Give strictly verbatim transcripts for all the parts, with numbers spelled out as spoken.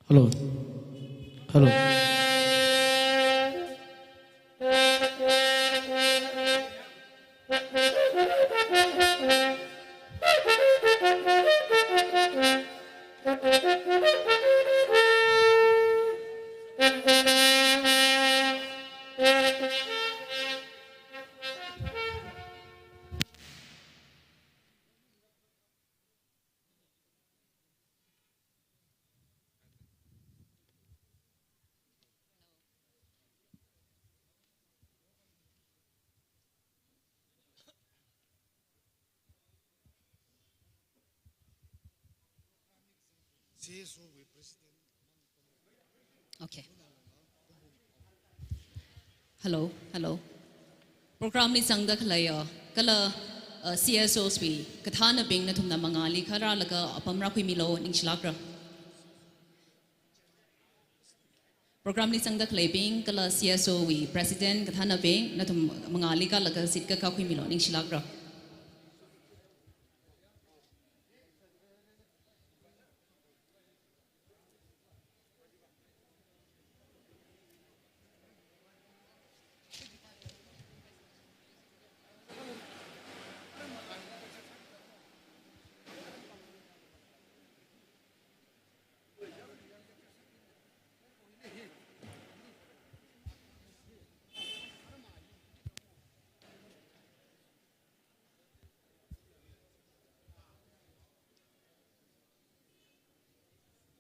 Hello. Hello. Okay. Hello, hello. Program li zangda khaleiya, kala, uh, C S Os wui kathānabing nathumna mangāli kharālaga apam rākhuimilu, ningshilākra. Program li zangda khaleibing, kala C S O wui President kathānabing, nathum mangāli kālaga seat kakā khuimilu, ningshilākra.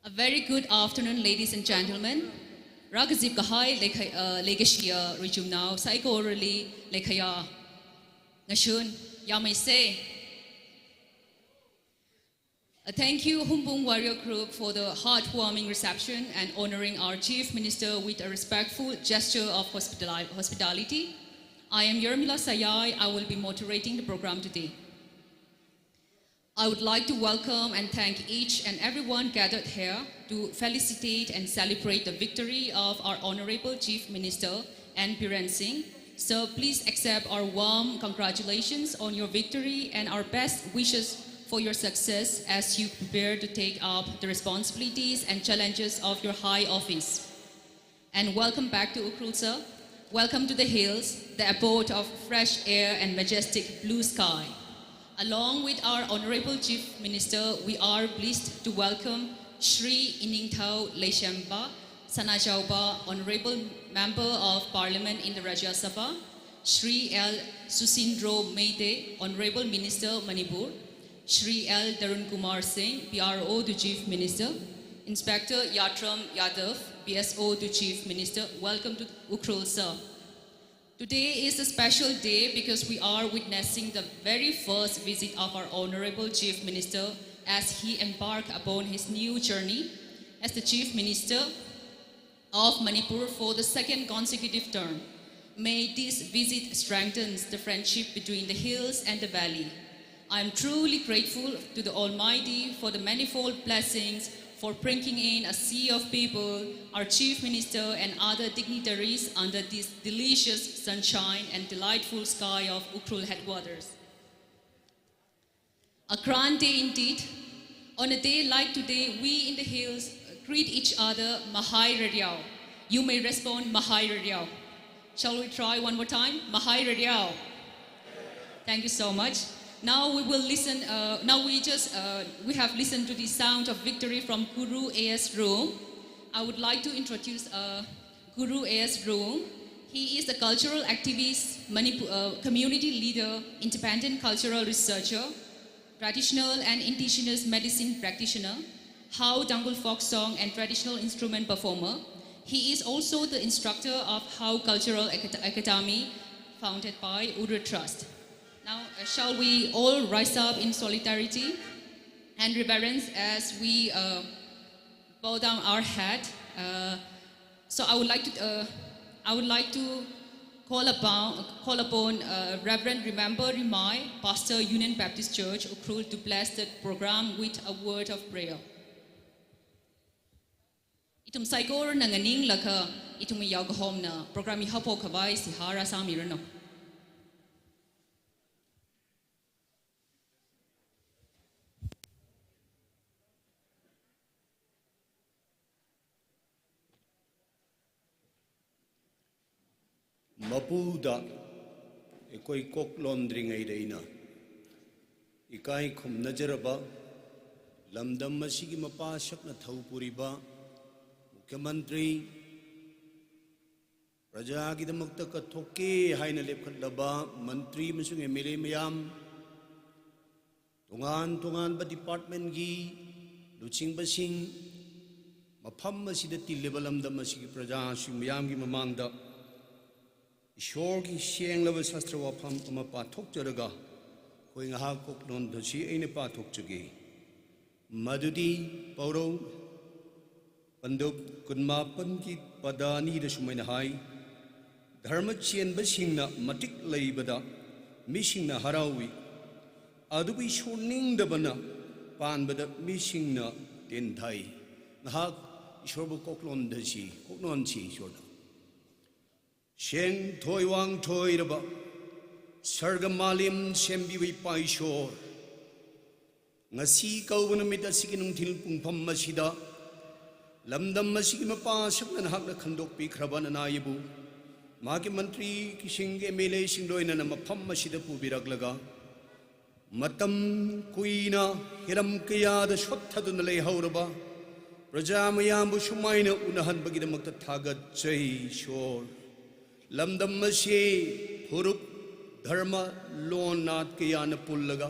A very good afternoon, ladies and gentlemen. Rākazip kahai leikha-, uh, leikashiya rijumnao saikorali leikhaya ngashun yameisa. Uh, thank you, Houmpung Warrior Group, for the heartwarming reception and honoring our Chief Minister with a respectful gesture of hospitali-, hospitality. I am Yermila Sayai. I will be moderating the program today. I would like to welcome and thank each and everyone gathered here to felicitate and celebrate the victory of our Honorable Chief Minister N Biren Singh. Sir, please accept our warm congratulations on your victory and our best wishes for your success as you prepare to take up the responsibilities and challenges of your high office. And welcome back to Ukhrul, sir. Welcome to the hills, the abode of fresh air and majestic blue sky. Along with our Honorable Chief Minister, we are pleased to welcome Shri Iningthao Leishemba Sanajaoba, Honorable Member of Parliament in the Rajya Sabha, Shri L Susindro Meitei, Honorable Minister Manipur, Shri L Tarun Kumar Singh, P R O to Chief Minister, Inspector Yatram Yadav, P S O to Chief Minister, welcome to Ukhrul, sir. Today is a special day because we are witnessing the very first visit of our Honorable Chief Minister as he embark upon his new journey as the Chief Minister of Manipur for the second consecutive term. May this visit strengthens the friendship between the hills and the valley. I am truly grateful to the Almighty for the manifold blessings, for bringing in a sea of people, our Chief Minister and other dignitaries under this delicious sunshine and delightful sky of Ukhrul headquarters. A grand day indeed. On a day like today, we in the hills greet each other, "Mahai Rariao." You may respond, "Mahai Rariao." Shall we try one more time? "Mahai Rariao." Thank you so much. Now we will listen, uh, now we just, uh, we have listened to the sound of victory from Guru A S Room. I would like to introduce, uh, Guru A S Room. He is a cultural activist, Manipu-, uh, community leader, independent cultural researcher, traditional and indigenous medicine practitioner, Hao Tangkhul folk song and traditional instrument performer. He is also the instructor of Hao Cultural Acad-, Academy, founded by Ura Trust. Now, uh, shall we all rise up in solidarity and reverence as we, uh, bow down our head? Uh, so I would like to, uh, I would like to call upon, call upon, uh, Reverend Remember Rimai, Pastor, Union Baptist Church, Ukhrul, to bless the program with a word of prayer. Ithum saikorana nganinglaga, ithumwui yaokahomna program hi haophok khavai seihā rāsāmiranu. Mapuda, ꯑꯩꯈꯣꯏ ꯀꯣꯛꯂꯣꯟꯗ꯭ꯔꯤꯉꯩꯗ ꯑꯩꯅ ꯏꯀꯥꯏ ꯈꯨꯝꯅꯖꯔꯕ, ꯂꯝꯗꯝ ꯑꯁꯤꯒꯤ ꯃꯄꯥ ꯁꯛꯅ ꯊꯧꯄꯨꯔꯤꯕ ꯃꯨꯈ꯭ꯌ ꯃꯟꯇ꯭ꯔꯤ, ꯄ꯭ꯔꯖꯥꯒꯤꯗꯃꯛꯇ ꯀꯠꯊꯣꯛꯀꯦ ꯍꯥꯏꯅ ꯂꯦꯞꯈꯠꯂꯕ ꯃꯟꯇ꯭ꯔꯤ ꯑꯃꯁꯨꯡ M L A ꯃꯌꯥꯝ, ꯇꯣꯉꯥꯟ ꯇꯣꯉꯥꯟꯕ departmentꯀꯤ ꯂꯨꯆꯤꯡꯕꯁꯤꯡ, ꯃꯐꯝ ꯑꯁꯤꯗ ꯇꯤꯜꯂꯤꯕ ꯂꯝꯗꯝ ꯑꯁꯤꯒꯤ ꯄ꯭ꯔꯖꯥꯁꯤꯡ ꯃꯌꯥꯝꯒꯤ ꯃꯃꯥꯡꯗ ꯏꯁꯣꯔꯒꯤ ꯁꯦꯡꯂꯕ ꯁꯥꯁꯇ꯭ꯔ ꯋꯥꯐꯝ ꯑꯃ ꯄꯥꯊꯣꯛꯆꯔꯒ, ꯑꯩꯈꯣꯏ ꯉꯥꯏꯍꯥꯛ ꯀꯣꯛꯂꯣꯟꯗ꯭ꯔꯁꯤ ꯑꯩꯅ ꯄꯥꯊꯣꯛꯆꯒꯦ꯫ ꯃꯗꯨꯗꯤ ꯄꯥꯎꯔꯧ ꯄꯟꯗꯨꯞ ꯀꯨꯟꯃꯥꯄꯟꯒꯤ ꯄꯗ ꯑꯅꯤꯗ ꯁꯨꯃꯥꯏꯅ ꯍꯥꯏ, "ꯙꯔꯃ ꯆꯦꯟꯕꯁꯤꯡꯅ ꯃꯇꯤꯛ ꯂꯩꯕꯗ ꯃꯤꯁꯤꯡꯅ ꯍꯔꯥꯎꯏ, ꯑꯗꯨꯕꯨ ꯏꯁꯣꯔ ꯅꯤꯡꯗꯕꯅ ꯄꯥꯟꯕꯗ ꯃꯤꯁꯤꯡꯅ ꯇꯦꯟꯊꯥꯏ"꯫ ꯉꯥꯏꯍꯥꯛ ꯏꯁꯣꯔꯕꯨ ꯀꯣꯛꯂꯣꯟꯗꯁꯤ, ꯀꯣꯛꯂꯣꯟꯁꯤ ꯏꯁꯣꯔꯗ꯫ ꯁꯦꯡꯊꯣꯏ ꯋꯥꯡꯊꯣꯏꯔꯕ ꯁꯔꯒ ꯃꯥꯂꯦꯝ ꯁꯦꯝꯕꯤꯕ ꯏꯄꯥ ꯏꯁꯣꯔ, ꯉꯁꯤ ꯀꯧꯕ ꯅꯨꯃꯤꯠ ꯑꯁꯤꯒꯤ ꯅꯨꯡꯊꯤꯜ ꯄꯨꯡꯐꯝ ꯑꯁꯤꯗ ꯂꯝꯗꯝ ꯑꯁꯤꯒꯤ ꯃꯄꯥ ꯁꯛꯅ ꯅꯍꯥꯛꯅ ꯈꯟꯗꯣꯛꯄꯤꯈ꯭ꯔꯕ ꯅꯅꯥꯏꯕꯨ ꯃꯍꯥꯛꯀꯤ ꯃꯟꯇ꯭ꯔꯤꯁꯤꯡꯒꯤ M L Aꯁꯤꯡ ꯂꯣꯏꯅꯅ ꯃꯐꯝ ꯑꯁꯤꯗ ꯄꯨꯕꯤꯔꯛꯂꯒ, ꯃꯇꯝ ꯀꯨꯏꯅ ꯍꯤꯔꯝ ꯀꯌꯥꯗ ꯁꯣꯠꯊꯗꯨꯅ ꯂꯩꯍꯧꯔꯕ ꯄ꯭ꯔꯖꯥ ꯃꯌꯥꯝꯕꯨ ꯁꯨꯃꯥꯏꯅ ꯎꯅꯍꯟꯕꯒꯤꯗꯃꯛꯇ ꯊꯥꯒꯠꯆꯩ ꯏꯁꯣꯔ꯫ ꯂꯝꯗꯝ ꯑꯁꯤ ꯐꯨꯔꯨꯞ, ꯙꯔꯃ, ꯂꯣꯟ ꯅꯥꯠ ꯀꯌꯥꯅ ꯄꯨꯜꯂꯒ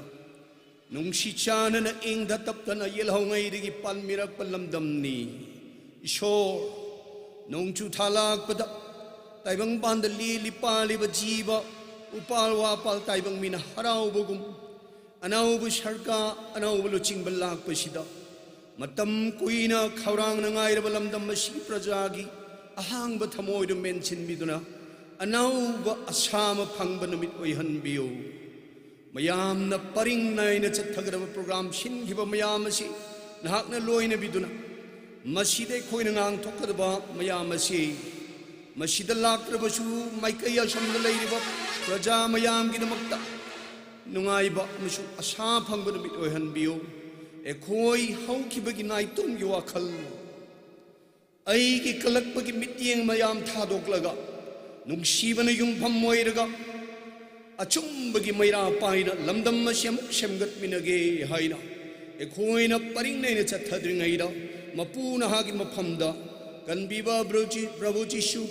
ꯅꯨꯡꯁꯤ ꯆꯥꯟꯅꯅ ꯏꯪꯗ ꯇꯞꯇꯅ ꯌꯦꯜꯍꯧꯉꯩꯗꯒꯤ ꯄꯥꯟꯃꯤꯔꯛꯄ ꯂꯝꯗꯝꯅꯤ꯫ ꯏꯁꯣꯔ, ꯅꯣꯡꯖꯨ ꯊꯥ ꯂꯥꯛꯄꯗ ꯇꯥꯏꯕꯪꯄꯥꯟꯗ ꯂꯤꯂꯤ ꯄꯥꯜꯂꯤꯕ ꯖꯤꯕ ꯎꯄꯥꯜ ꯋꯥꯄꯥꯜ ꯇꯥꯏꯕꯪ ꯃꯤꯅ ꯍꯔꯥꯎꯕꯒꯨꯝ, ꯑꯅꯧꯕ ꯁꯔꯀꯥꯔ, ꯑꯅꯧꯕ ꯂꯨꯆꯤꯡꯕ ꯂꯥꯛꯄꯁꯤꯗ ꯃꯇꯝ ꯀꯨꯏꯅ ꯈꯧꯔꯥꯡꯅ ꯉꯥꯏꯔꯕ ꯂꯝꯗꯝ ꯑꯁꯤꯒꯤ ꯄ꯭ꯔꯖꯥꯒꯤ ꯑꯍꯥꯡꯕ ꯊꯃꯣꯏꯗꯨ ꯃꯦꯟꯁꯤꯟꯕꯤꯗꯨꯅ ꯑꯅꯧꯕ ꯑꯁꯥ ꯑꯃ ꯐꯪꯕ ꯅꯨꯃꯤꯠ ꯑꯣꯏꯍꯟꯕꯤꯌꯨ꯫ ꯃꯌꯥꯝꯅ ꯄꯔꯤꯡ ꯅꯥꯏꯅ ꯆꯠꯊꯒꯗꯕ program ꯁꯤꯟꯈꯤꯕ ꯃꯌꯥꯝ ꯑꯁꯤ ꯅꯍꯥꯛꯅ ꯂꯣꯏꯅꯕꯤꯗꯨꯅ, ꯃꯁꯤꯗ ꯑꯩꯈꯣꯏꯅ ꯉꯥꯡꯊꯣꯛꯀꯗꯕ ꯃꯌꯥꯝ ꯑꯁꯤ ꯃꯁꯤꯗ ꯂꯥꯛꯇ꯭ꯔꯕꯁꯨ ꯃꯥꯏꯀꯩ ꯑꯁꯣꯝꯗ ꯂꯩꯔꯤꯕ ꯄ꯭ꯔꯖꯥ ꯃꯌꯥꯝꯒꯤꯗꯃꯛꯇ ꯅꯨꯡꯉꯥꯏꯕ ꯑꯃꯁꯨꯡ ꯑꯁꯥ ꯐꯪꯕ ꯅꯨꯃꯤꯠ ꯑꯣꯏꯍꯟꯕꯤꯌꯨ꯫ ꯑꯩꯈꯣꯏ ꯍꯧꯈꯤꯕꯒꯤ ꯅꯥꯏꯇꯣꯝꯒꯤ ꯋꯥꯈꯜ, ꯑꯩꯒꯤ ꯀꯜꯂꯛꯄꯒꯤ ꯃꯤꯠꯌꯦꯡ ꯃꯌꯥꯝ ꯊꯥꯗꯣꯛꯂꯒ, ꯅꯨꯡꯁꯤꯕꯅ ꯌꯨꯝꯐꯝ ꯑꯣꯏꯔꯒ, ꯑꯆꯨꯝꯕꯒꯤ ꯃꯩꯔꯥ ꯄꯥꯏꯅ ꯂꯝꯗꯝ ꯑꯁꯤ ꯑꯃꯨꯛ ꯁꯦꯝꯒꯠꯃꯤꯟꯅꯒꯦ ꯍꯥꯏꯅ ꯑꯩꯈꯣꯏꯅ ꯄꯔꯤꯡ ꯅꯥꯏꯅ ꯆꯠꯊꯗ꯭ꯔꯤꯉꯩꯗ, ꯃꯄꯨ ꯅꯍꯥꯛꯀꯤ ꯃꯐꯝꯗ ꯀꯟꯕꯤꯕ ꯄ꯭ꯔꯚꯨ ꯖꯤ-, ꯄ꯭ꯔꯚꯨ ꯖꯤꯁꯨ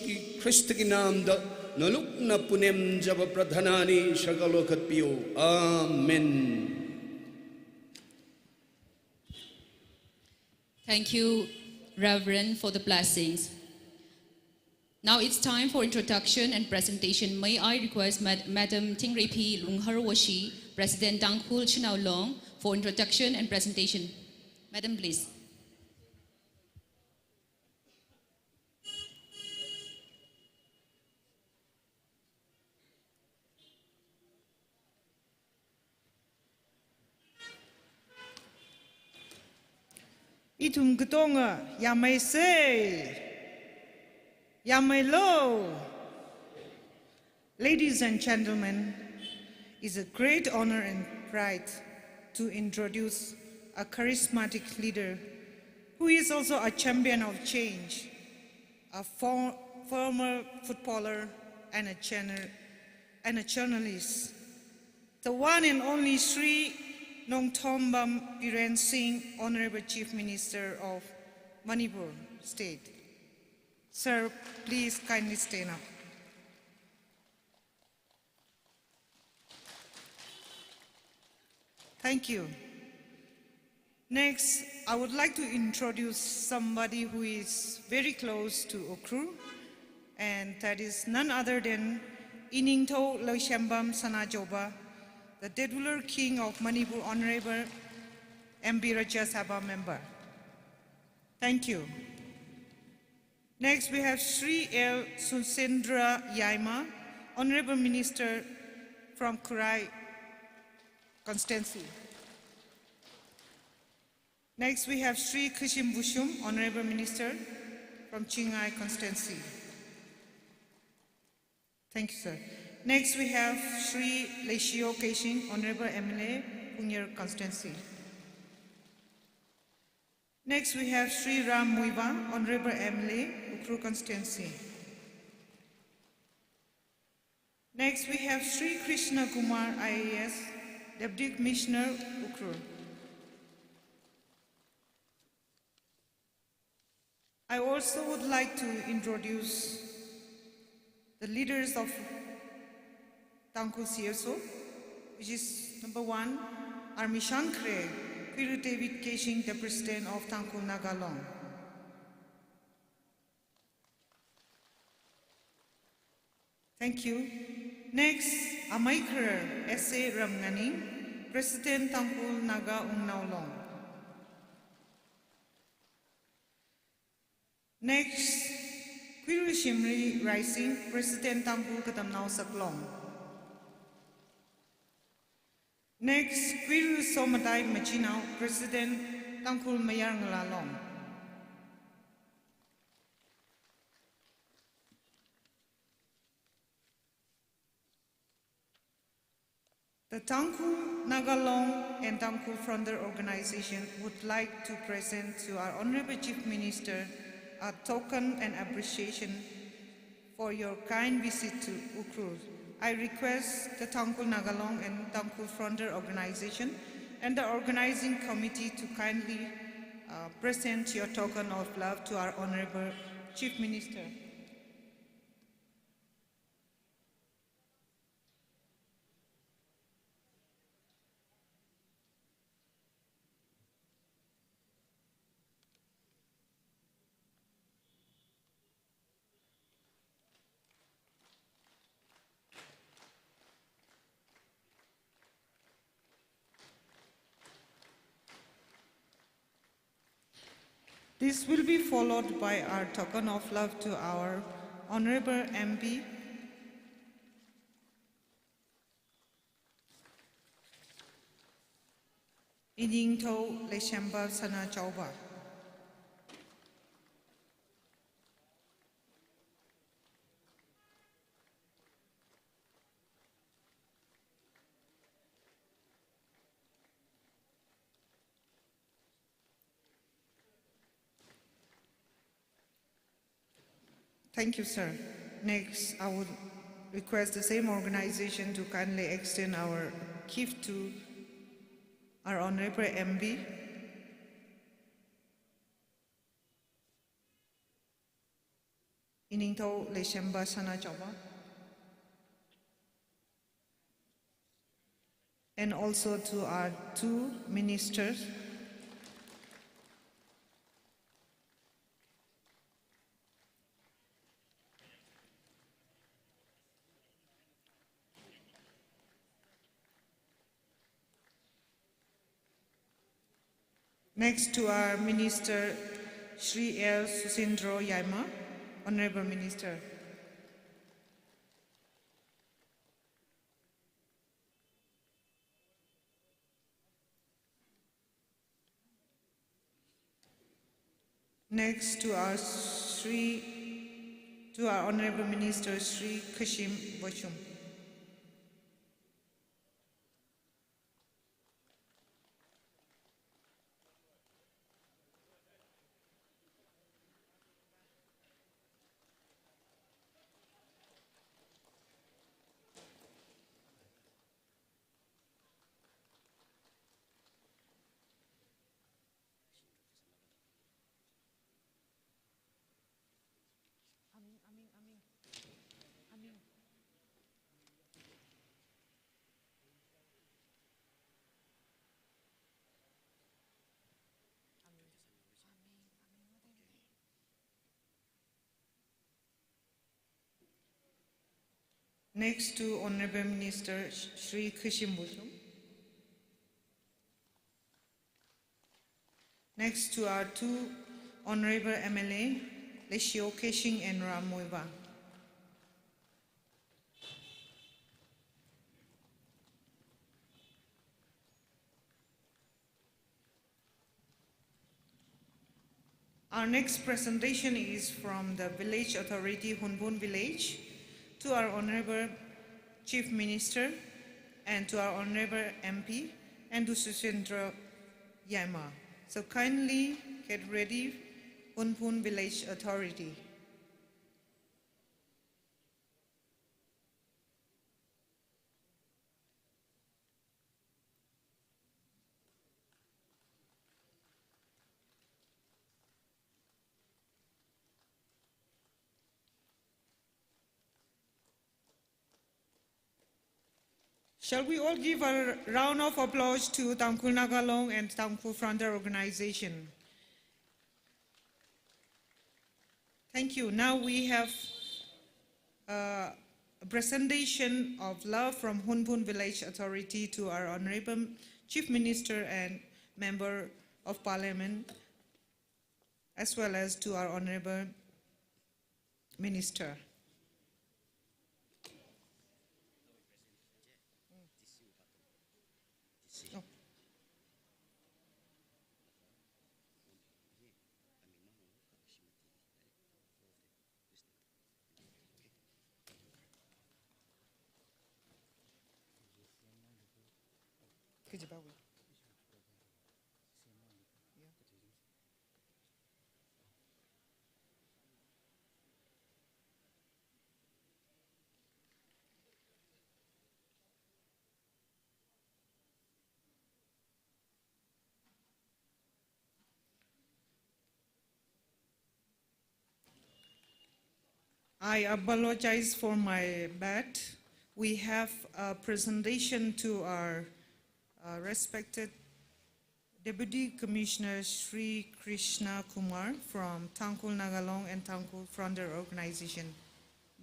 ꯈ꯭ꯔꯤꯁꯇꯒꯤ ꯅꯥꯝꯗ ꯅꯣꯂꯨꯛꯅ ꯄꯨꯅꯦꯝꯖꯕ ꯄ꯭ꯔꯥꯊꯅꯥꯅꯤ, ꯁꯔꯒ ꯂꯣꯏꯈꯠꯄꯤꯌꯨ꯫ ꯑꯥꯃꯦꯟ꯫ Thank you, Reverend, for the blessings. Now it's time for introduction and presentation. May I request Mad-, Madam Thingreiphi Lungharwoshi, President Tangkhul Shanao Long, for introduction and presentation. Madam, please. Ithum katonga yāmeisa, yāmeilo. Ladies and gentlemen, it's a great honor and pride to introduce a charismatic leader who is also a champion of change, a for-, former footballer and a gener-, and a journalist, the one and only Shri Nongthombam Biren Singh, Honorable Chief Minister of Manipur State. Sir, please kindly stand up. Thank you. Next, I would like to introduce somebody who is very close to Ukhrul, and that is none other than Iningthou Leishembam Sanajaoba, the titular King of Manipur, Honorable M P Rajya Sabha member. Thank you. Next, we have Shri L Suchindra Yaima, Honorable Minister from Khurai constituency. Next, we have Shri Khashim Bushum, Honorable Minister from Chingai constituency. Thank you, sir. Next, we have Shri Leishiyo Keishing, Honorable M L A, Phungyar constituency. Next, we have Shri Ram Muivah, Honorable M L A, Ukhrul constituency. Next, we have Sri Krishna Kumar, I A S, Deputy Commissioner, Ukhrul. I also would like to introduce the leaders of Tangkhul C S O, which is number one, Armishan Kre, Khuiru David Keishing, the President of Tangkhul Naga Long. Thank you. Next, Amai Kharar, S A Ramnganing, President Tangkhul Naga Wungnao Long. Next, Khuiru Shimri Raising, President Tangkhul Katamnao Saklong. Next, Khuiru Somatai Machinao, President Tangkhul Mayar Ngala Long. The Tangkhul Naga Long and Tangkhul Frontier Organization would like to present to our Honorable Chief Minister a token and appreciation for your kind visit to Ukhrul. I request the Tangkhul Naga Long and Tangkhul Frontier Organization and the organizing committee to kindly, uh, present your token of love to our Honorable Chief Minister. This will be followed by our token of love to our Honorable M P, Iningthou Leishemba Sanachauba. Thank you, sir. Next, I would request the same organization to kindly extend our gift to our Honorable M P, Iningthou Leishemba Sanachauba. And also to our two ministers. Next to our Minister, Shri L Susindro Yaima, Honorable Minister. Next to our Shri, to our Honorable Minister, Shri Khashim Boishum. Aming, aming, aming. Aming. Aming. Aming, aming. Next to Honorable Minister Shri Khashim Boishum. Next to our two Honorable M L A, Leishiyo Keishing and Ram Muivah. Our next presentation is from the Village Authority, Hunphun Village, to our Honorable Chief Minister and to our Honorable M P and to Susindro Yaima. So kindly get ready, Hunphun Village Authority. Shall we all give a round of applause to Tangkhul Naga Long and Tangkhul Frontier Organization? Thank you. Now we have, uh, a presentation of love from Hunphun Village Authority to our Honorable Chief Minister and Member of Parliament, as well as to our Honorable Minister. Oh. Kajiva wui. Yeah. I apologize for my bad. We have a presentation to our, uh, respected Deputy Commissioner Shri Krishna Kumar from Tangkhul Naga Long and Tangkhul Frontier Organization.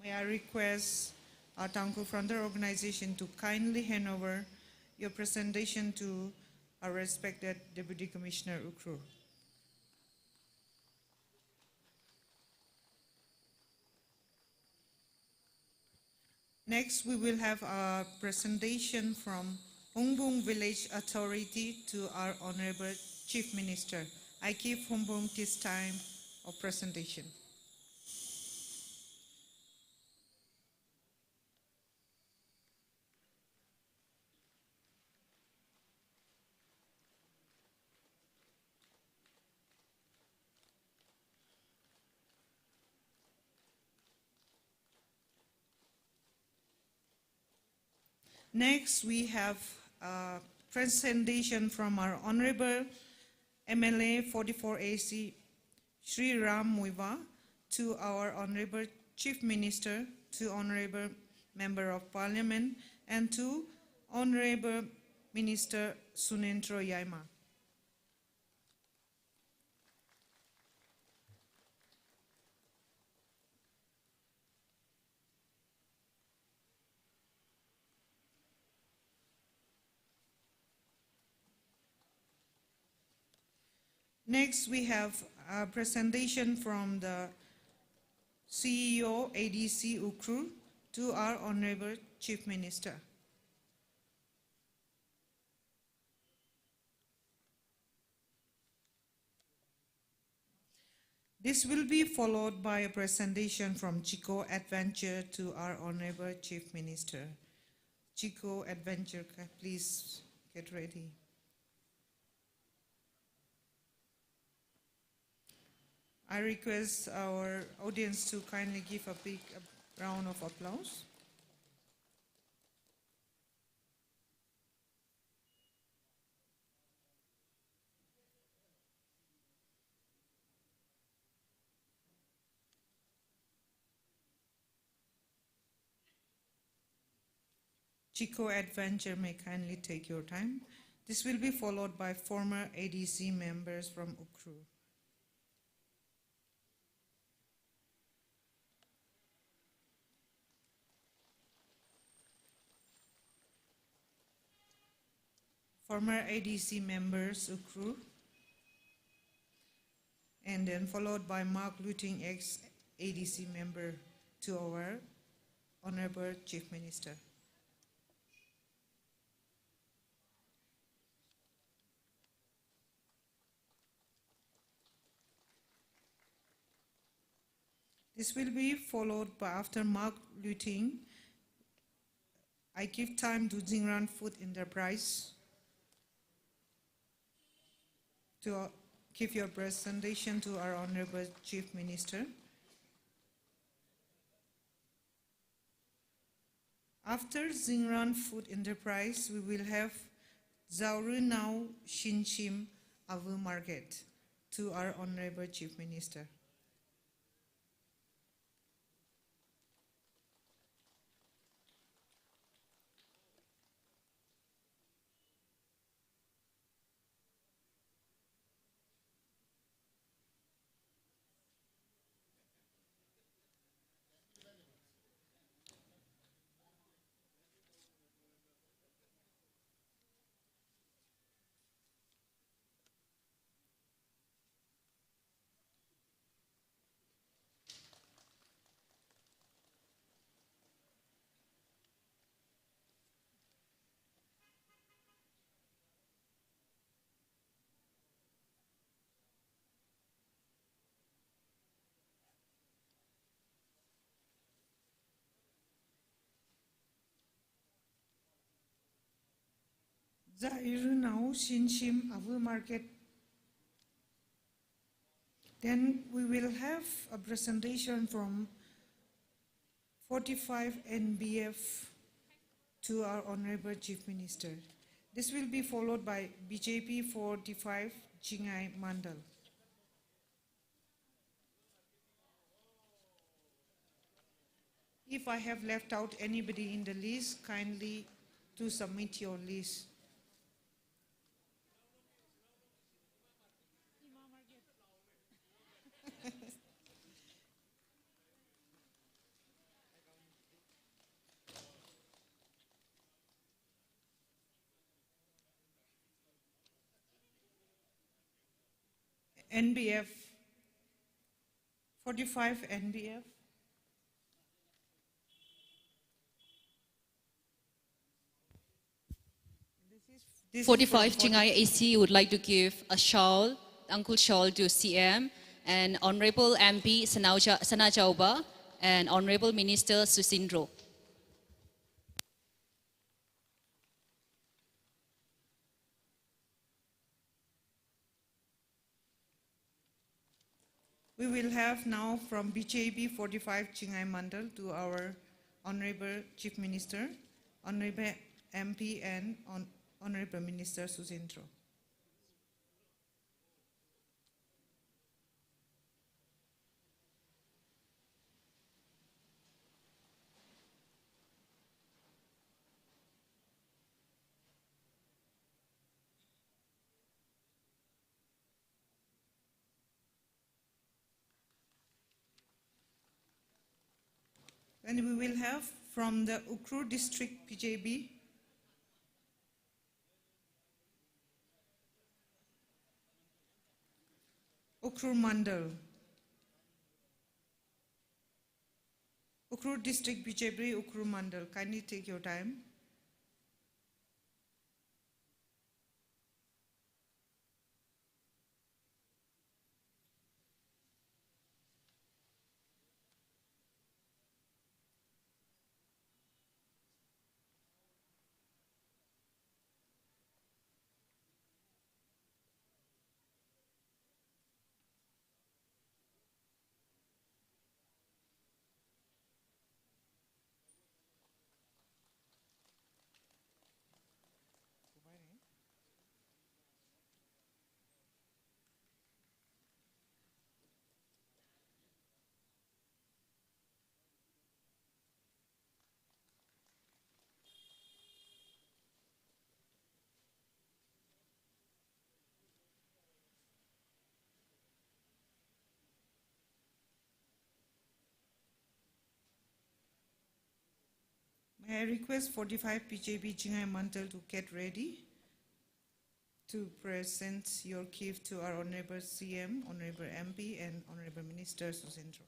May I request our Tangkhul Frontier Organization to kindly hand over your presentation to our respected Deputy Commissioner Ukhrul. Next, we will have a presentation from Hungpung Village Authority to our Honorable Chief Minister. I give Hungpung this time of presentation. Next, we have a presentation from our Honorable M L A forty-four A C, Shri Ram Muivah, to our Honorable Chief Minister, to Honorable Member of Parliament, and to Honorable Minister Sunendra Yaimaa. Next, we have a presentation from the C E O A D C Ukhrul to our Honorable Chief Minister. This will be followed by a presentation from Chiko Adventure to our Honorable Chief Minister. Chiko Adventure, ca-, please get ready. I request our audience to kindly give a big, uh, round of applause. Chiko Adventure may kindly take your time. This will be followed by former A D C members from Ukhrul. Former A D C members, Ukhrul, and then followed by Mawkluting, ex-A D C member, to our Honorable Chief Minister. This will be followed by, after Mawkluting, I give time to Zingran Food Enterprise to, uh, give your presentation to our Honorable Chief Minister. After Zingran Food Enterprise, we will have Zaorunao Shinshim Ava Market to our Honorable Chief Minister. Zairu Nao Shinshim Avu Market. Then we will have a presentation from forty-five N B F to our Honorable Chief Minister. This will be followed by B J P forty-five Chingai Mandal. If I have left out anybody in the list, kindly to submit your list. N B F, forty-five N B F. This is, this is forty-five for Chingai A C would like to give a shawl, Tangkhul shawl to C M, and Honorable M P Sanauja-, Sanajaoba, and Honorable Minister Susindro. We will have now from B J P forty-five Chingai Mandal to our Honorable Chief Minister, Honorable M P and Hon-, Honorable Minister Susindro. And we will have from the Ukhrul District B J P, Ukhrul Mandal. Ukhrul District B J P, Ukhrul Mandal. Kindly take your time. May I request forty-five B J P Chingai Mandal to get ready to present your gift to our Honorable C M, Honorable M P, and Honorable Minister Susindro.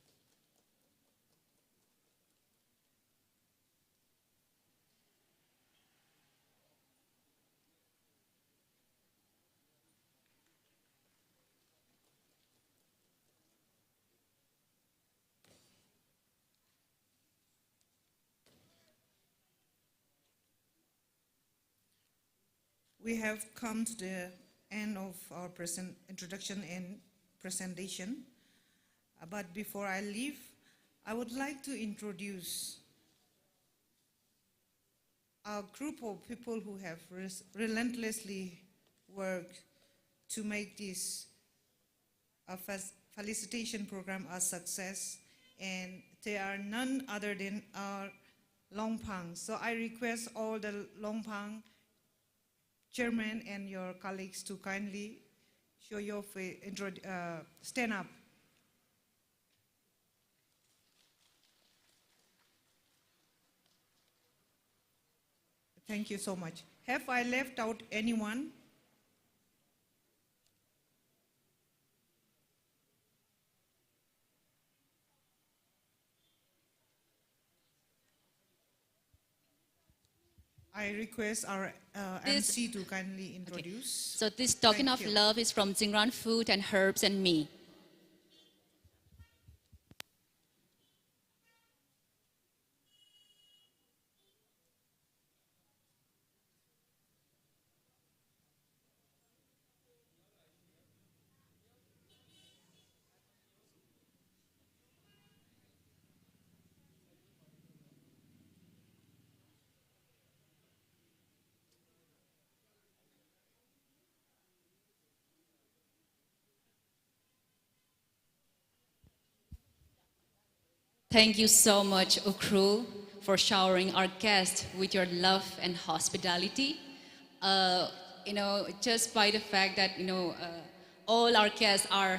We have come to the end of our present introduction and presentation. Uh, but before I leave, I would like to introduce a group of people who have res-, relentlessly worked to make this a fes-, felicitation program a success, and they are none other than our Longphang. So I request all the Longphang chairman and your colleagues to kindly show your fa-, intro-, uh, stand up. Thank you so much. Have I left out anyone? I request our, uh, this M C to kindly, okay, introduce. So this token of love is from Zingran Food and Herbs and Me. Thank you so much, Ukhrul, for showering our guests with your love and hospitality. Uh, you know, just by the fact that, you know, uh, all our guests are,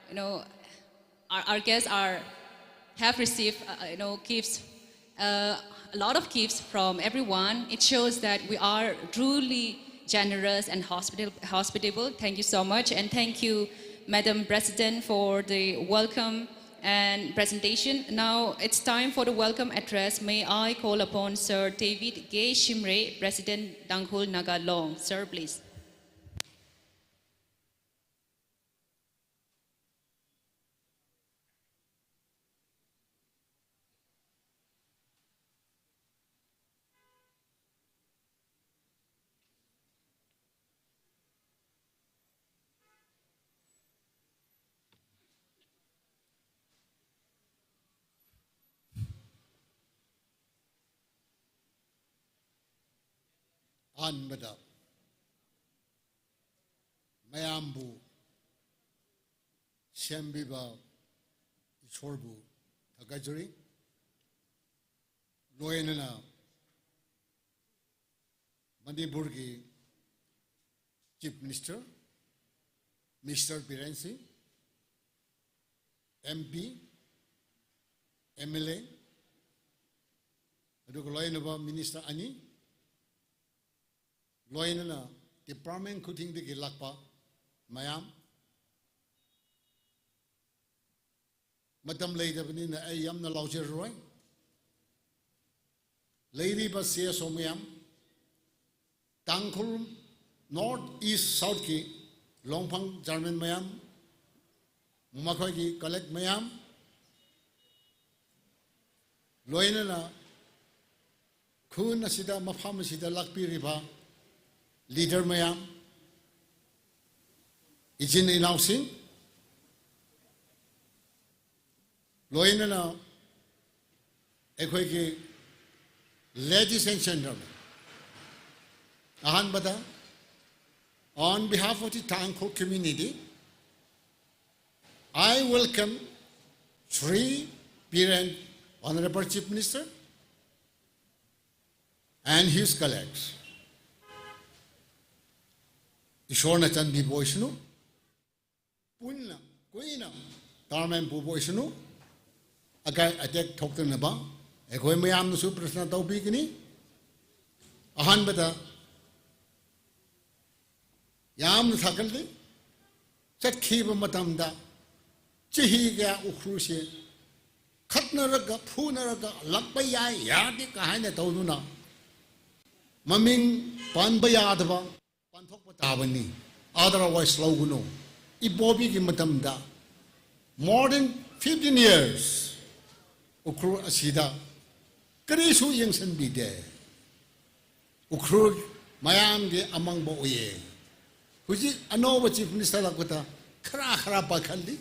you know, our, our guests are, have received, uh, you know, gifts, uh, a lot of gifts from everyone. It shows that we are truly generous and hospital-, hospitable. Thank you so much. And thank you, Madam President, for the welcome and presentation. Now it's time for the welcome address. May I call upon Sir David K Shimray, President Tangkhul Naga Long. Sir, please. ꯑꯍꯥꯟꯕꯗ ꯃꯌꯥꯝꯕꯨ ꯁꯦꯝꯕꯤꯕ ꯏꯁꯣꯔꯕꯨ ꯊꯥꯒꯠꯆꯔꯤ꯫ ꯂꯣꯏꯅꯅ ꯃꯅꯤꯄꯨꯔꯒꯤ Chief Minister, Mister Biren ꯁꯤꯡ, M P, M L A, ꯑꯗꯨꯒ ꯂꯣꯏꯅꯕ minister ꯑꯅꯤ, ꯂꯣꯏꯅꯅ department ꯈꯨꯗꯤꯡꯗꯒꯤ ꯂꯥꯛꯄ ꯃꯌꯥꯝ, ꯃꯇꯝ ꯂꯩꯇꯕꯅꯤꯅ ꯑꯩ ꯌꯥꯝꯅ ꯂꯥꯎꯖꯔꯔꯣꯏ꯫ ꯂꯩꯔꯤꯕ C S O ꯃꯌꯥꯝ, ꯇꯥꯡꯈꯨꯜ North East South ꯀꯤ ꯂꯣꯡꯐꯪ chairman ꯃꯌꯥꯝ, ꯃꯈꯣꯏꯒꯤ colleague ꯃꯌꯥꯝ, ꯂꯣꯏꯅꯅ ꯈꯨꯟ ꯑꯁꯤꯗ, ꯃꯐꯝ ꯑꯁꯤꯗ ꯂꯥꯛꯄꯤꯔꯤꯕ leader ꯃꯌꯥꯝ, ꯏꯆꯤꯟ ꯏꯅꯥꯎꯁꯤꯡ, ꯂꯣꯏꯅꯅ ꯑꯩꯈꯣꯏꯒꯤ ladies and gentlemen, ꯑꯍꯥꯟꯕꯗ, on behalf of the Tangkhul community, I welcome Shri Biren, Honorable Chief Minister, and his colleagues. ꯏꯁꯣꯔꯅ ꯆꯥꯟꯕꯤꯕ ꯑꯣꯏꯁꯅꯨ꯫ ꯄꯨꯟꯅ ꯀꯨꯏꯅ ꯇꯥꯔꯃꯦꯟ ꯄꯨꯕ ꯑꯣꯏꯁꯅꯨ꯫ ꯑꯀꯥꯏ ꯑꯇꯦꯛ ꯊꯣꯛꯇꯅꯕ ꯑꯩꯈꯣꯏ ꯃꯌꯥꯝꯅꯁꯨ ꯄ꯭ꯔꯊꯅꯥ ꯇꯧꯕꯤꯒꯅꯤ꯫ ꯑꯍꯥꯟꯕꯗ ꯌꯥꯝꯅ ꯊꯥꯒꯠꯂꯤ꯫ ꯆꯠꯈꯤꯕ ꯃꯇꯝꯗ ꯆꯍꯤ ꯀꯌꯥ ꯎꯈ꯭ꯔꯨꯜꯁꯦ ꯈꯠꯅꯔꯒ, ꯐꯨꯅꯔꯒ, ꯂꯥꯛꯄ ꯌꯥꯏ, ꯌꯥꯗꯦ ꯀꯥꯏꯅ ꯇꯧꯗꯨꯅ ꯃꯃꯤꯡ ꯄꯟꯕ ꯌꯥꯗꯕ ꯄꯥꯡꯊꯣꯛꯄ ꯇꯥꯕꯅꯤ꯫ Otherwise ꯂꯧꯒꯅꯨ꯫ ꯏꯕꯣꯕꯤꯒꯤ ꯃꯇꯝꯗ more than fifteen years Ukhrul ꯑꯁꯤꯗ ꯀꯔꯤꯁꯨ ꯌꯦꯡꯁꯤꯟꯕꯤꯗꯦ꯫ ꯎꯈ꯭ꯔꯨꯜ ꯃꯌꯥꯝꯒꯤ ꯑꯃꯥꯡꯕ ꯑꯣꯏꯌꯦ꯫ ꯍꯧꯖꯤꯛ ꯑꯅꯧꯕ Chief Minister ꯂꯥꯛꯄꯗ ꯈꯔ ꯈꯔ ꯄꯥꯏꯈꯠꯂꯤ꯫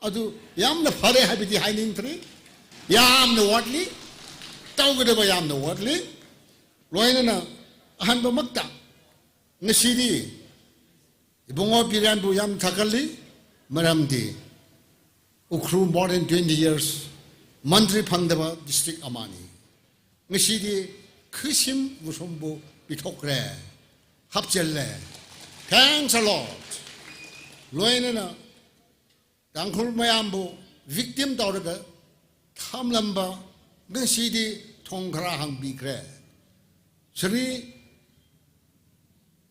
ꯑꯗꯨ ꯌꯥꯝꯅ ꯐꯔꯦ ꯍꯥꯏꯕꯗꯤ ꯍꯥꯏꯅꯤꯡꯗ꯭ꯔꯤ꯫ ꯌꯥꯝꯅ ꯋꯥꯠꯂꯤ꯫ ꯇꯧꯒꯗꯕ ꯌꯥꯝꯅ ꯋꯥꯠꯂꯤ꯫ ꯂꯣꯏꯅꯅ ꯑꯍꯥꯟꯕꯃꯛꯇ ꯉꯁꯤꯗꯤ ꯏꯕꯨꯡꯉꯣ ꯕꯤꯔꯦꯟꯕꯨ ꯌꯥꯝ ꯊꯥꯒꯠꯂꯤ, ꯃꯔꯝꯗꯤ Ukhrul more than twenty years ꯃꯟꯇ꯭ꯔꯤ ꯐꯪꯗꯕ district ꯑꯃꯅꯤ꯫ ꯉꯁꯤꯗꯤ ꯈꯨꯁꯤꯝ ꯈꯨꯁꯨꯝꯕꯨ ꯄꯤꯊꯣꯛꯈ꯭ꯔꯦ, ꯍꯥꯞꯆꯤꯜꯂꯦ꯫ Thanks a lot꯫ ꯂꯣꯏꯅꯅ ꯇꯥꯡꯈꯨꯜ ꯃꯌꯥꯝꯕꯨ victim ꯇꯧꯔꯒ ꯊꯝꯂꯝꯕ ꯉꯁꯤꯗꯤ ꯊꯣꯡ ꯈꯔ ꯍꯥꯡꯕꯤꯈ꯭ꯔꯦ꯫ ꯁ꯭ꯔꯤ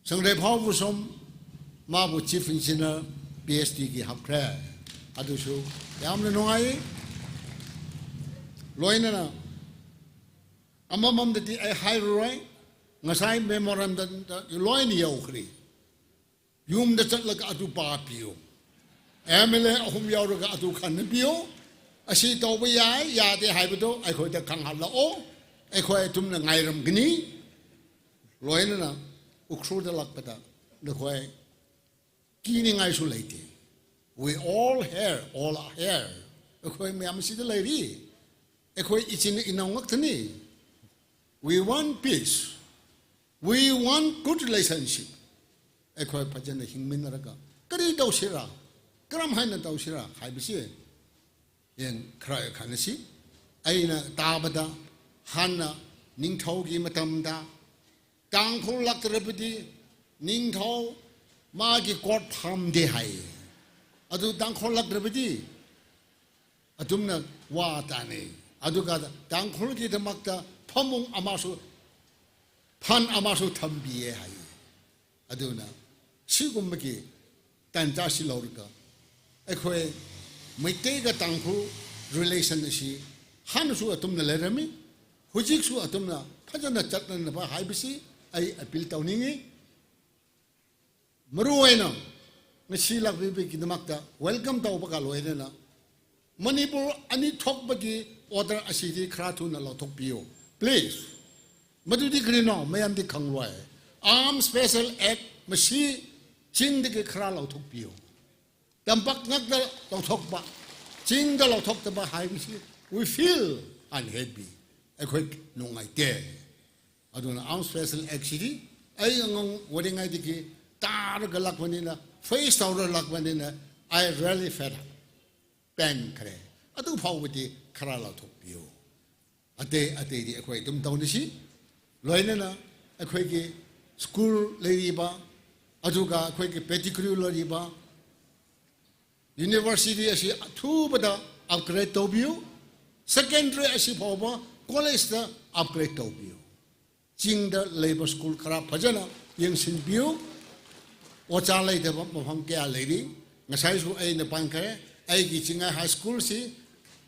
ꯁꯪꯔꯩꯐꯥꯎ ꯕꯨꯁꯣꯝ ꯃꯥꯕꯨ Chief Engineer P H D ꯒꯤ ꯍꯥꯞꯈ꯭ꯔꯦ꯫ ꯑꯗꯨꯁꯨ ꯌꯥꯝꯅ ꯅꯨꯡꯉꯥꯏ꯫ ꯂꯣꯏꯅꯅ ꯑꯃꯃꯝꯗꯗꯤ ꯑꯩ ꯍꯥꯏꯔꯔꯣꯏ, ꯉꯁꯥꯏ memorandum ꯗ ꯂꯣꯏꯅ ꯌꯥꯎꯈ꯭ꯔꯦ꯫ ꯌꯨꯝꯗ ꯆꯠꯂꯒ ꯑꯗꯨ ꯄꯥꯕꯤꯌꯨ꯫ M L A ꯑꯍꯨꯝ ꯌꯥꯎꯔꯒ ꯑꯗꯨ ꯈꯟꯅꯕꯤꯌꯨ꯫ ꯑꯁꯤ ꯇꯧꯕ ꯌꯥꯏ, ꯌꯥꯗꯦ ꯍꯥꯏꯕꯗꯨ ꯑꯩꯈꯣꯏꯗ ꯈꯪꯍꯜꯂꯛꯑꯣ꯫ ꯑꯩꯈꯣꯏ ꯑꯗꯨꯝꯅ ꯉꯥꯏꯔꯝꯒꯅꯤ꯫ ꯂꯣꯏꯅꯅ ꯎꯈ꯭ꯔꯨꯜꯗ ꯂꯥꯛꯄꯗ ꯅꯈꯣꯏ ꯀꯤꯅꯤꯡꯉꯥꯏꯁꯨ ꯂꯩꯇꯦ꯫ We all here, all are here꯫ ꯑꯩꯈꯣꯏ ꯃꯌꯥꯝ ꯁꯤꯗ ꯂꯩꯔꯤ꯫ ꯑꯩꯈꯣꯏ ꯏꯆꯤꯟ ꯏꯅꯥꯎ ꯉꯥꯛꯇꯅꯤ꯫ We want peace. We want good relationship. ꯑꯩꯈꯣꯏ ꯐꯖꯅ ꯍꯤꯡꯃꯤꯟꯅꯔꯒ ꯀꯔꯤ ꯇꯧꯁꯤꯔꯥ, ꯀꯔꯝ ꯍꯥꯏꯅ ꯇꯧꯁꯤꯔꯥ ꯍꯥꯏꯕꯁꯤ ꯌꯦꯡ ꯈꯔ ꯈꯟꯅꯁꯤ꯫ Eina tāvāda, hānna ningthao ki matamda, Tangkhul lākrabadi, ningthao magi court phamde hai. Adu Tangkhul lākrabadi, athumna vātāne. Aduka Tangkhul kidakta phamung amasu, phan amasu thambiye hai. Aduna, sigumbagi tanzā si laurika, eikhoi Meitei ka Tangkhul relation si hānnasu athumna leirami, hujisu athumna phazana zatnanapa haibasi, ai appeal tauningi. Maruoina, ngasi lākpibigidakta welcome taupa kaloinana, Manipur ani thokpagi order asidi khara thuna laothokpiyo. Please. Madudi karino, mayamdi khanglui. Armed Special Act masi chingdagi khara laothokpiyo. Tampak ngakta laothokpa, chingda laothoktapa haibasi, we feel unhappy. Eikhoi nungaite. Aduna Armed Special Act sidi, ai ngang waringaidiki, taraga lākmanina, face taura lākmanina, I really fed up. Pen khare. Adu phaobadi khara laothokpiyo. Atei, ateidi eikhoi tumtaunisi. Loinana, eikhoi ki school leiriba, aduka eikhoi ki pedigree leiriba, university asi athubada upgrade taupiyo, secondary asi phaopa college da upgrade taupiyo. Chingda leiba school khara phazana yangsinpiyo. Ojā leidaba mafang kaya leiri. Ngasaisu eina pānkhare, aiki Chingai High School si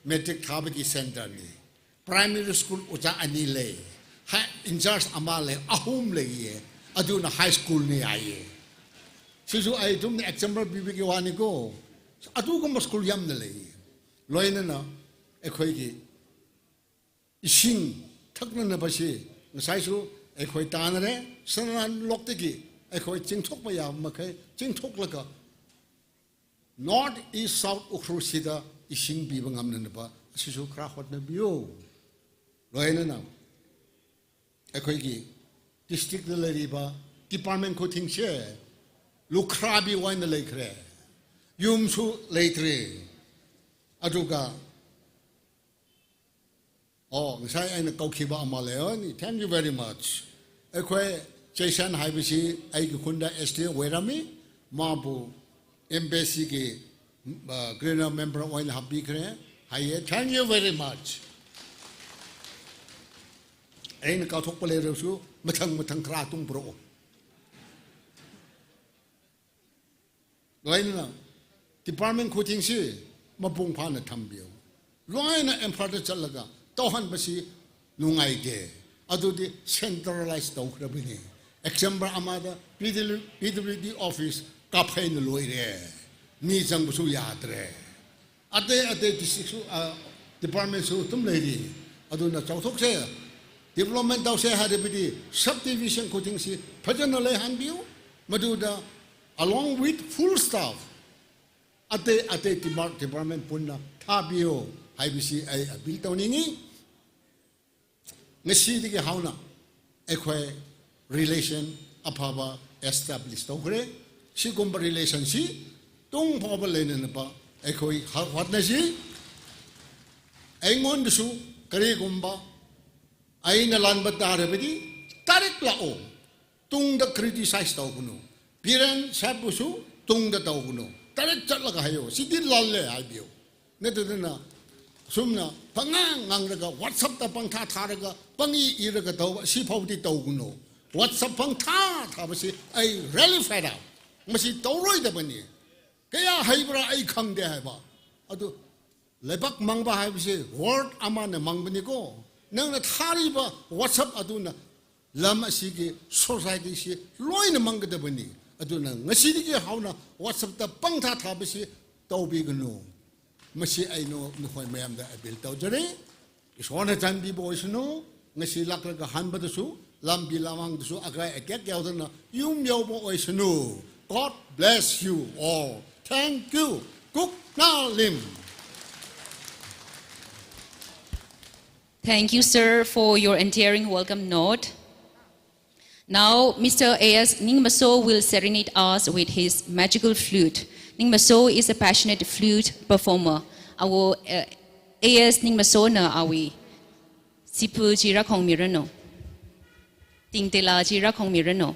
matric thāpaki center ni. Primary school ojā ani lei. Hai in charge ama lei, ahum leiye. Aduna high school ni aiye. Sisu ai ithumna example pibiki vāniko. Adukumba school yamna lei. Loinana, eikhoi ki ising thaknanapa si, ngasaisu eikhoi tānare, Sanaran lokdagi eikhoi chingthokpa ya makhai, chingthoklaga North, East, South Ukhrul sida ising pipa ngamnanapa, sisu khara hotnapiyo. Loinana, eikhoi ki district da leiriba department khuthingse lukharabi oina leikhare. Yumsu leitre. Aduka Oh, ngasai eina kaokhiba ama leioni. Thank you very much. Eikhoi Jason haibasi, aiki khunda S T oirami, mabu M P C ki, uh, Greener member oina hapbikhare. Haiye, thank you very much. Eina kaothokpa leirasu, mathang mathang khara tungpro. Loinana, department khuthingsi mapung phāna thampiyo. Loina Imphal da zatlaga tauhanpasi nungaite. Adudi centralize taukhrabini. Example amada P W, P W D office kaphaina loire. Ni zangpasu yadre. Atei, atei district su, ah, department su tum leiri. Aduna chaothokse, development tause hairabadi subdivision khuthingsi phazana leihānpiyo. Maduda along with full staff, atei, atei depart-, department punna thāpiyo. Haibasi ai appeal tauningi. Ngasidagi haona, eikhoi relation aphaba establish taukhare. Sigumba relation si tungphoba leinanapa, eikhoi ha-, hotnasi. Eingondasu, karigumba eina lanba tarabadi, tarik lao tungda criticize taukunu. Biren sabusu tungda taukunu. Tarik zatlaga haiyo, sidi lalle haipiyo. Nathumna, sumna, pangang ngangraga, WhatsApp da pangthā thāraga, pangi iraga tau, siphaodi taukunu. WhatsApp pangthā thāpasi, I really fed up. Masi tauroidabani. Kayā haibra ai khangde haiba. Adu, leibak mangba haibasi, word amana mangbaniko. Nangna thāriba WhatsApp aduna, lam asiki society si loina mangkadabani. Aduna ngasidagi haona WhatsApp da pangthā thāpasi taubikunu. Masi eina nakhoi mayamda appeal taujare. Ishorna chānpiba oisanu, ngasi lākraga hanbadasu, lampi lamangdasu, akai akek yaodana yum yaoba oisanu. God bless you all. Thank you. Kuknalim. Thank you, sir, for your endearing welcome note. Now, Mister A S Ningmaso will serenade us with his magical flute. Ningmaso is a passionate flute performer. Our uh, A S Ningmasona awui siphu chi rākhongmiranu. Tingtila chi rākhongmiranu.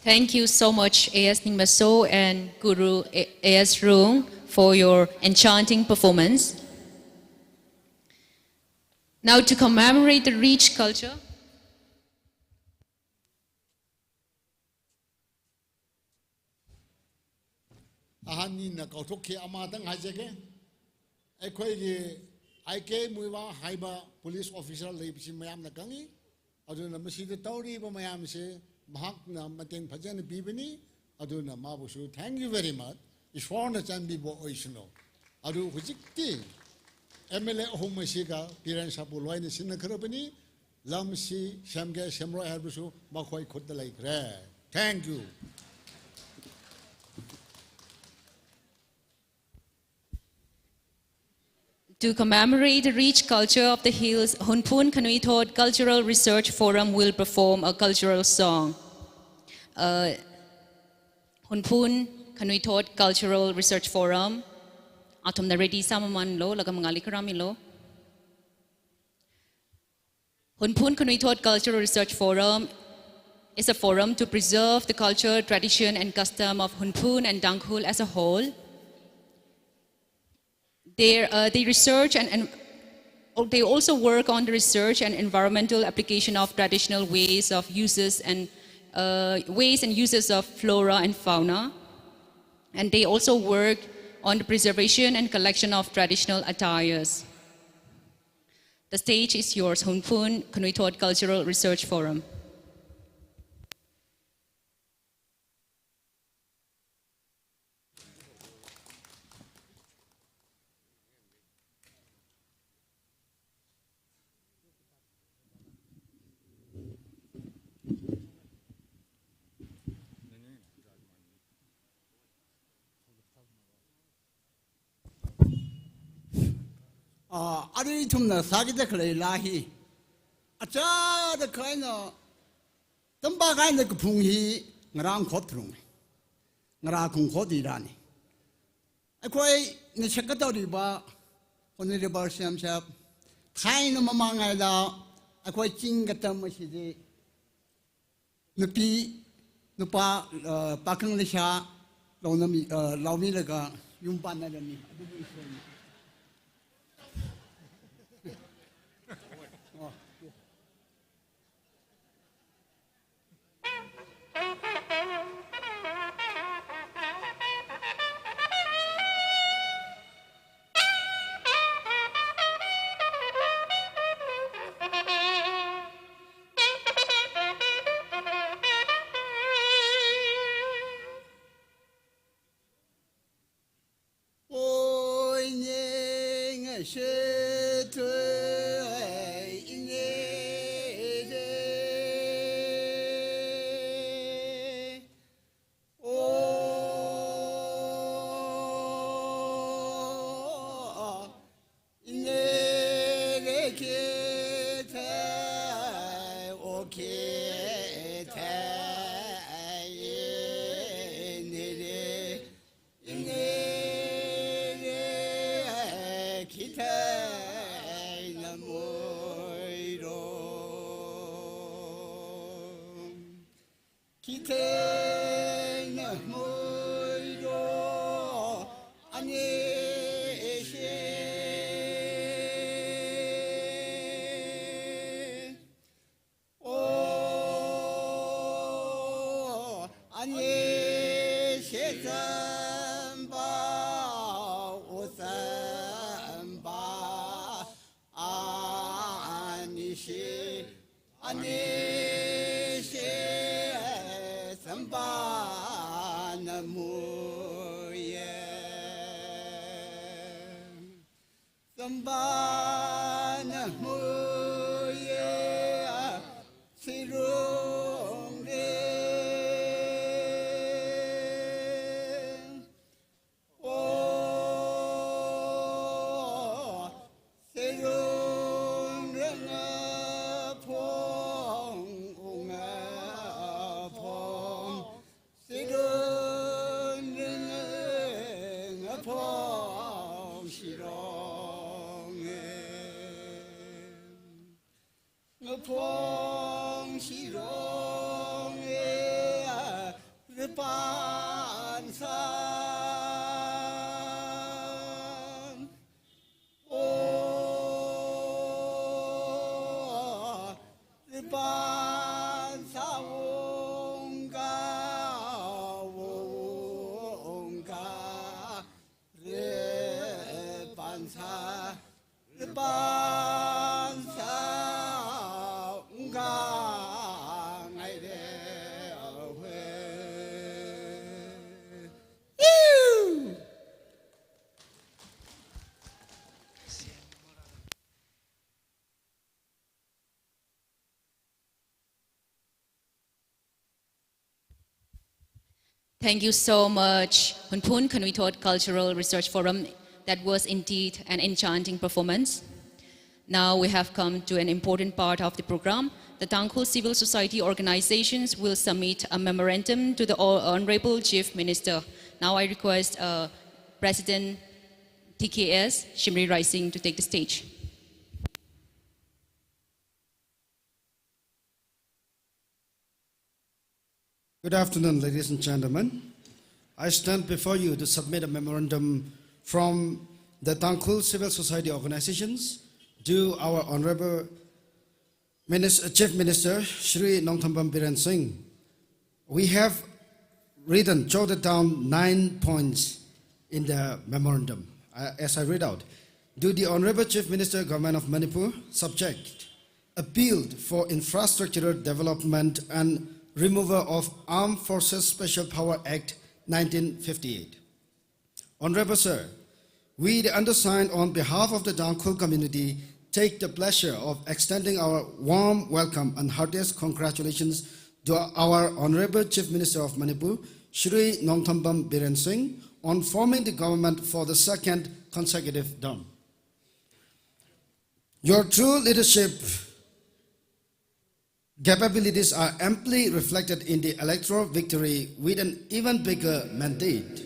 Thank you so much, A S Ningmaso and Guru A S Rung, for your enchanting performance. Now, to commemorate the rich culture, ꯑꯍꯟꯅꯤꯅ ꯀꯥꯎꯊꯣꯛꯈꯤ, ꯑꯃꯇꯪ ꯍꯥꯏꯖꯒꯦ꯫ ꯑꯩꯈꯣꯏꯒꯤ I K ꯃꯨꯏꯋꯥ ꯍꯥꯏꯕ police officer ꯂꯩꯕꯁꯤ ꯃꯌꯥꯝꯅ ꯈꯪꯉꯤ꯫ ꯑꯗꯨꯅ ꯃꯁꯤꯗ ꯇꯧꯔꯤꯕ ꯃꯌꯥꯝꯁꯦ ꯃꯍꯥꯛꯅ ꯃꯇꯦꯡ ꯐꯖꯅ ꯄꯤꯕꯅꯤ꯫ ꯑꯗꯨꯅ ꯃꯥꯕꯨꯁꯨ thank you very much꯫ ꯏꯁꯣꯔꯅ ꯆꯥꯟꯕꯤꯕ ꯑꯣꯏꯁꯅꯨ꯫ ꯑꯗꯨ ꯍꯧꯖꯤꯛꯇꯤ M L A ꯑꯍꯨꯝ ꯑꯁꯤꯒ ꯕꯤꯔꯦꯟ ꯁꯥꯍꯕꯄꯨ ꯂꯣꯏꯅ ꯁꯤꯟꯅꯈ꯭ꯔꯕꯅꯤ꯫ ꯂꯝꯁꯤ ꯁꯦꯝꯒꯦ ꯁꯦꯝꯔꯣꯏ ꯍꯥꯏꯕꯁꯨ ꯃꯈꯣꯏ ꯈꯨꯠꯇ ꯂꯩꯈ꯭ꯔꯦ꯫ Thank you꯫ To commemorate the rich culture of the hills, Hunphun Khanuithot Cultural Research Forum will perform a cultural song. Uh, Hunphun Khanuithot Cultural Research Forum, athumna ready sāmamanlu, laga mangāli kharammilu. Hunphun Khanuithot Cultural Research Forum is a forum to preserve the culture, tradition, and custom of Hunphun and Tangkhul as a whole. They, uh, they research and, and, oh, they also work on the research and environmental application of traditional ways of uses and, uh, ways and uses of flora and fauna. And they also work on the preservation and collection of traditional attires. The stage is yours, Hunphun Khanuithot Cultural Research Forum. Ah, arui ithumna sākida khalei laa hi, achāda khaina, tampākha eina kaphung hi ngarā khotrum, ngarā khung khot hi rani. ꯑꯩꯈꯣꯏꯅ ꯁꯛꯀꯗꯧꯔꯤꯕ Honorable C M Saheb, ꯊꯥꯏꯅ ꯃꯃꯥꯡꯉꯩꯗ ꯑꯩꯈꯣꯏ ꯆꯤꯡ ꯀꯇꯝ ꯑꯁꯤꯗꯤ ꯅꯨꯄꯤ, ꯅꯨꯄꯥ, ꯑ, ꯄꯥꯈꯪ ꯂꯩꯁꯥ ꯂꯧꯅꯃꯤ-, ꯑ, ꯂꯧꯃꯤꯟꯅꯔꯒ ꯌꯨꯝ ꯄꯥꯟꯅꯔꯝꯃꯤ꯫ ꯑꯗꯨꯕꯨ ꯏꯁꯣꯔꯅ Thank you so much, Hunphun Khanuithot Cultural Research Forum. That was indeed an enchanting performance. Now we have come to an important part of the program. The Tangkhul civil society organizations will submit a memorandum to the Hon-, Honorable Chief Minister. Now I request, uh, President T K S, Shimli Raising, to take the stage. Good afternoon, ladies and gentlemen. I stand before you to submit a memorandum from the Tangkhul Civil Society Organizations to our Honorable Minis-, Chief Minister, Shri Nongthombam Biren Singh. We have written, jotted down nine points in the memorandum. Uh, as I read out, to the Honorable Chief Minister, Government of Manipur, subject, appealed for infrastructural development and removal of Armed Forces Special Power Act nineteen fifty-eight. Honorable Sir, we, the undersigned, on behalf of the Tangkhul community, take the pleasure of extending our warm welcome and heartiest congratulations to our Honorable Chief Minister of Manipur, Shri Nongthombam Biren Singh, on forming the government for the second consecutive term. Your true leadership capabilities are amply reflected in the electoral victory with an even bigger mandate.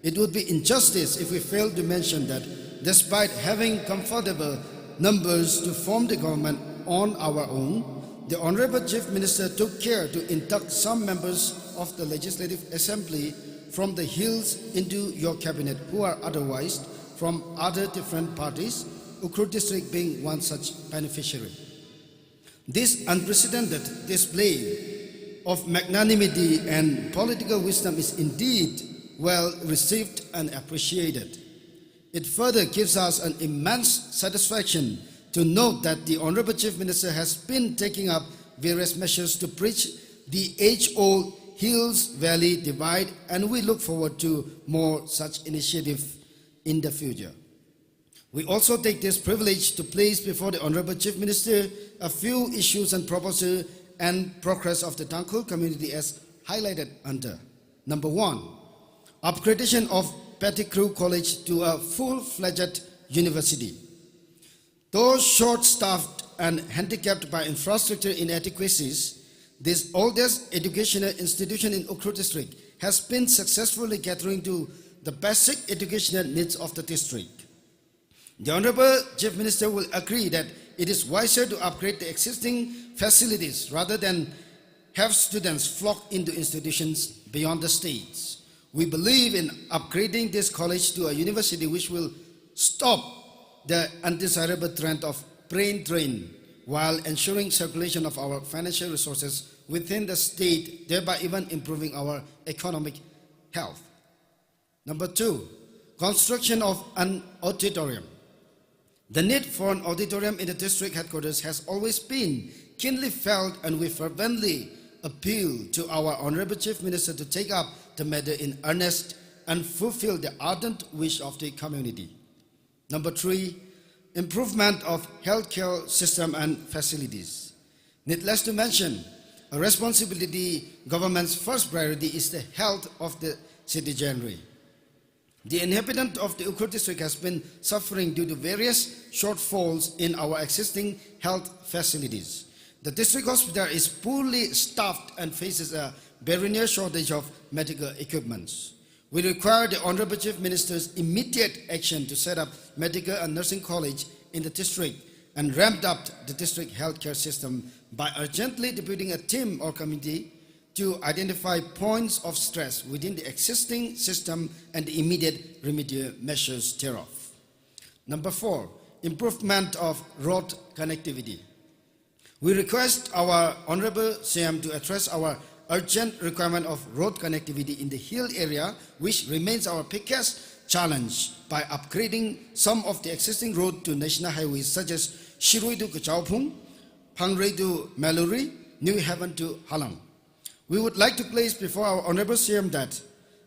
It would be injustice if we fail to mention that despite having comfortable numbers to form the government on our own, the Honorable Chief Minister took care to induct some members of the Legislative Assembly from the hills into your cabinet who are otherwise from other different parties, Ukhrul district being one such beneficiary. This unprecedented display of magnanimity and political wisdom is indeed well received and appreciated. It further gives us an immense satisfaction to note that the Honorable Chief Minister has been taking up various measures to bridge the age-old Hills Valley divide, and we look forward to more such initiatives in the future. We also take this privilege to place before the Honorable Chief Minister a few issues and proposals and progress of the Tangkhul community as highlighted under. Number one, upgradation of Pettigrew College to a full-fledged university. Though short-staffed and handicapped by infrastructure inadequacies, this oldest educational institution in Ukhrul district has been successfully catering to the basic educational needs of the district. The Honorable Chief Minister will agree that it is wiser to upgrade the existing facilities rather than have students flock into institutions beyond the states. We believe in upgrading this college to a university which will stop the undesirable trend of brain drain while ensuring circulation of our financial resources within the state, thereby even improving our economic health. Number two, construction of an auditorium. The need for an auditorium in the district headquarters has always been keenly felt, and we fervently appeal to our Honorable Chief Minister to take up the matter in earnest and fulfill the ardent wish of the community. Number three, improvement of healthcare system and facilities. Needless to mention, a responsibility government's first priority is the health of the citizenry. The inhabitant of the Ukhrul district has been suffering due to various shortfalls in our existing health facilities. The district hospital is poorly staffed and faces a perennial shortage of medical equipments. We require the Honorable Chief Minister's immediate action to set up medical and nursing college in the district and ramp up the district healthcare system by urgently deputing a team or committee to identify points of stress within the existing system and the immediate remedial measures thereof. Number four, improvement of road connectivity. We request our Honorable C M to address our urgent requirement of road connectivity in the hill area, which remains our biggest challenge, by upgrading some of the existing road to national highways such as Shirui to Kachaophung, Phangrei to Meluri, New Haven to Halang. We would like to place before our Honorable C M that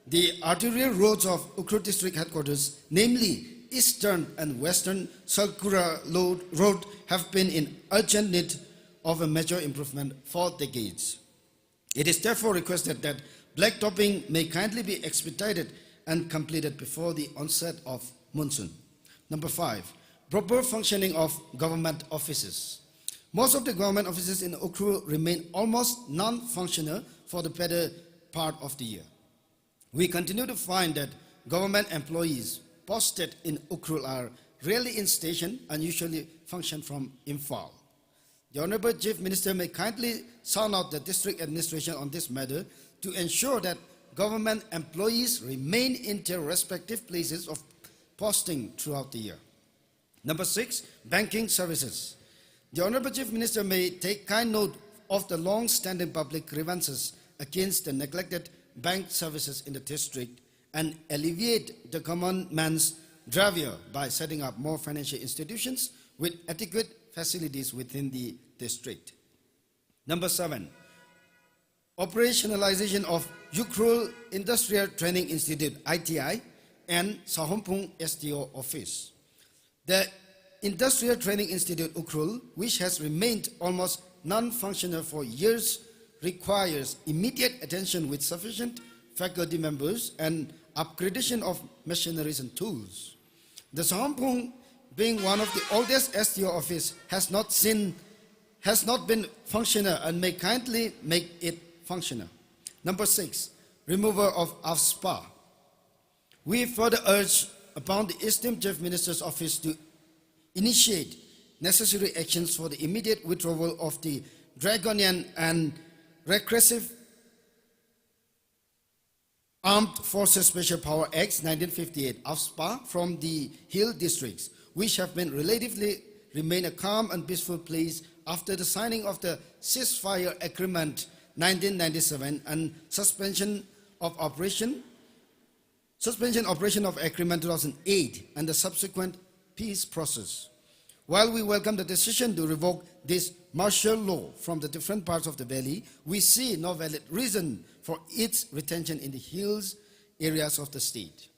the arterial roads of Ukhrul District Headquarters, namely Eastern and Western Sakura Lo-, Road, have been in urgent need of a major improvement for decades. It is therefore requested that blacktopping may kindly be expedited and completed before the onset of monsoon. Number five, proper functioning of government offices. Most of the government offices in Ukhrul remain almost non-functional for the better part of the year. We continue to find that government employees posted in Ukhrul are rarely in station and usually function from Imphal. The Honorable Chief Minister may kindly sound out the district administration on this matter to ensure that government employees remain in their respective places of posting throughout the year. Number six, banking services. The Honorable Chief Minister may take kind note of the long-standing public grievances against the neglected bank services in the district and alleviate the common man's driver by setting up more financial institutions with adequate facilities within the district. Number seven, operationalization of Ukhrul Industrial Training Institute, I T I, and Sahomphung S D O office. The Industrial Training Institute Ukhrul, which has remained almost non-functional for years, requires immediate attention with sufficient faculty members and upgradation of machineries and tools. The Sahomphung being one of the oldest S D O office, has not seen, has not been functional and may kindly make it functional. Number six, removal of AFSPA. We further urge upon the esteemed Chief Minister's Office to initiate necessary actions for the immediate withdrawal of the draconian and regressive Armed Forces Special Power Acts nineteen fifty-eight, AFSPA, from the hill districts, which have been relatively remain a calm and peaceful place after the signing of the ceasefire agreement nineteen ninety-seven and suspension of operation, suspension operation of agreement two thousand eight and the subsequent peace process. While we welcome the decision to revoke this martial law from the different parts of the valley, we see no valid reason for its retention in the hills areas of the state.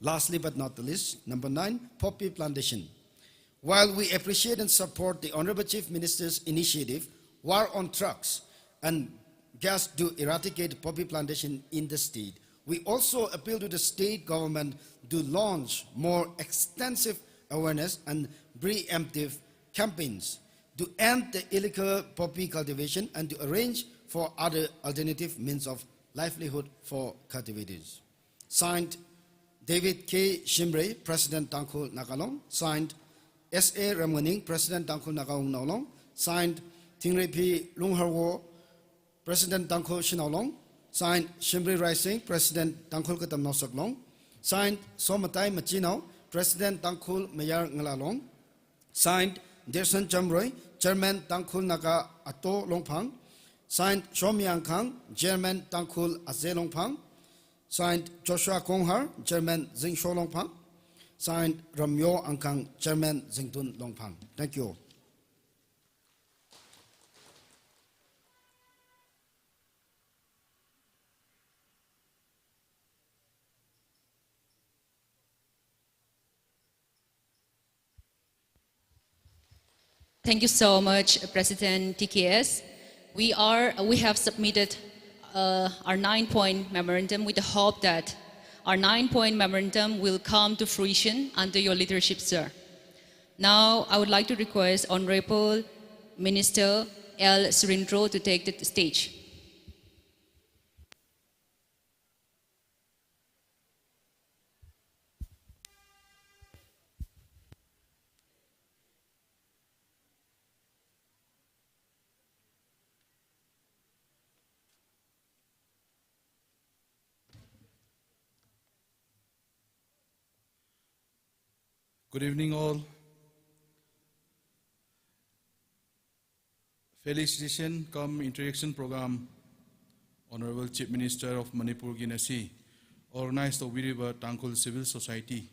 Lastly but not the least, number nine, poppy plantation. While we appreciate and support the Honorable Chief Minister's initiative, War on Drugs, and gas to eradicate poppy plantation in the state, we also appeal to the state government to launch more extensive awareness and preemptive campaigns to end the illegal poppy cultivation and to arrange for other alternative means of livelihood for cultivators. Signed, David K Shimray, President Tangkhul Naga Long. Signed, S A Ramnganing, President Tangkhul Naga Wungnao Long. Signed, Thingreiphi Lungharwo, President Tangkhul Shanao Long. Signed, Shimray Raising, President Tangkhul Katamnao Saklong. Signed, Somatai Machinao, President Tangkhul Mayar Ngala Long. Signed, Derson Chamroy, Chairman Tangkhul Naga Ato Longphang. Signed, Shomi Angkhang, Chairman Tangkhul Aze Longphang. Signed, Joshua Konghar, Chairman Zingsho Longphang. Signed, Ramyo Angkhang, Chairman Zingtun Longphang. Thank you. Thank you so much, President T K S. We are, we have submitted uh, our nine-point memorandum with the hope that our nine-point memorandum will come to fruition under your leadership, sir. Now, I would like to request Honorable Minister L Surendro to take the stage. Good evening, all. Felicitation cum introduction program, Honorable Chief Minister of Manipur gi ngasi organize tobiriba Tangkhul Civil Society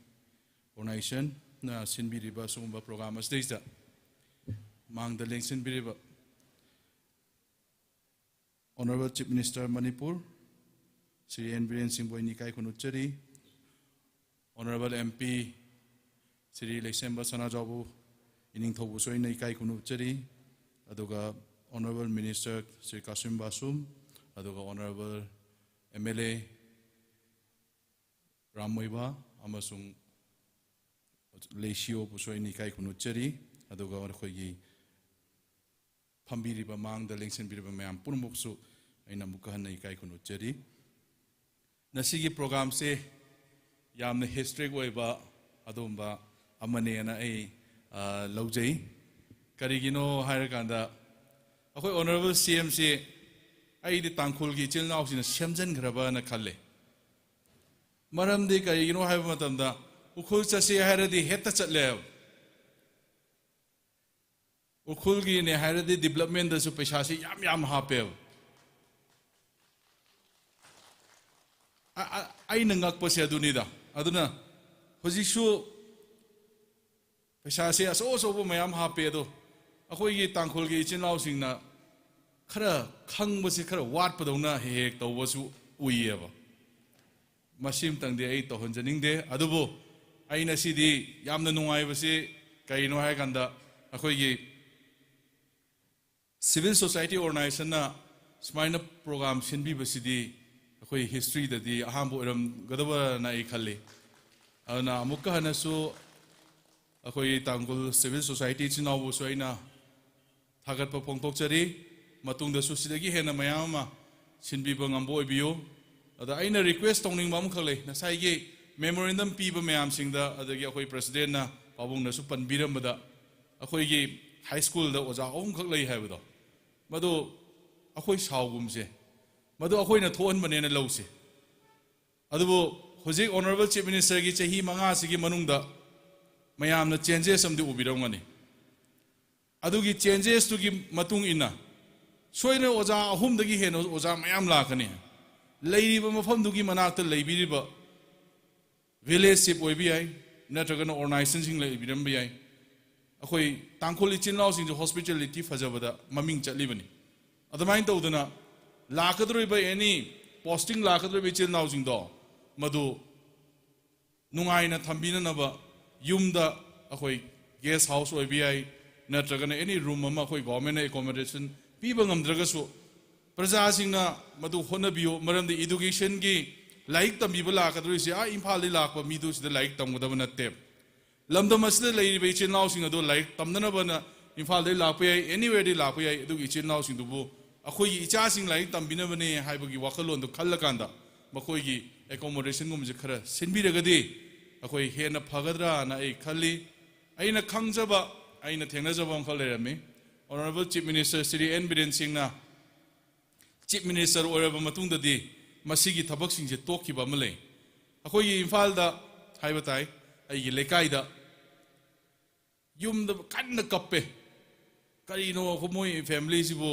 Organization na sinbiriba sungba program asdesa mangda lengsinbiriba Honorable Chief Minister Manipur, Shri N Biren Singh boi ini kaikhanu chari, Honorable M P, Shri Leisemba Sanajaobu, Iningthoubu soina kaikhanu chari, aduga Honorable Minister Shri Khashim Bashum, aduga Honorable M L A Ram Muivah, amasung Leishiyo buso ini kaikhanu chari, aduga akhoi gi phambiriba mangda lengsinbiriba mayam pumoksu, aina mukahan na kaikhanu chari. Nasi gi program se yamna historic oiba adumba amane na ai ah, laujai. Karigino haira kanda akhoi Honorable C M se ai di Tangkhul gi chilnao sina semzan graba na khalle. Maramdi karigino haiba matamda Ukhrul chase haira di hetta chatle. Ukhrul gi ne haira di development da su paisa se yam yam hape. Ai nangak pase aduni da. Aduna hojik su paisa se aso aso bu mayam hape do. Akhoi gi Tangkhul gi chilnao singna khara khangba se khara watpa dona hehek tauba su uiye ba. Masim tangde ai tohon janing de, adubo, aina sidi yamna nungai basi, kaino hai kanda, akhoi gi civil society organization na smaina program sinbi basidi, akhoi history dadi, ahambo iram gadaba na i khalli. Ana amuka hana su, ꯑꯩꯈꯣꯏ Tangkhul Civil Society ꯏꯆꯤꯟ ꯏꯅꯥꯎꯕꯨꯁꯨ ꯑꯩꯅ ꯊꯥꯒꯠꯄ ꯐꯣꯡꯗꯣꯛꯆꯔꯤ꯫ ꯃꯇꯨꯡꯗꯁꯨ ꯁꯤꯗꯒꯤ ꯍꯦꯟꯅ ꯃꯌꯥꯝ ꯑꯃ ꯁꯤꯟꯕꯤꯕ ꯉꯝꯕ ꯑꯣꯏꯕꯤꯌꯨ꯫ ꯑꯗ ꯑꯩꯅ request ꯇꯧꯅꯤꯡꯕ ꯑꯃꯈꯛ ꯂꯩ꯫ ꯉꯁꯥꯏꯒꯤ memorandum ꯄꯤꯕ ꯃꯌꯥꯝꯁꯤꯡꯗ, ꯑꯗꯒꯤ ꯑꯩꯈꯣꯏ presidentꯅ, ꯄꯥꯕꯨꯡꯅꯁꯨ ꯄꯟꯕꯤꯔꯝꯕꯗ, ꯑꯩꯈꯣꯏꯒꯤ high schoolꯗ ꯑꯣꯖꯥ ꯑꯍꯨꯝꯈꯛ ꯂꯩ ꯍꯥꯏꯕꯗꯣ, ꯃꯗꯨ ꯑꯩꯈꯣꯏ ꯁꯥꯎꯒꯨꯝꯁꯦ, ꯃꯗꯨ ꯑꯩꯈꯣꯏꯅ ꯊꯣꯛꯍꯟꯕꯅꯦꯅ ꯂꯧꯁꯦ꯫ ꯑꯗꯨꯕꯨ ꯍꯧꯖꯤꯛ Honourable Chief Ministerꯒꯤ ꯆꯍꯤ ꯃꯉꯥꯁꯤꯒꯤ ꯃꯅꯨꯡꯗ ꯃꯌꯥꯝꯅ changes ꯑꯃꯗꯤ ꯎꯕꯤꯔꯝꯒꯅꯤ꯫ ꯑꯗꯨꯒꯤ changesꯇꯨꯒꯤ ꯃꯇꯨꯡ ꯏꯟꯅ ꯁꯣꯏꯗꯅ ꯑꯣꯖꯥ ꯑꯍꯨꯝꯗꯒꯤ ꯍꯦꯟꯅ ꯑꯣꯖꯥ ꯃꯌꯥꯝ ꯂꯥꯛꯀꯅꯤ꯫ ꯂꯩꯔꯤꯕ ꯃꯐꯝꯗꯨꯒꯤ ꯃꯅꯥꯛꯇ ꯂꯩꯕꯤꯔꯤꯕ village chief ꯑꯣꯏꯕ ꯌꯥꯏ, ꯅꯠꯇ꯭ꯔꯒꯅ organizationꯁꯤꯡ ꯂꯩꯕꯤꯔꯝꯕ ꯌꯥꯏ꯫ ꯑꯩꯈꯣꯏ ꯇꯥꯡꯈꯨꯜ ꯏꯆꯤꯜ ꯏꯅꯥꯎꯁꯤꯡꯁꯦ hospitality ꯐꯖꯕꯗ ꯃꯃꯤꯡ ꯆꯠꯂꯤꯕꯅꯤ꯫ ꯑꯗꯨꯃꯥꯏꯅ ꯇꯧꯗꯅ ꯂꯥꯛꯀꯗꯧꯔꯤꯕ any posting ꯂꯥꯛꯀꯗꯧꯔꯤꯕ ꯏꯆꯤꯜ ꯏꯅꯥꯎꯁꯤꯡꯗꯣ ꯃꯗꯨ ꯅꯨꯡꯉꯥꯏꯅ ꯊꯝꯕꯤꯅꯅꯕ ꯌꯨꯝꯗ ꯑꯩꯈꯣꯏ guest house ꯑꯣꯏꯕ ꯌꯥꯏ, ꯅꯠꯇ꯭ꯔꯒꯅ any room ꯑꯃ ꯑꯩꯈꯣꯏ governmentꯅ accommodation ꯄꯤꯕ ꯉꯝꯗ꯭ꯔꯒꯁꯨ ꯄ꯭ꯔꯖꯥꯁꯤꯡꯅ ꯃꯗꯨ ꯍꯣꯠꯅꯕꯤꯌꯨ꯫ ꯃꯔꯝꯗꯤ educationꯒꯤ ꯂꯥꯏꯔꯤꯛ ꯇꯝꯕꯤꯕ ꯂꯥꯛꯀꯗꯧꯔꯤꯁꯦ ꯑꯥ ꯏꯝꯐꯥꯜꯗꯒꯤ ꯂꯥꯛꯄ ꯃꯤꯗꯨ ꯁꯤꯗ ꯂꯥꯏꯔꯤꯛ ꯇꯝꯒꯗꯕ ꯅꯠꯇꯦ꯫ ꯂꯝꯗꯝ ꯑꯁꯤꯗ ꯂꯩꯔꯤꯕ ꯏꯆꯤꯜ ꯏꯅꯥꯎꯁꯤꯡ ꯑꯗꯨ ꯂꯥꯏꯔꯤꯛ ꯇꯝꯅꯅꯕꯅ ꯏꯝꯐꯥꯜꯗꯒꯤ ꯂꯥꯛꯄ ꯌꯥꯏ, anywhereꯗꯒꯤ ꯂꯥꯛꯄ ꯌꯥꯏ꯫ ꯑꯗꯨꯒꯤ ꯏꯆꯤꯜ ꯏꯅꯥꯎꯁꯤꯡꯗꯨꯕꯨ ꯑꯩꯈꯣꯏꯒꯤ ꯏꯆꯥꯁꯤꯡ ꯂꯥꯏꯔꯤꯛ ꯇꯝꯕꯤꯅꯕꯅꯦ ꯍꯥꯏꯕꯒꯤ ꯋꯥꯈꯜꯂꯣꯟꯗꯨ ꯈꯜꯂꯀꯥꯟꯗ ꯃꯈꯣꯏꯒꯤ accommodationꯒꯨꯝꯕꯁꯦ ꯈꯔ ꯁꯤꯟꯕꯤꯔꯒꯗꯤ ꯑꯩꯈꯣꯏ ꯍꯦꯟꯅ ꯐꯒꯗ꯭ꯔꯥꯅ ꯑꯩ ꯈꯜꯂꯤ꯫ ꯑꯩꯅ ꯈꯪꯖꯕ, ꯑꯩꯅ ꯊꯦꯡꯅꯖꯕ ꯑꯃꯈꯛ ꯂꯩꯔꯝꯃꯤ꯫ Honourable Chief Minister ꯁ꯭ꯔꯤ ꯑꯦꯟ ꯕꯤꯔꯦꯟ ꯁꯤꯡꯅ Chief Minister ꯑꯣꯏꯔꯕ ꯃꯇꯨꯡꯗꯗꯤ ꯃꯁꯤꯒꯤ ꯊꯕꯛꯁꯤꯡꯁꯦ ꯇꯣꯛꯈꯤꯕ ꯑꯃ ꯂꯩ꯫ ꯑꯩꯈꯣꯏꯒꯤ ꯏꯝꯐꯥꯜꯗ ꯍꯥꯏꯕ ꯇꯥꯏ, ꯑꯩꯒꯤ ꯂꯩꯀꯥꯏꯗ ꯌꯨꯝꯗ ꯀꯟꯅ ꯀꯞꯄꯦ꯫ ꯀꯔꯤꯅꯣ ꯑꯩꯈꯣꯏ ꯃꯣꯏ familyꯁꯤꯕꯨ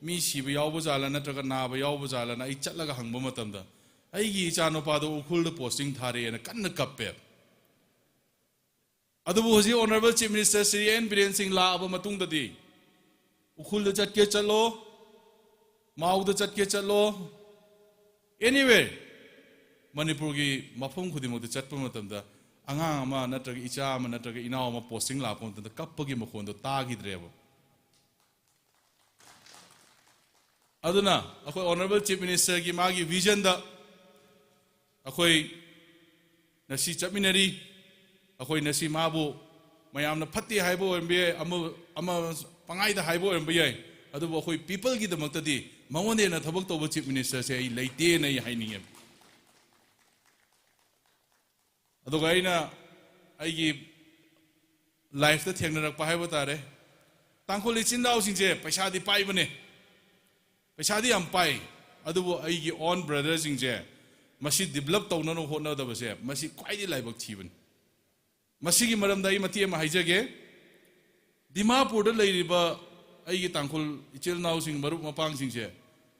ꯃꯤ ꯁꯤꯕ ꯌꯥꯎꯕ ꯖꯥꯠꯂꯥ ꯅꯠꯇ꯭ꯔꯒ ꯅꯥꯕ ꯌꯥꯎꯕ ꯖꯥꯠꯂꯥꯅ ꯑꯩ ꯆꯠꯂꯒ ꯍꯪꯕ ꯃꯇꯝꯗ ꯑꯩꯒꯤ ꯏꯆꯥꯅꯨꯄꯥꯗꯣ ꯎꯈ꯭ꯔꯨꯜꯗ posting ꯊꯥꯔꯦꯅ ꯀꯟꯅ ꯀꯞꯄꯦ꯫ ꯑꯗꯨꯕꯨ ꯍꯧꯖꯤꯛ Honourable Chief Minister ꯁ꯭ꯔꯤ ꯑꯦꯟ ꯕꯤꯔꯦꯟ ꯁꯤꯡ ꯂꯥꯛꯑꯕ ꯃꯇꯨꯡꯗꯗꯤ ꯎꯈ꯭ꯔꯨꯜꯗ ꯆꯠꯀꯦ ꯆꯠꯂꯣ, ꯃꯥꯎꯗ ꯆꯠꯀꯦ ꯆꯠꯂꯣ, anywhere, ꯃꯅꯤꯄꯨꯔꯒꯤ ꯃꯐꯝ ꯈꯨꯗꯤꯡꯃꯛꯇ ꯆꯠꯄ ꯃꯇꯝꯗ ꯑꯉꯥꯡ ꯑꯃ ꯅꯠꯇ꯭ꯔꯒ ꯏꯆꯥ ꯑꯃ ꯅꯠꯇ꯭ꯔꯒ ꯏꯅꯥꯎ ꯑꯃ posting ꯂꯥꯛꯄ ꯃꯇꯝꯗ ꯀꯞꯄꯒꯤ ꯃꯈꯣꯟꯗꯣ ꯇꯥꯈꯤꯗ꯭ꯔꯦꯕ꯫ ꯑꯗꯨꯅ ꯑꯩꯈꯣꯏ Honourable Chief Ministerꯒꯤ ꯃꯥꯒꯤ visionꯗ ꯑꯩꯈꯣꯏ ꯉꯁꯤ ꯆꯠꯃꯤꯟꯅꯔꯤ꯫ ꯑꯩꯈꯣꯏ ꯉꯁꯤ ꯃꯥꯕꯨ ꯃꯌꯥꯝꯅ ꯐꯠꯇꯦ ꯍꯥꯏꯕ ꯑꯣꯏꯔꯝꯕ ꯌꯥꯏ, ꯑꯃ, ꯑꯃ ꯄꯪꯍꯥꯏꯗ ꯍꯥꯏꯕ ꯑꯣꯏꯔꯝꯕ ꯌꯥꯏ, ꯑꯗꯨꯕꯨ ꯑꯩꯈꯣꯏ peopleꯒꯤꯗꯃꯛꯇꯗꯤ ꯃꯉꯣꯟꯗ ꯍꯦꯟꯅ ꯊꯕꯛ ꯇꯧꯕ Chief Ministerꯁꯦ ꯑꯩ ꯂꯩꯇꯦꯅ ꯑꯩ ꯍꯥꯏꯅꯤꯡꯉꯦ꯫ ꯑꯗꯨꯒ ꯑꯩꯅ ꯑꯩꯒꯤ lifeꯇ ꯊꯦꯡꯅꯔꯛꯄ ꯍꯥꯏꯕ ꯇꯥꯔꯦ, ꯇꯥꯡꯈꯨꯜ ꯏꯆꯤꯟ ꯏꯅꯥꯎꯁꯤꯡꯁꯦ ꯄꯩꯁꯥꯗꯤ ꯄꯥꯏꯕꯅꯦ, ꯄꯩꯁꯥꯗꯤ ꯌꯥꯝ ꯄꯥꯏ, ꯑꯗꯨꯕꯨ ꯑꯩꯒꯤ own brotherꯁꯤꯡꯁꯦ ꯃꯁꯤ develop ꯇꯧꯅꯕ ꯍꯣꯠꯅꯗꯕꯁꯦ ꯃꯁꯤ ꯈ꯭ꯋꯥꯏꯗꯒꯤ ꯂꯥꯏꯕꯛ ꯊꯤꯕꯅꯤ꯫ ꯃꯁꯤꯒꯤ ꯃꯔꯝꯗ ꯑꯩ ꯃꯇꯦꯛ ꯑꯃ ꯍꯥꯏꯖꯒꯦ꯫ ꯗꯤꯃꯥꯄꯨꯔꯗ ꯂꯩꯔꯤꯕ ꯑꯩꯒꯤ ꯇꯥꯡꯈꯨꯜ ꯏꯆꯤꯜ ꯏꯅꯥꯎꯁꯤꯡ, ꯃꯔꯨꯞ ꯃꯄꯥꯡꯁꯤꯡꯁꯦ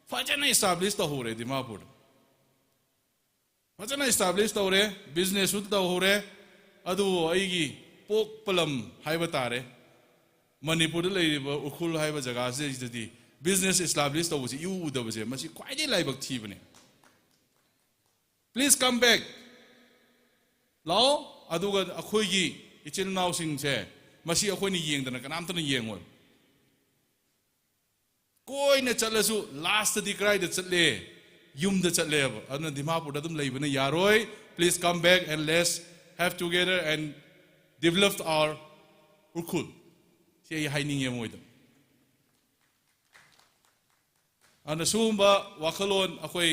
ꯐꯖꯅ establish ꯇꯧꯍꯧꯔꯦ ꯗꯤꯃꯥꯄꯨꯔꯗ꯫ ꯐꯖꯅ establish ꯇꯧꯔꯦ, businessꯁꯨ ꯇꯧꯍꯧꯔꯦ꯫ ꯑꯗꯨꯕꯨ ꯑꯩꯒꯤ ꯄꯣꯛꯄ ꯂꯝ ꯍꯥꯏꯕ ꯇꯥꯔꯦ, ꯃꯅꯤꯄꯨꯔꯗ ꯂꯩꯔꯤꯕ ꯎꯈ꯭ꯔꯨꯜ ꯍꯥꯏꯕ ꯖꯒꯥꯁꯤꯗꯩꯁꯤꯗꯗꯤ business establish ꯇꯧꯕꯁꯤ ꯏꯎ ꯎꯗꯕꯁꯦ ꯃꯁꯤ ꯈ꯭ꯋꯥꯏꯗꯒꯤ ꯂꯥꯏꯕꯛ ꯊꯤꯕꯅꯦ꯫ Please come back꯫ ꯂꯥꯛꯑꯣ, ꯑꯗꯨꯒ ꯑꯩꯈꯣꯏꯒꯤ ꯏꯆꯤꯜ ꯏꯅꯥꯎꯁꯤꯡꯁꯦ ꯃꯁꯤ ꯑꯩꯈꯣꯏꯅ ꯌꯦꯡꯗꯅ ꯀꯅꯥꯝꯇꯅ ꯌꯦꯡꯉꯣꯏ꯫ ꯀꯣꯏꯅ ꯆꯠꯂꯁꯨ lastꯇꯗꯤ ꯀꯗꯥꯏꯗ ꯆꯠꯂꯦ? ꯌꯨꯝꯗ ꯆꯠꯂꯦꯕ꯫ ꯑꯗꯨꯅ ꯗꯤꯃꯥꯄꯨꯔꯗ ꯑꯗꯨꯝ ꯂꯩꯕꯅ ꯌꯥꯔꯣꯏ꯫ Please come back and let's have together and develop our Ukhrul. ꯁꯤ ꯑꯩ ꯍꯥꯏꯅꯤꯡꯉꯦ ꯃꯣꯏꯗ꯫ ꯑꯗꯨꯅ ꯁꯤꯒꯨꯝꯕ ꯋꯥꯈꯜꯂꯣꯟ ꯑꯩꯈꯣꯏ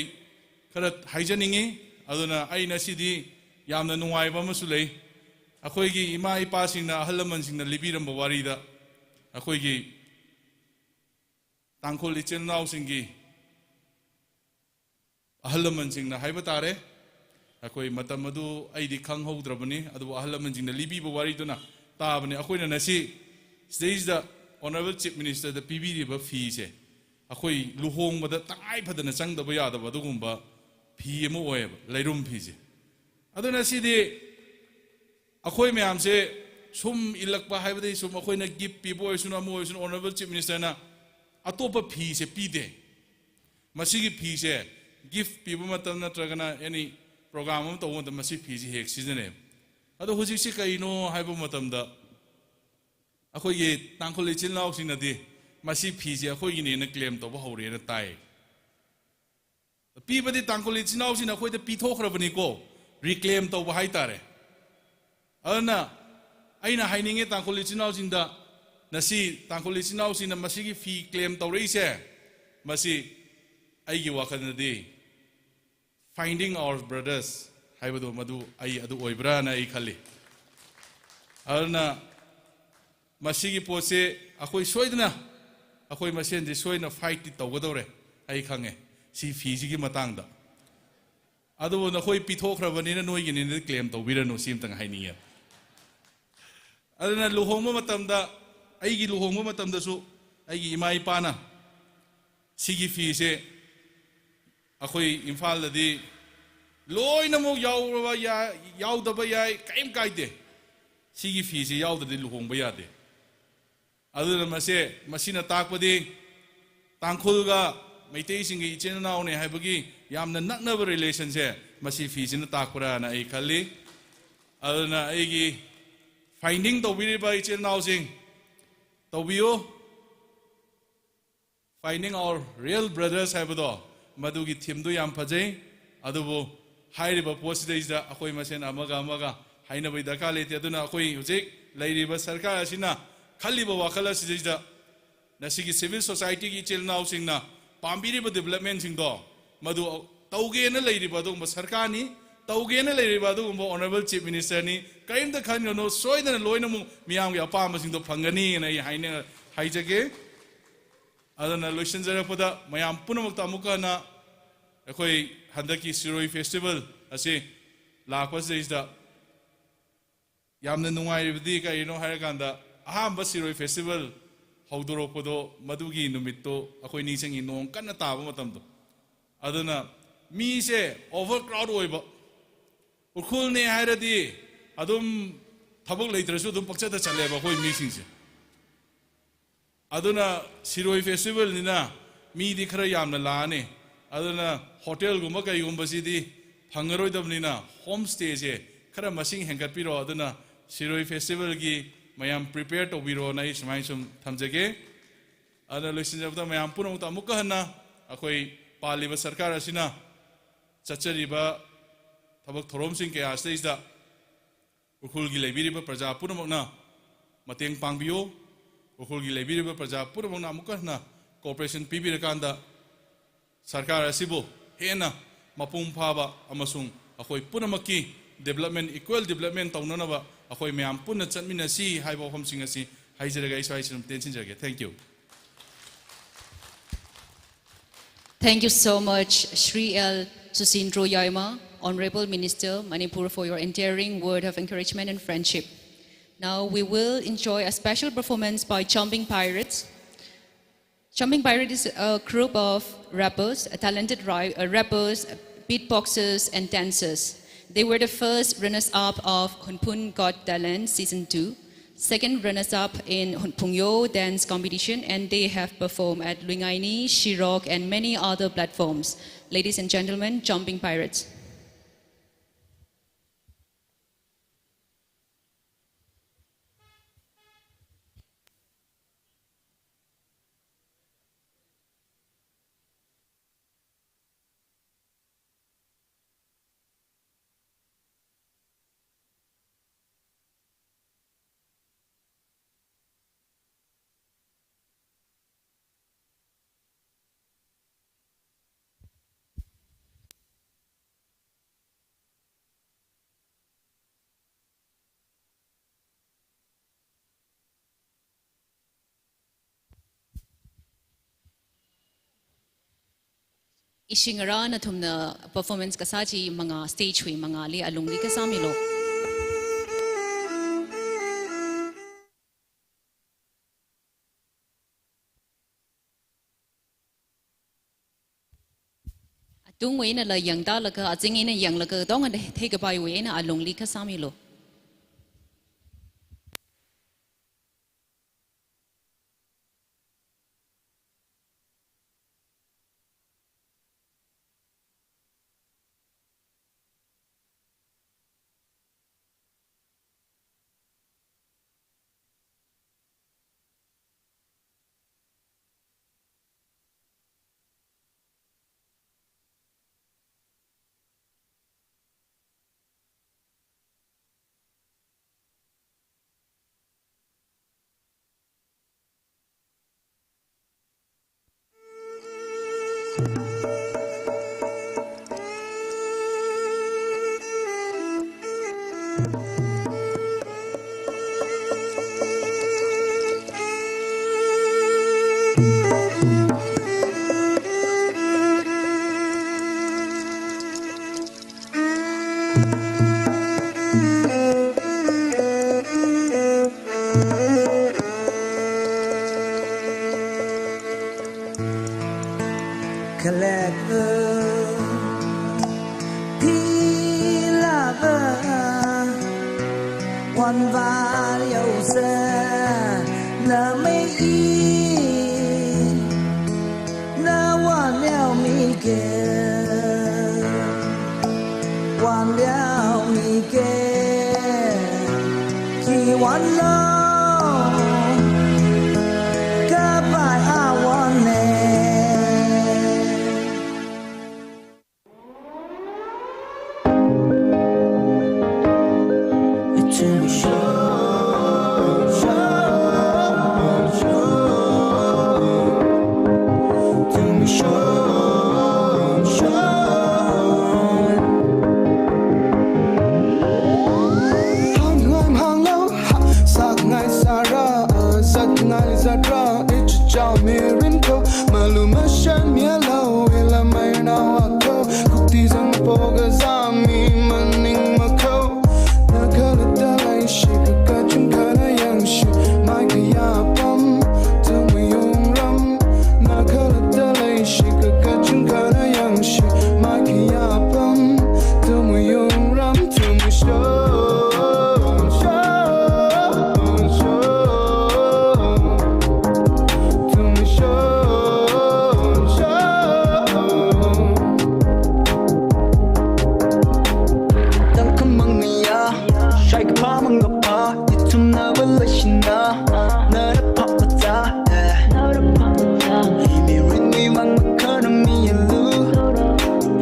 ꯈꯔ ꯍꯥꯏꯖꯅꯤꯡꯉꯤ꯫ ꯑꯗꯨꯅ ꯑꯩ ꯉꯁꯤꯗꯤ ꯌꯥꯝꯅ ꯅꯨꯡꯉꯥꯏꯕ ꯑꯃꯁꯨ ꯂꯩ꯫ ꯑꯩꯈꯣꯏꯒꯤ ꯏꯃꯥ ꯏꯄꯥꯁꯤꯡꯅ, ꯑꯍꯜ ꯂꯃꯟꯁꯤꯡꯅ ꯂꯤꯕꯤꯔꯝꯕ ꯋꯥꯔꯤꯗ ꯑꯩꯈꯣꯏꯒꯤ ꯇꯥꯡꯈꯨꯜ ꯏꯆꯤꯜ ꯏꯅꯥꯎꯁꯤꯡꯒꯤ ꯑꯍꯜ ꯂꯃꯟꯁꯤꯡꯅ ꯍꯥꯏꯕ ꯇꯥꯔꯦ꯫ ꯑꯩꯈꯣꯏ ꯃꯇꯝ ꯑꯗꯨ ꯑꯩꯗꯤ ꯈꯪꯍꯧꯗ꯭ꯔꯕꯅꯤ, ꯑꯗꯨꯕꯨ ꯑꯍꯜ ꯂꯃꯟꯁꯤꯡꯅ ꯂꯤꯕꯤꯕ ꯋꯥꯔꯤꯗꯨꯅ ꯇꯥꯕꯅꯤ꯫ ꯑꯩꯈꯣꯏꯅ ꯉꯁꯤ ꯁꯤꯗꯩꯁꯤꯗ Honourable Chief Ministerꯗ ꯄꯤꯕꯤꯔꯤꯕ ꯐꯤꯁꯦ ꯑꯩꯈꯣꯏ ꯂꯨꯍꯣꯡꯕꯗ ꯇꯉꯥꯏ ꯐꯗꯅ ꯆꯪꯗꯕ ꯌꯥꯗꯕ ꯑꯗꯨꯒꯨꯝꯕ ꯐꯤ ꯑꯃ ꯑꯣꯏꯌꯦꯕ, ꯂꯩꯔꯨꯝ ꯐꯤꯁꯦ꯫ ꯑꯗꯨꯅ ꯁꯤꯗꯤ ꯑꯩꯈꯣꯏ ꯃꯌꯥꯝꯁꯦ ꯁꯨꯝ ꯏꯜꯂꯛꯄ ꯍꯥꯏꯕꯗꯤ ꯁꯨꯝ ꯑꯩꯈꯣꯏꯅ gift ꯄꯤꯕ ꯑꯣꯏꯁꯅꯨ, ꯑꯃ ꯑꯣꯏꯁꯅꯨ, Honourable Chief Ministerꯅ ꯑꯇꯣꯞꯄ ꯐꯤꯁꯦ ꯄꯤꯗꯦ꯫ ꯃꯁꯤꯒꯤ ꯐꯤꯁꯦ gift ꯄꯤꯕ ꯃꯇꯝ ꯅꯠꯇ꯭ꯔꯒꯅ any program ꯑꯃ ꯇꯧꯕ ꯃꯇꯝꯗ ꯃꯁꯤ ꯐꯤꯁꯦ ꯍꯦꯛ ꯁꯤꯖꯤꯟꯅꯩ꯫ ꯑꯗꯣ ꯍꯧꯖꯤꯛꯁꯤ ꯀꯩꯅꯣ ꯍꯥꯏꯕ ꯃꯇꯝꯗ ꯑꯩꯈꯣꯏꯒꯤ ꯇꯥꯡꯈꯨꯜ ꯏꯆꯤꯜ ꯏꯅꯥꯎꯁꯤꯡꯅꯗꯤ ꯃꯁꯤ ꯐꯤꯁꯦ ꯑꯩꯈꯣꯏꯒꯤꯅꯦꯅ claim ꯇꯧꯕ ꯍꯧꯔꯦꯅ ꯇꯥꯏ꯫ ꯄꯤꯕꯗꯤ ꯇꯥꯡꯈꯨꯜ ꯏꯆꯤꯜ ꯏꯅꯥꯎꯁꯤꯡꯅ ꯑꯩꯈꯣꯏꯗ ꯄꯤꯊꯣꯛꯈ꯭ꯔꯕꯅꯤꯀꯣ, reclaim ꯇꯧꯕ ꯍꯥꯏꯇꯥꯔꯦ꯫ ꯑꯗꯨꯅ Eina haininge Tangkhul ichinnaochingda, nasi Tangkhul ichinnaochingna masigi fee claim taureise, masi aigi wakhanadi finding our brothers haiba do madu ai adu oibra na ai khali. Aduna masigi potse akhoi soidana, akhoi masendi soina fight di tauga daure, ai khange, si fee sigi matangda. Adubu nakhoi pithokra banina noigi nina claim taubira no sim tang haininge. Aduna luhongma matamda, aigi luhongma matamdasu, aigi ima ipana, sigi fee se, akhoi Imphal dadi, loinamuk yauraba ya, yaudaba yai, kaim kaide. Sigi fee se yaudadi luhongba yade. Aduna mase, masina takpadi, Tangkhul ga Meitei singgi ichinnaone haibagi, yamna naknaba relation se, masi fee sina takpara na ai khali. Aduna aigi finding taubiriba ichinnaosing, taubiyo. Finding our real brothers haiba do, madugi theme do yam phajai, adubu hairiba post dei jida, akhoi masen amaga amaga, hainaba darkar leite, aduna akhoi hujik, leiriba sarkar asina, khaliba wakhala sida jida, nasigi civil society gi ichinnaosingna, pambiriba development sing do, madu taugena leiriba dugumba sarkar ni, taugena leiriba dugumba Honorable Chief Minister ni, kaimda khan yono, soidana loinamuk, miyamgi apam sing do phangani, na ai haina, haijage. Aduna loisinjarapada mayam punamakta amuka na, akhoi handakki Shirui Festival, asi, lakpa stage da, yamna nungairibadi kaino haira kanda, ahamba Shirui Festival, haudorok pado, madugi numit to, akhoi ningsing inong kanna taba matam to. Aduna, mi se overcrowd oiba. Ukhrul ne hairadi, adum thabak leitrasu adum pakchada chaleba akhoi mi singse. Aduna Shirui Festival nina, midi khara yamna lane. Aduna hotel gumba kaigumba sidi, phangaroi dam nina, homestay se, khara masing hengkat piro, aduna Shirui Festival gi mayam prepare to biro na ismai sum thamjage. Aduna loisinjabda mayam punamakta amuka hana, akhoi paliba sarkar asina, chachariba, thabak thorom sing kaya stage da, Ukhrulgi leibiriba praja punamakna mateng pangbiyo, Ukhrulgi leibiriba praja punamakna amuka hana cooperation pibira kanda, sarkar asibu hena mapung phaba amasung akhoi punamakki development, equal development taunanaba akhoi mayam puna chatminasi haiba homsing asi haijaraga isai sum tensinjaraga. Thank you. Thank you so much, Shri L Susindro Yaima, Honorable Minister, Manipur, for your endearing word of encouragement and friendship. Now we will enjoy a special performance by Chombing Pirates. Chombing Pirates is a group of rappers, a talented ri-, uh, rappers, beatboxers, and dancers. They were the first runners-up of Hunphun Got Talent Season two, second runners-up in Hunphungyo Dance Competition, and they have performed at Luingaini, Shirok, and many other platforms. Ladies and gentlemen, Chombing Pirates. Ishi ngarā nathumna performance kasā chi mangā, stage hui mangāli alungli kasāmilu. Atungwui einala yangtālaga, azingwui eina yanglaga, tongana theikapaiwui eina alungli kasāmilu. Khalek, uh, philava, uh, wanvāyao sā, na mei i, na wanliao mi ke, wanliao mi ke, khi wanlo, kapai a wan ne. Sakngai sara, zatngai zatra, ichichao mirin ko, malu mashan mialo, ila mai na wako, kukti zang poga zami maning mako. Na kala talai shi, kakachung kana yang shi, mai kaya pam, tumu yung ram. Na kala talai shi, kakachung kana yang shi, mai kaya pam, tumu yung ram, tumu sho, sho, sho, tumu sho, sho. Tangkhamang ya, shai kapamang apa, ithumna balashina, nara papata, eh. Imi rin mi mang makana mi alu.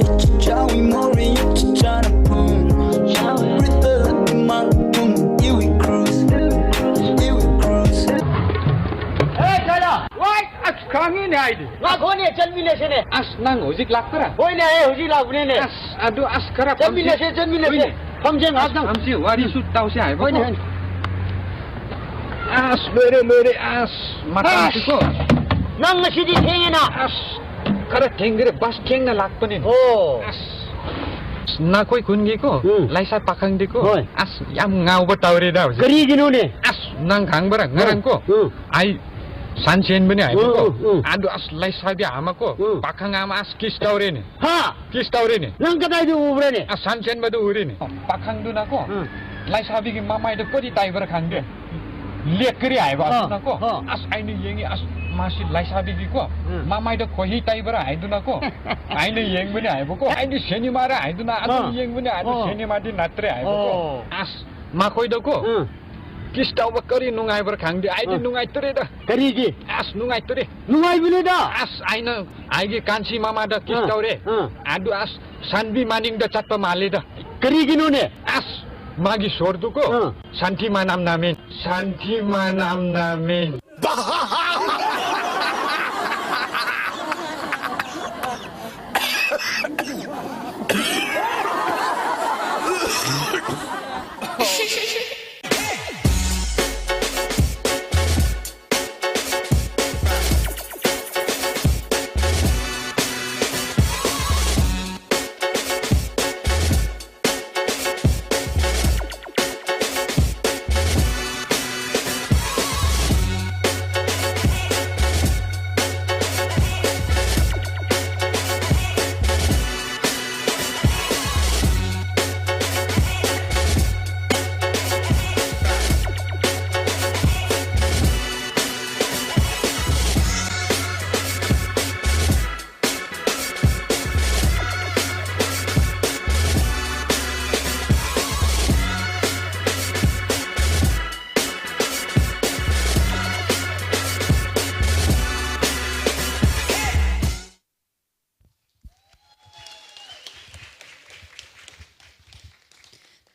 Ichichawi mori, ichichana pung. Rita lagi mang pung, iwi cruise, iwi cruise. Hey, Chala! Wai, as khangi ne aidi. Nga khone, chanmi ne shene. As nang hojik lakpara? Hoine, eh, hojik lakpane ne. As, adu as kharap. Chanmi ne she, chanmi ne she. Hoine. Phamjeng as nang. Phamjeng, wari su tau se ai. Hoine, hoine. As, lore, lore, as. Matan as. Tiko. Nang ngashidi thengna. As, kara thengre, bus thengna lakpane. Oh. As. Nakhoi khungi ko, hmm, leisha pakhangdi ko. Hoi. As, yam ngaoba taure da. Kari gino ne. As, nang khangbara, ngarang ko. Hmm. Ai, sanchen bani ai ko. Hmm, hmm, hmm. Adu as leisabi ama ko. Hmm. Pakhang ama as kiss taure ne. Ha! Kiss taure ne. Nang kadai du ubre ne. As sanchen badu ure ne. Pakhang duna ko. Hmm. Leisabi ki mamai da kodi tai bar khang de. Lek kari ai ba, ah, duna ko. Ah. As aini yengi as masi leisabi ki ko. Hmm. Mamai da kohi tai bar ai duna ko. Aini yeng bani ai ba ko. Aini cinema ra ai duna, ah, aini yeng bani ai, ah, cinema di natre ai ba ko. Oh. As makhoi da ko. Hmm. Kiss tau ba kari nungai bar khang de, aidi, ah, nungai ture da. Kari ki? As nungai ture. Nungai bile da. As aina, aigi kanchi mama da kiss, ah, taure. Ah. Adu as sanbi maning da chatpa male da. Kari gino ne. As magi sor du ko. Ah. Santi manam namin. Santi manam namin.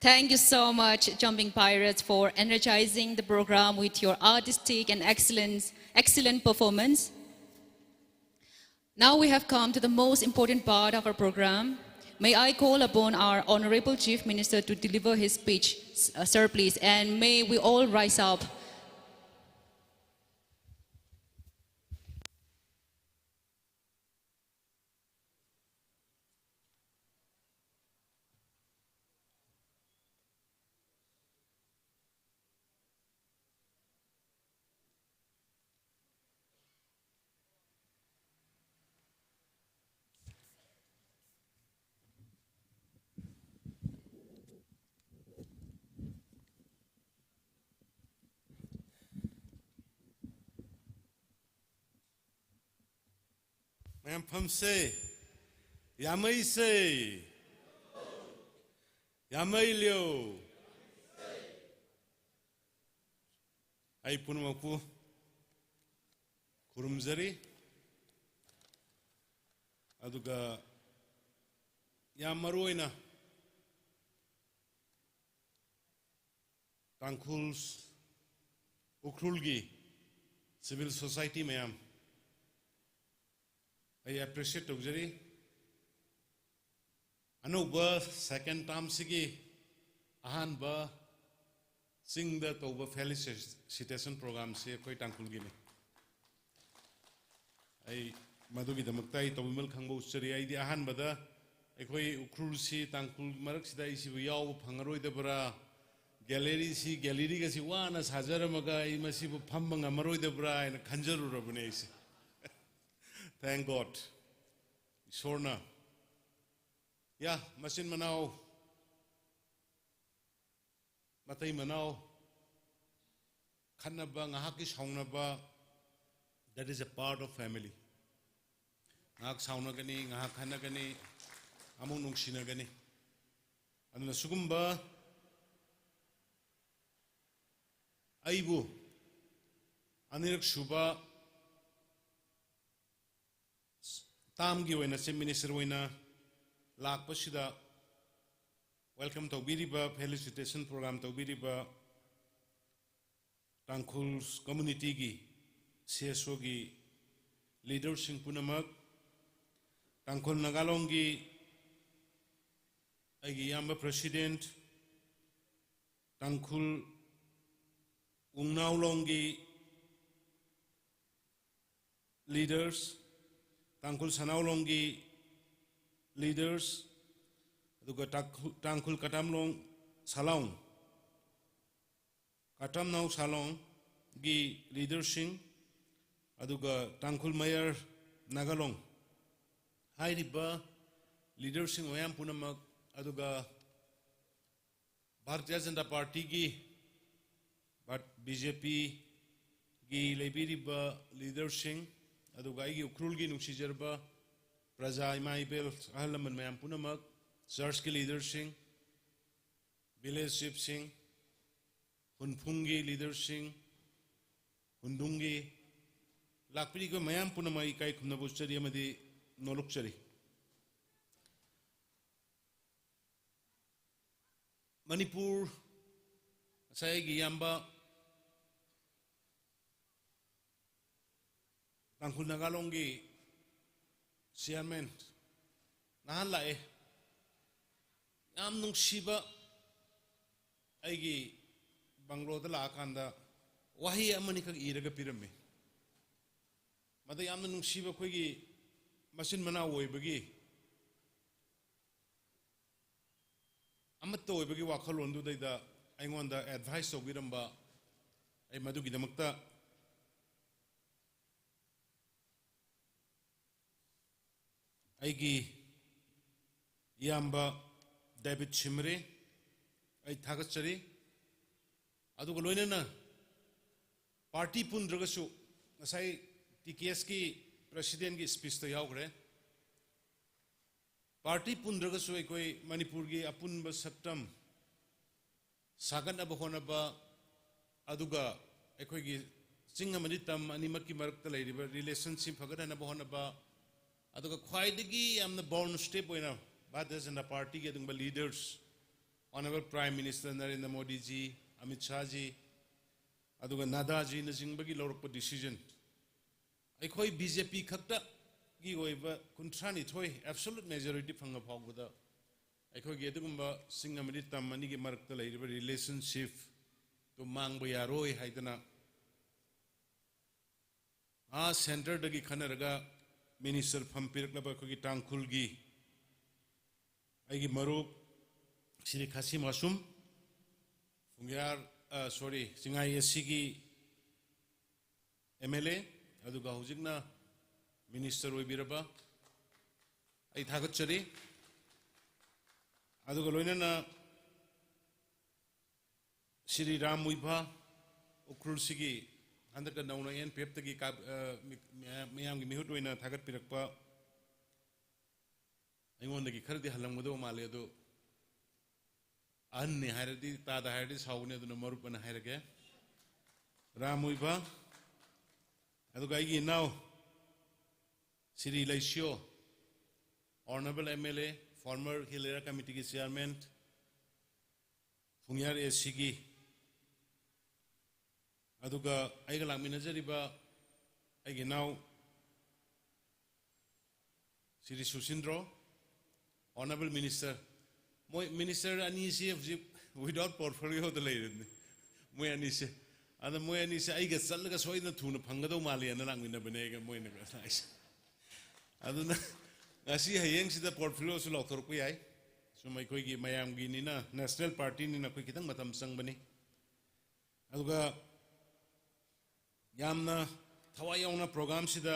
Thank you so much, Jumping Pirates, for energizing the program with your artistic and excellence, excellent performance. Now we have come to the most important part of our program. May I call upon our Honorable Chief Minister to deliver his speech. S-, uh, sir, please, and may we all rise up. Mayam pamsei, yameisei, yameileo. Ai punamakpu khurumzari, aduga yam maruina Tangkhul, Ukhrulgi civil society mayam, ai appreciate tokzari. Anauba second term sigi ahanba singda toba felicitation program si koi Tangkhulgini. Ai madugidamakta ai taumimal khangbo sari, aidi ahanbada, ai koi Ukhrul si Tangkhul marak sida ai sibu yao phangaroidabra, gallery si, gallery ga si wana sajaramaga ai masibu phamba ngamaroidabra, aina khanjarurabane si. Thank God. Ishorna. Ya, masin manao, matei manao, khanaba, ngahaki shaunaba, that is a part of family. Ngahak shaunagani, ngahak khanagani, among nungshinagani. Anuna sugumba, aibu, anirak shuba, term gi oina Chief Minister oina lakpa sida welcome tobiriba, felicitation program tobiriba, Tangkhul community gi, C S O gi leader sing punamak, Tangkhul Naga Long gi aigi yamba president, Tangkhul Wungnao Long gi leaders, Tangkhul Sanao Long gi leaders, aduga Tangkhul, Tangkhul Katam Long Salong, Katamnao Salong gi leader sing, aduga Tangkhul Mayar Naga Long. Hairiba leader sing mayam punamak, aduga Bharatiya Janata Party gi, but B J P gi leibiriba leader sing, aduga aigi Ukhrul gi nungshijarba praja ima ibel ahal laman mayam punamak, church gi leader sing, village chief sing, Hunphung gi leader sing, Hundung gi, lakpiri ko mayam punamak ikai khumna buchari amadi noluk chari. Manipur, sai gi yamba, Tangkhul Naga Long gi chairman, nahan lae, yam nungshiba, aigi bungalow da laakanda, wahi amani khak iraga pirame. Mada yamna nungshiba koigi masin manao oibagi, amata oibagi wakhalon du daida, aingonda advice tobiramba, ai madugidamakta, aigi yamba David Shimray, ai thagat chari, aduga loinana, party pundragasu, ngasai T K S ki president ki speech ta yaokre. Party pundragasu ai koi Manipur gi apunba saktam, sagan aba honaba, aduga ai koi gi ching amani tam animaki marakta leiriba relationship fagada naba honaba, aduga khwaidagi yamna born step oina, Bharatiya Janata Party gi adungba leaders, Honorable Prime Minister Narendra Modi ji, Amit Shah ji, aduga Nadda ji na jingbagi laurukpa decision. Ai koi B J P khakta, ꯒꯤ ꯑꯣꯏꯕ ꯀꯨꯟꯊ꯭ꯔꯥꯅꯤꯊꯣꯏ absolute majority ꯐꯪꯉ ꯐꯥꯎꯕꯗ ꯑꯩꯈꯣꯏꯒꯤ ꯑꯗꯨꯒꯨꯝꯕ ꯆꯤꯡ ꯑꯃꯗꯤ ꯇꯝ ꯑꯅꯤꯒꯤ ꯃꯔꯛꯇ ꯂꯩꯔꯤꯕ relationship ꯇꯨ ꯃꯥꯡꯕ ꯌꯥꯔꯣꯏ ꯍꯥꯏꯗꯅ ꯑꯥ centre ꯗꯒꯤ ꯈꯟꯅꯔꯒ minister ꯐꯝ ꯄꯤꯔꯛꯂꯕ ꯑꯩꯈꯣꯏꯒꯤ ꯇꯥꯡꯈꯨꯜꯒꯤ ꯑꯩꯒꯤ ꯃꯔꯨꯞ ꯁ꯭ꯔꯤ ꯈꯥꯁꯤ ꯃꯥꯁꯨꯝ, ꯐꯨꯡꯌꯥꯔ, ꯑ, sorry, ꯆꯤꯡꯉꯥꯏ AC ꯒꯤ MLA, ꯑꯗꯨꯒ ꯍꯧꯖꯤꯛꯅ minister ꯑꯣꯏꯕꯤꯔꯕ, ꯑꯩ ꯊꯥꯒꯠꯆꯔꯤ꯫ ꯑꯗꯨꯒ ꯂꯣꯏꯅꯅ ꯁ꯭ꯔꯤ ꯔꯥꯝ ꯃꯨꯏꯐꯥ, ꯎꯈ꯭ꯔꯨꯜꯁꯤꯒꯤ ꯍꯟꯗꯛꯀ ꯅꯧꯅ NPF ꯇꯒꯤ ꯀꯥꯞ-, ꯑ, ꯃꯤ-, ꯃꯌꯥꯝ-, ꯃꯌꯥꯝꯒꯤ ꯃꯤꯍꯨꯠ ꯑꯣꯏꯅ ꯊꯥꯒꯠꯄꯤꯔꯛꯄ, ꯑꯩꯉꯣꯟꯗꯒꯤ ꯈꯔꯗꯤ ꯍꯜꯂꯝꯒꯗꯧꯕ ꯃꯥꯜꯂꯦ, ꯑꯗꯨ ꯑꯍꯟꯅꯤ ꯍꯥꯏꯔꯗꯤ, ꯇꯥꯗ ꯍꯥꯏꯔꯗꯤ ꯁꯥꯎꯒꯅꯤ, ꯑꯗꯨꯅ ꯃꯔꯨꯞ ꯑꯅ ꯍꯥꯏꯔꯒꯦ꯫ ꯔꯥꯝ ꯃꯨꯏꯐꯥ, ꯑꯗꯨꯒ ꯑꯩꯒꯤ ꯏꯅꯥꯎ ꯁ꯭ꯔꯤ ꯂꯩꯁꯤꯌꯣ, honourable MLA, former Hill Area Committee ꯒꯤ chairman, ꯐꯨꯡꯌꯥꯔ AC ꯒꯤ, ꯑꯗꯨꯒ ꯑꯩꯒ ꯂꯥꯛꯃꯤꯟꯅꯖꯔꯤꯕ ꯑꯩꯒꯤ ꯏꯅꯥꯎ ꯁ꯭ꯔꯤ ꯁꯨꯁꯤꯟꯗ꯭ꯔꯣ, honourable minister, ꯃꯣꯏ minister ꯑꯅꯤꯁꯦ ꯍꯧꯖꯤꯛ without portfolio ꯗ ꯂꯩꯔꯕꯅꯤ, ꯃꯣꯏ ꯑꯅꯤꯁꯦ꯫ ꯑꯗ ꯃꯣꯏ ꯑꯅꯤꯁꯦ ꯑꯩꯒ ꯆꯠꯂꯒ ꯁꯣꯏꯗꯅ ꯊꯨꯅ ꯐꯪꯒꯗꯧ ꯃꯥꯜꯂꯦꯅ ꯂꯥꯛꯃꯤꯟꯅꯕꯅꯦ ꯑꯩꯒ, ꯃꯣꯏꯅ ꯂꯥꯛꯏꯁꯦ꯫ ꯑꯗꯨꯅ ꯉꯁꯤ ꯍꯌꯦꯡꯁꯤꯗ portfolio ꯁꯨ ꯂꯥꯎꯊꯣꯔꯛꯄ ꯌꯥꯏ꯫ ꯁꯨꯝ ꯑꯩꯈꯣꯏꯒꯤ ꯃꯌꯥꯝꯒꯤꯅꯤꯅ, national party ꯅꯤꯅ ꯑꯩꯈꯣꯏ ꯈꯤꯇꯪ ꯃꯇꯝ ꯆꯪꯕꯅꯤ꯫ ꯑꯗꯨꯒ ꯌꯥꯝꯅ ꯊꯋꯥꯏ ꯌꯥꯎꯅ program ꯁꯤꯗ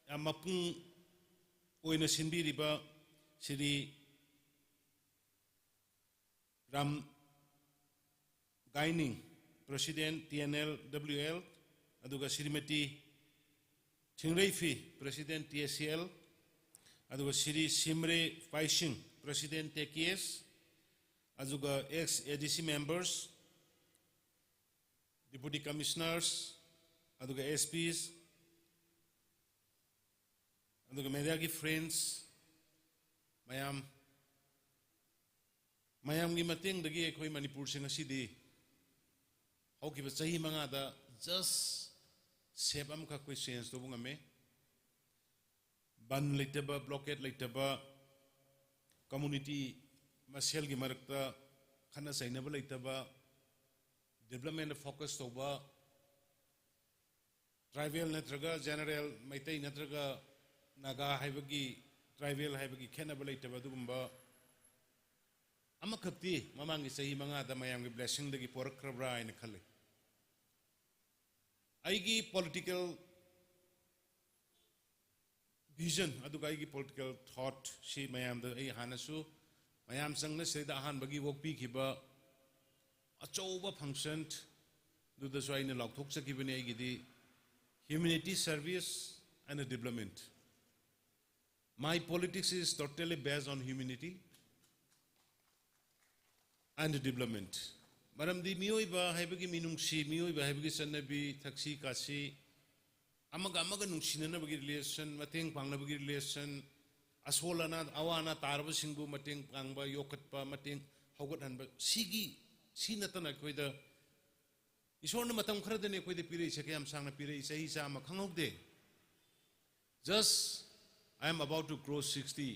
ꯌꯥꯝ ꯃꯄꯨꯡ ꯑꯣꯏꯅ ꯁꯤꯟꯕꯤꯔꯤꯕ ꯁ꯭ꯔꯤ ꯔꯥꯝ ꯒꯥꯏꯅꯤꯡ, President TNLWL, ꯑꯗꯨꯒ ꯁ꯭ꯔꯤꯃꯇꯤ ꯊꯤꯡꯔꯩꯐꯤ, President TACL, ꯑꯗꯨꯒ ꯁ꯭ꯔꯤ ꯁꯤꯝꯔꯦ ꯄꯥꯏꯁꯤꯡ, President TKS, ꯑꯗꯨꯒ ex ADC members, Deputy Commissioners, ꯑꯗꯨꯒ SPs, ꯑꯗꯨꯒ media ꯒꯤ friends ꯃꯌꯥꯝ, ꯃꯌꯥꯝꯒꯤ ꯃꯇꯦꯡꯗꯒꯤ ꯑꯩꯈꯣꯏ ꯃꯅꯤꯄꯨꯔꯁꯦ ꯉꯁꯤꯗꯤ ꯍꯧꯈꯤꯕ ꯆꯍꯤ ꯃꯉꯥꯗ just shape ꯑꯃꯈꯛ ꯑꯩꯈꯣꯏ change ꯇꯧꯕ ꯉꯝꯃꯦ꯫ Ban ꯂꯩꯇꯕ, blockade ꯂꯩꯇꯕ, community ꯃꯁꯦꯜꯒꯤ ꯃꯔꯛꯇ ꯈꯠꯅ ꯆꯩꯅꯕ ꯂꯩꯇꯕ, development ꯗ focus ꯇꯧꯕ, tribal ꯅꯠꯇ꯭ꯔꯒ general, ꯃꯩꯇꯩ ꯅꯠꯇ꯭ꯔꯒ ꯅꯥꯒꯥ ꯍꯥꯏꯕꯒꯤ, tribal ꯍꯥꯏꯕꯒꯤ ꯈꯦꯠꯅꯕ ꯂꯩꯇꯕ ꯑꯗꯨꯒꯨꯝꯕ ꯑꯃꯈꯛꯇꯤ ꯃꯃꯥꯡꯒꯤ ꯆꯍꯤ ꯃꯉꯥꯗ ꯃꯌꯥꯝꯒꯤ blessing ꯗꯒꯤ ꯄꯣꯔꯛꯈ꯭ꯔꯕ꯭ꯔꯥ ꯍꯥꯏꯅ ꯈꯜꯂꯤ꯫ ꯑꯩꯒꯤ political vision ꯑꯗꯨꯒ ꯑꯩꯒꯤ political thought ꯁꯤ ꯃꯌꯥꯝꯗ ꯑꯩ ꯍꯥꯟꯅꯁꯨ ꯃꯌꯥꯝ ꯆꯪꯅ ꯁꯤꯗ ꯑꯍꯥꯟꯕꯒꯤ ꯑꯣꯛꯄꯤꯈꯤꯕ ꯑꯆꯧꯕ function ꯗꯨꯗꯁꯨ ꯑꯩꯅ ꯂꯥꯎꯊꯣꯛꯆꯈꯤꯕꯅꯤ ꯑꯩꯒꯤꯗꯤ, humanity, service and development. My politics is totally based on humanity and development. ꯃꯔꯝꯗꯤ ꯃꯤꯑꯣꯏꯕ ꯍꯥꯏꯕꯒꯤ ꯃꯤꯅꯨꯡꯁꯤ, ꯃꯤꯑꯣꯏꯕ ꯍꯥꯏꯕꯒꯤ ꯆꯠꯅꯕꯤ, ꯊꯛꯁꯤ ꯈꯥꯁꯤ, ꯑꯃꯒ ꯑꯃꯒ ꯅꯨꯡꯁꯤꯅꯅꯕꯒꯤ relation, ꯃꯇꯦꯡ ꯄꯥꯡꯅꯕꯒꯤ relation, ꯑꯁꯣꯜ ꯑꯅꯥ, ꯑꯋꯥ ꯑꯅꯥ ꯇꯥꯔꯕꯁꯤꯡꯕꯨ ꯃꯇꯦꯡ ꯄꯥꯡꯕ, ꯌꯣꯛꯈꯠꯄ, ꯃꯇꯦꯡ ꯍꯧꯒꯠꯍꯟꯕ, ꯁꯤꯒꯤ, ꯁꯤ ꯅꯠꯇꯅ ꯑꯩꯈꯣꯏꯗ ꯏꯁꯣꯔꯅ ꯃꯇꯝ ꯈꯔꯗꯅꯤ ꯑꯩꯈꯣꯏꯗ ꯄꯤꯔꯛꯏꯁꯦ, ꯀꯌꯥꯝ ꯁꯥꯡꯅ ꯄꯤꯔꯛꯏ, ꯆꯍꯤ ꯆꯥꯝꯃ ꯈꯪꯍꯧꯗꯦ꯫ Just, I am about to cross sixty,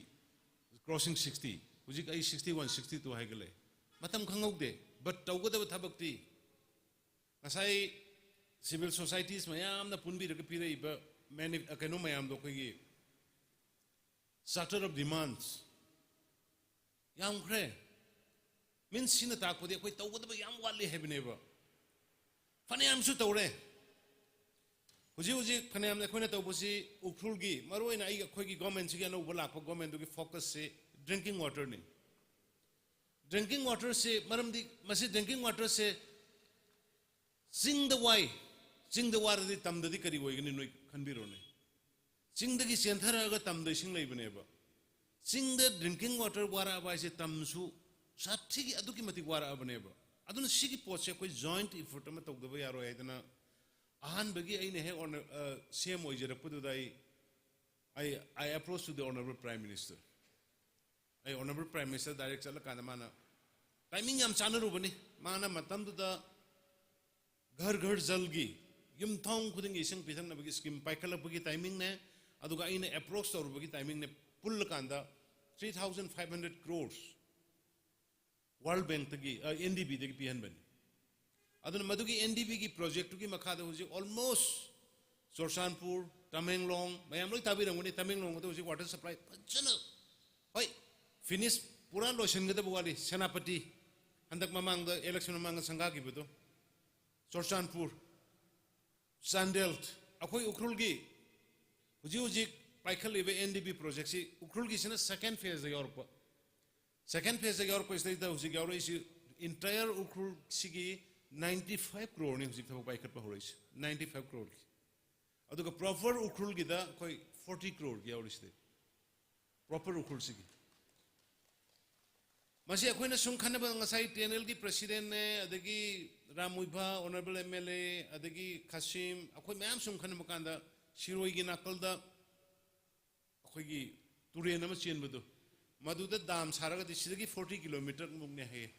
crossing sixty. ꯍꯧꯖꯤꯛ ꯑꯩ sixty one, sixty two ꯍꯥꯏꯒꯠꯂꯦ꯫ ꯃꯇꯝ ꯈꯪꯍꯧꯗꯦ꯫ But ꯇꯧꯒꯗꯕ ꯊꯕꯛꯇꯤ ꯉꯁꯥꯏ civil societies ꯃꯌꯥꯝꯅ ꯄꯨꯟꯕꯤꯔꯒ ꯄꯤꯔꯛꯏꯕ many, ꯑ, ꯀꯩꯅꯣ ꯃꯌꯥꯝꯗꯣ, ꯑꯩꯈꯣꯏꯒꯤ Charter of Demands ꯌꯥꯝꯈ꯭ꯔꯦ꯫ Means ꯁꯤꯅ ꯇꯥꯛꯄꯗꯤ ꯑꯩꯈꯣꯏ ꯇꯧꯒꯗꯕ ꯌꯥꯝ ꯋꯥꯠꯂꯤ ꯍꯥꯏꯕꯅꯦꯕ꯫ ꯐꯅꯌꯥꯝꯁꯨ ꯇꯧꯔꯦ꯫ ꯍꯧꯖꯤꯛ ꯍꯧꯖꯤꯛ ꯐꯅꯌꯥꯝ ꯑꯩꯈꯣꯏꯅ ꯇꯧꯕꯁꯤ ꯎꯈ꯭ꯔꯨꯜꯒꯤ, ꯃꯔꯨꯑꯣꯏꯅ ꯑꯩ, ꯑꯩꯈꯣꯏꯒꯤ government ꯁꯤꯒꯤ ꯑꯅꯧꯕ ꯂꯥꯛꯄ government ꯗꯨꯒꯤ focus ꯁꯤ drinking water ꯅꯤ꯫ Drinking water ꯁꯤ, ꯃꯔꯝꯗꯤ ꯃꯁꯤ drinking water ꯁꯦ ꯆꯤꯡꯗ ꯋꯥꯏ, ꯆꯤꯡꯗ ꯋꯥꯔꯗꯤ ꯇꯝꯗꯗꯤ ꯀꯔꯤ ꯑꯣꯏꯒꯅꯤ ꯅꯣꯏ ꯈꯟꯕꯤꯔꯣꯅꯦ꯫ ꯆꯤꯡꯗꯒꯤ ꯆꯦꯟꯊꯔꯛꯑꯒ ꯇꯝꯗ ꯏꯁꯤꯡ ꯂꯩꯕꯅꯦꯕ꯫ ꯆꯤꯡꯗ drinking water ꯋꯥꯔꯛꯑꯕ ꯍꯥꯏꯁꯦ ꯇꯝꯁꯨ ꯁꯥꯊꯤꯒꯤ ꯑꯗꯨꯛꯀꯤ ꯃꯇꯤꯛ ꯋꯥꯔꯛꯑꯕꯅꯦꯕ꯫ ꯑꯗꯨꯅ ꯁꯤꯒꯤ ꯄꯣꯠꯁꯦ ꯑꯩꯈꯣꯏ joint effort ꯑꯃ ꯇꯧꯗꯕ ꯌꯥꯔꯣꯏ ꯍꯥꯏꯗꯅ ꯑꯍꯥꯟꯕꯒꯤ ꯑꯩꯅ ꯍꯦꯛ honor-, ꯑ, CM ꯑꯣꯏꯖꯔꯛꯄꯗꯨꯗ ꯑꯩ, I, I approach to the Honourable Prime Minister꯫ I Honourable Prime Minister direct ꯆꯠꯂꯀꯥꯟꯗ ꯃꯥꯅ timing ꯌꯥꯝ ꯆꯥꯟꯅꯔꯨꯕꯅꯤ꯫ ꯃꯥꯅ ꯃꯇꯝꯗꯨꯗ ꯘꯔ ꯘꯔ ꯖꯜꯒꯤ, ꯌꯨꯝꯊꯣꯡ ꯈꯨꯗꯤꯡꯒꯤ ꯏꯁꯤꯡ ꯄꯤꯊꯛꯅꯕꯒꯤ scheme ꯄꯥꯏꯈꯠꯂꯛꯄꯒꯤ timing ꯅꯦ꯫ Aduga ina approach tawrubagi timing na pullakanda three thousand five hundred crores World Bank dagi, uh, N D B dagi pihanbani. Aduna madugi N D B gi project tugi makhada hujik almost Churachandpur, Tamenglong, mayam loi tabiramgani, Tamenglong da hujik water supply phajana. Hoi, finish pura loisangada bawali, Senapati, handak mamangda election mamangda sangga ki bado. Churachandpur, Chandel, akhoi Ukhrulgi, hujik hujik paikhalliba N D B project si, Ukhrulgi sina second phase da yorpa. Second phase da yorpa stage da hujik yorisi entire Ukhrul sigi ninety-five crore ni hujik thaba paikhatpa horisi. Ninety-five crore ki. Aduga proper Ukhrulgi da koi forty crore ki yorisi. Proper Ukhrul sigi. Masi akhoina sungkhanaba ngasai T N L gi president ne, adagi Ramuibha, honorable M L A, adagi Kasim, akhoi mayam sungkhanaba kanda Siroigi nakalda, akhoigi turen ama chenbado. Maduda dam saraga di sidagi forty kilometer mukne hai.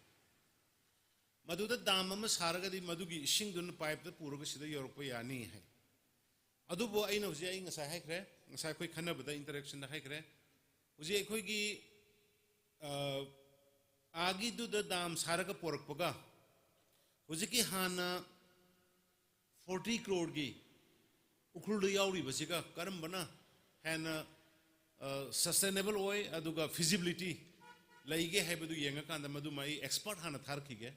Maduda dam ama saraga di madugi isingdun pipe da puraga sida yorpa yani hai. Adubo aina hujik ai ngasai haikre, ngasai akhoi khanabada interaction da haikre. Hujik akhoigi, uh, agi duda dam saraga porakpaga. Hujiki hana forty crore gi Ukhrulda yauriba siga karambana hana, uh, sustainable oi, aduga feasibility leige haibadu yengakanda madu mai expert hana tharkhige.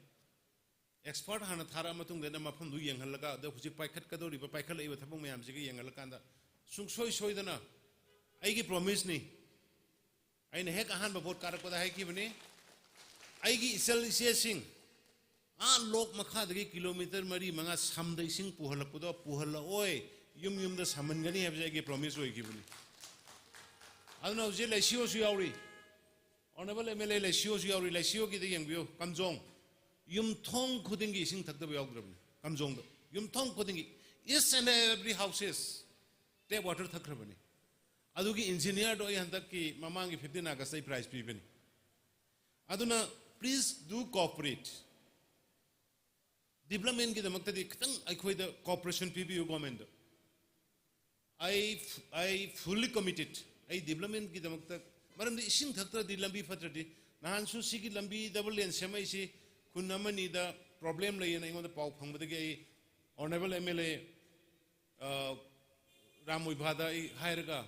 Expert hana thara matungda na mafamdu yenghalaga, da hujik paikhat kadori ba paikhat leiba thabang mayam siga yenghalaga da. Sungsoi soidana. Aigi promise ni. Aina hek ahanba vote karakpada haikibani. Aigi isel isesing. A lok makhadagi kilometer mari manga samda ising puhalakpada, puhala oi, yum yumda samangani haibasi aigi promise oikibani. Aduna hujik Laishiyo su yauri. Honorable M L A Laishiyo su yauri, Laishiyo gida yangbiyo, Kamjong. Yumthong khudinggi ising thakda yaodrabani. Kamjongda. Yumthong khudinggi. Each and every houses. Tap water thakrabani. Adugi engineer do ai handakki mamanggi fifteen August ai prize pibani. Aduna, please do cooperate. Development gidamakta di khatang aikhoida cooperation pibiyo government da. I, I fully committed. Ai development gidamakta, maramdi ising thakta di lambi fatra di. Nahan su sigi lambi double lane semai si khun amani da problem lei na ingoda pao phangba da ai Honorable M L A, uh, Ramuibha da ai hairaga,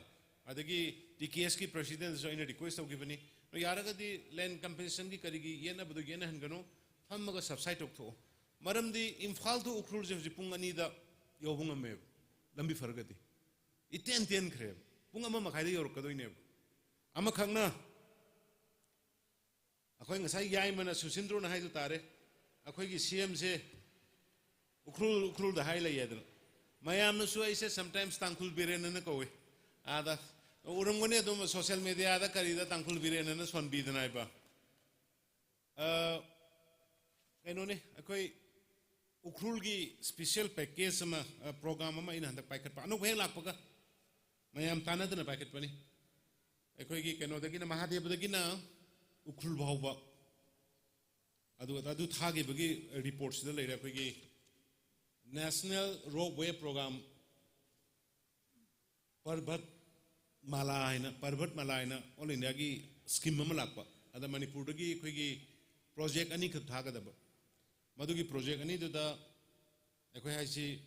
adagi T K S ki president su ina request tau gibani. No yaraga di land compensation ki karigi yena badu yena hangano, phamaga subside tok tho. Maramdi Imphal to Ukhrul je hujik pung ani da yaobung ame, lambi faraga di. Iten ten kre, pung ama makhai da yorok kadoi ne. Ama khangna, akhoi ngasai yaimana Susindro na haitu tare. Akhoigi C M se Ukhrul, Ukhrul da hailei yadana. Mayamna su aise sometimes Tangkhul Biren na kawe. Ada, urumgone dum social media da karida Tangkhul Biren na sonbi da naiba. Uh, kainone, akhoi Ukhrulgi special package ama, uh, program ama ina handak paikhatpa. Ano hek lakpaga. Mayam tanadana paikhatpani. Akhoigi kainodagina Mahadevadagina Ukhrul bhaoba. Adu, adu thagibagi report sida leira akhoigi National Ropeway Program Parvat Mala haina, Parvat Mala haina All India gi scheme ama lakpa. Ada Manipur dagi akhoigi project ani khat thakadaba. Madugi project ani duda akhoi haisi,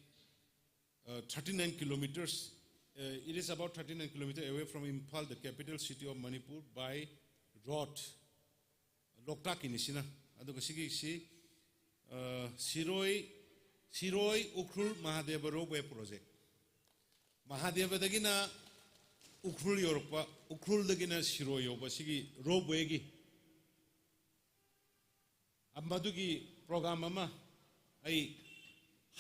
uh, thirty-nine kilometers. Uh, it is about thirty-nine kilometers away from Imphal, the capital city of Manipur, by road. Loktak ini sina. Aduga sigi si, uh, Siroi, Siroi Ukhrul Mahadeva Ropeway Project. Mahadevadagina Ukhrul yorokpa, Ukhrul dagina Siroi yoba sigi ropeway gi. Amadugi program ama ai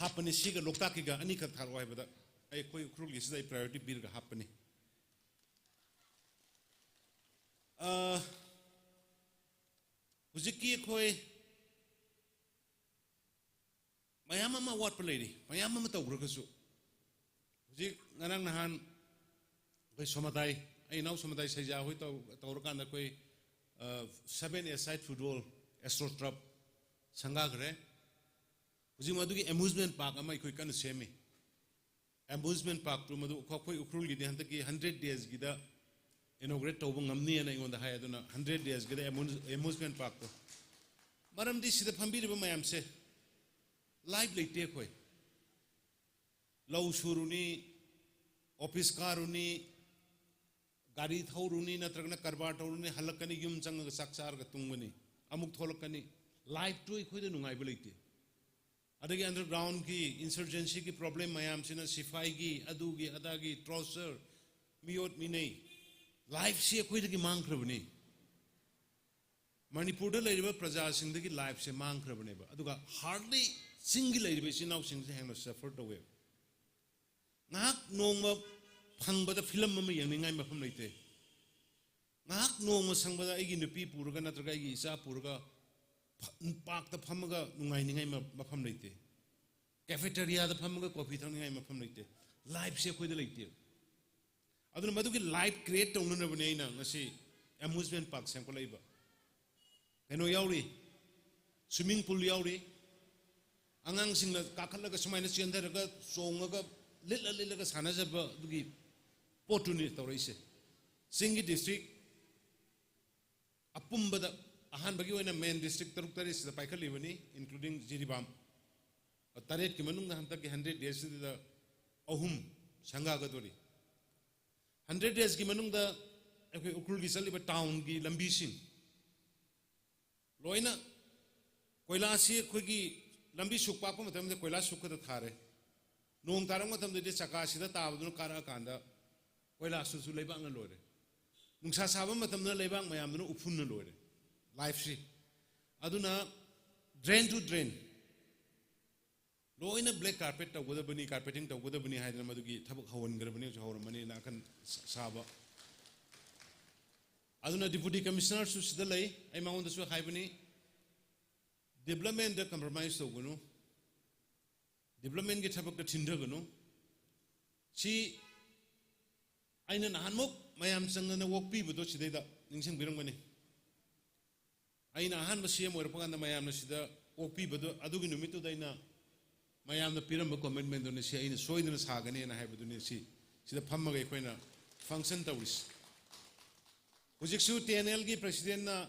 hapani siga Loktak kiga ani khat thar wai bada. Ai akhoi Ukhrulgi sida ai priority birga hapani. Ah, hujikki akhoi mayam ama watpa leiri, mayam ama taugra kasu. Hujik ngarang nahan akhoi Somadai, ai nao Somadai Saija hoi tau, taurakanda akhoi, uh, seven-a-side football, Astroturf, sangga kare. Hujik madugi amusement park ama akhoi kanna semi. Amusement park tu madu, akhoi Ukhrulgidi hantakki hundred days gida inaugurate tauba ngamni eina aingunda hai, aduna hundred days gida amus-, amusement park tu. Maramdi sida phambiriba mayamse, life leite akhoi. Lau suruni, office karuni, gari thaoruni, natragana karbar thaoruni, halakkani, yum zanglaga chak chālaga tungmani, amuk tholakani. Life tu ikhoida nungaiba leite. Adagi underground ki insurgency ki problem mayamsina, sipai ki, adugi, adagi, torture, miyot minei. Life se ikhoidagi mangkharabani. Manipurda leiriba prajasingdagi life se mangkharabaneba. Aduga hardly chingli leiriba ichinaosingse hena suffer tauwe. Ngahak nongma phangpada film ama yangningai mafam leite. Ngahak nongma sangpada aigi nupi puraga natraga aigi ichā puraga pha-, park ta phamaga nungainingai ma-, mafam leite. Cafeteria da phamaga coffee thangningai mafam leite. Life se ikhoida leite. Aduna maduki life create taunanabani eina ngasi amusement park semkhalei ba. Kano yauri, swimming pool yauri, angangsingna kakhatlaga sumaina chentharaga, songaga, litla litlaga sānazaba, adugi potuni tauraise. Singgi district apumbada, ahanbagi oina main district taruk tarit sida paikhalibani, including Jiribam. Tarit ki manungda hantakki hundred days sida ahum sangga katori. Hundred days ki manungda, akhoi Ukhrulgi zatliba town ki lambising. Loina, koila si akhoigi lambi shukpakpa matamda koila shuk kathā thāre. Nong tarang matamda di chaka sida tābaduna karakanda, koila susu leibakna loire. Nungsa sāba matamda leibak mayamduna uphunna loire. Life si. Aduna drain to drain. Loina black carpet taugadabani, carpeting taugadabani haidana madugi thabak hawan garabani, hawan mani na kan sa-, sāba. Aduna Deputy Commissioner su sida lei, ai mangunda su haibani, development da compromise tauganu, development ki thabak da thinda ganu, si aina nahanmok mayam sangana wokpibado sidaida, ningsingbirangmani. Aina ahanba C M oirapakanda mayamna sida wokpibado, adugi numittuda aina mayamna piramba commitment dona si aina soidana sāgani eina haibaduni si, sida phamaga ikhoina function tauris. Hujiksu T N L ki president na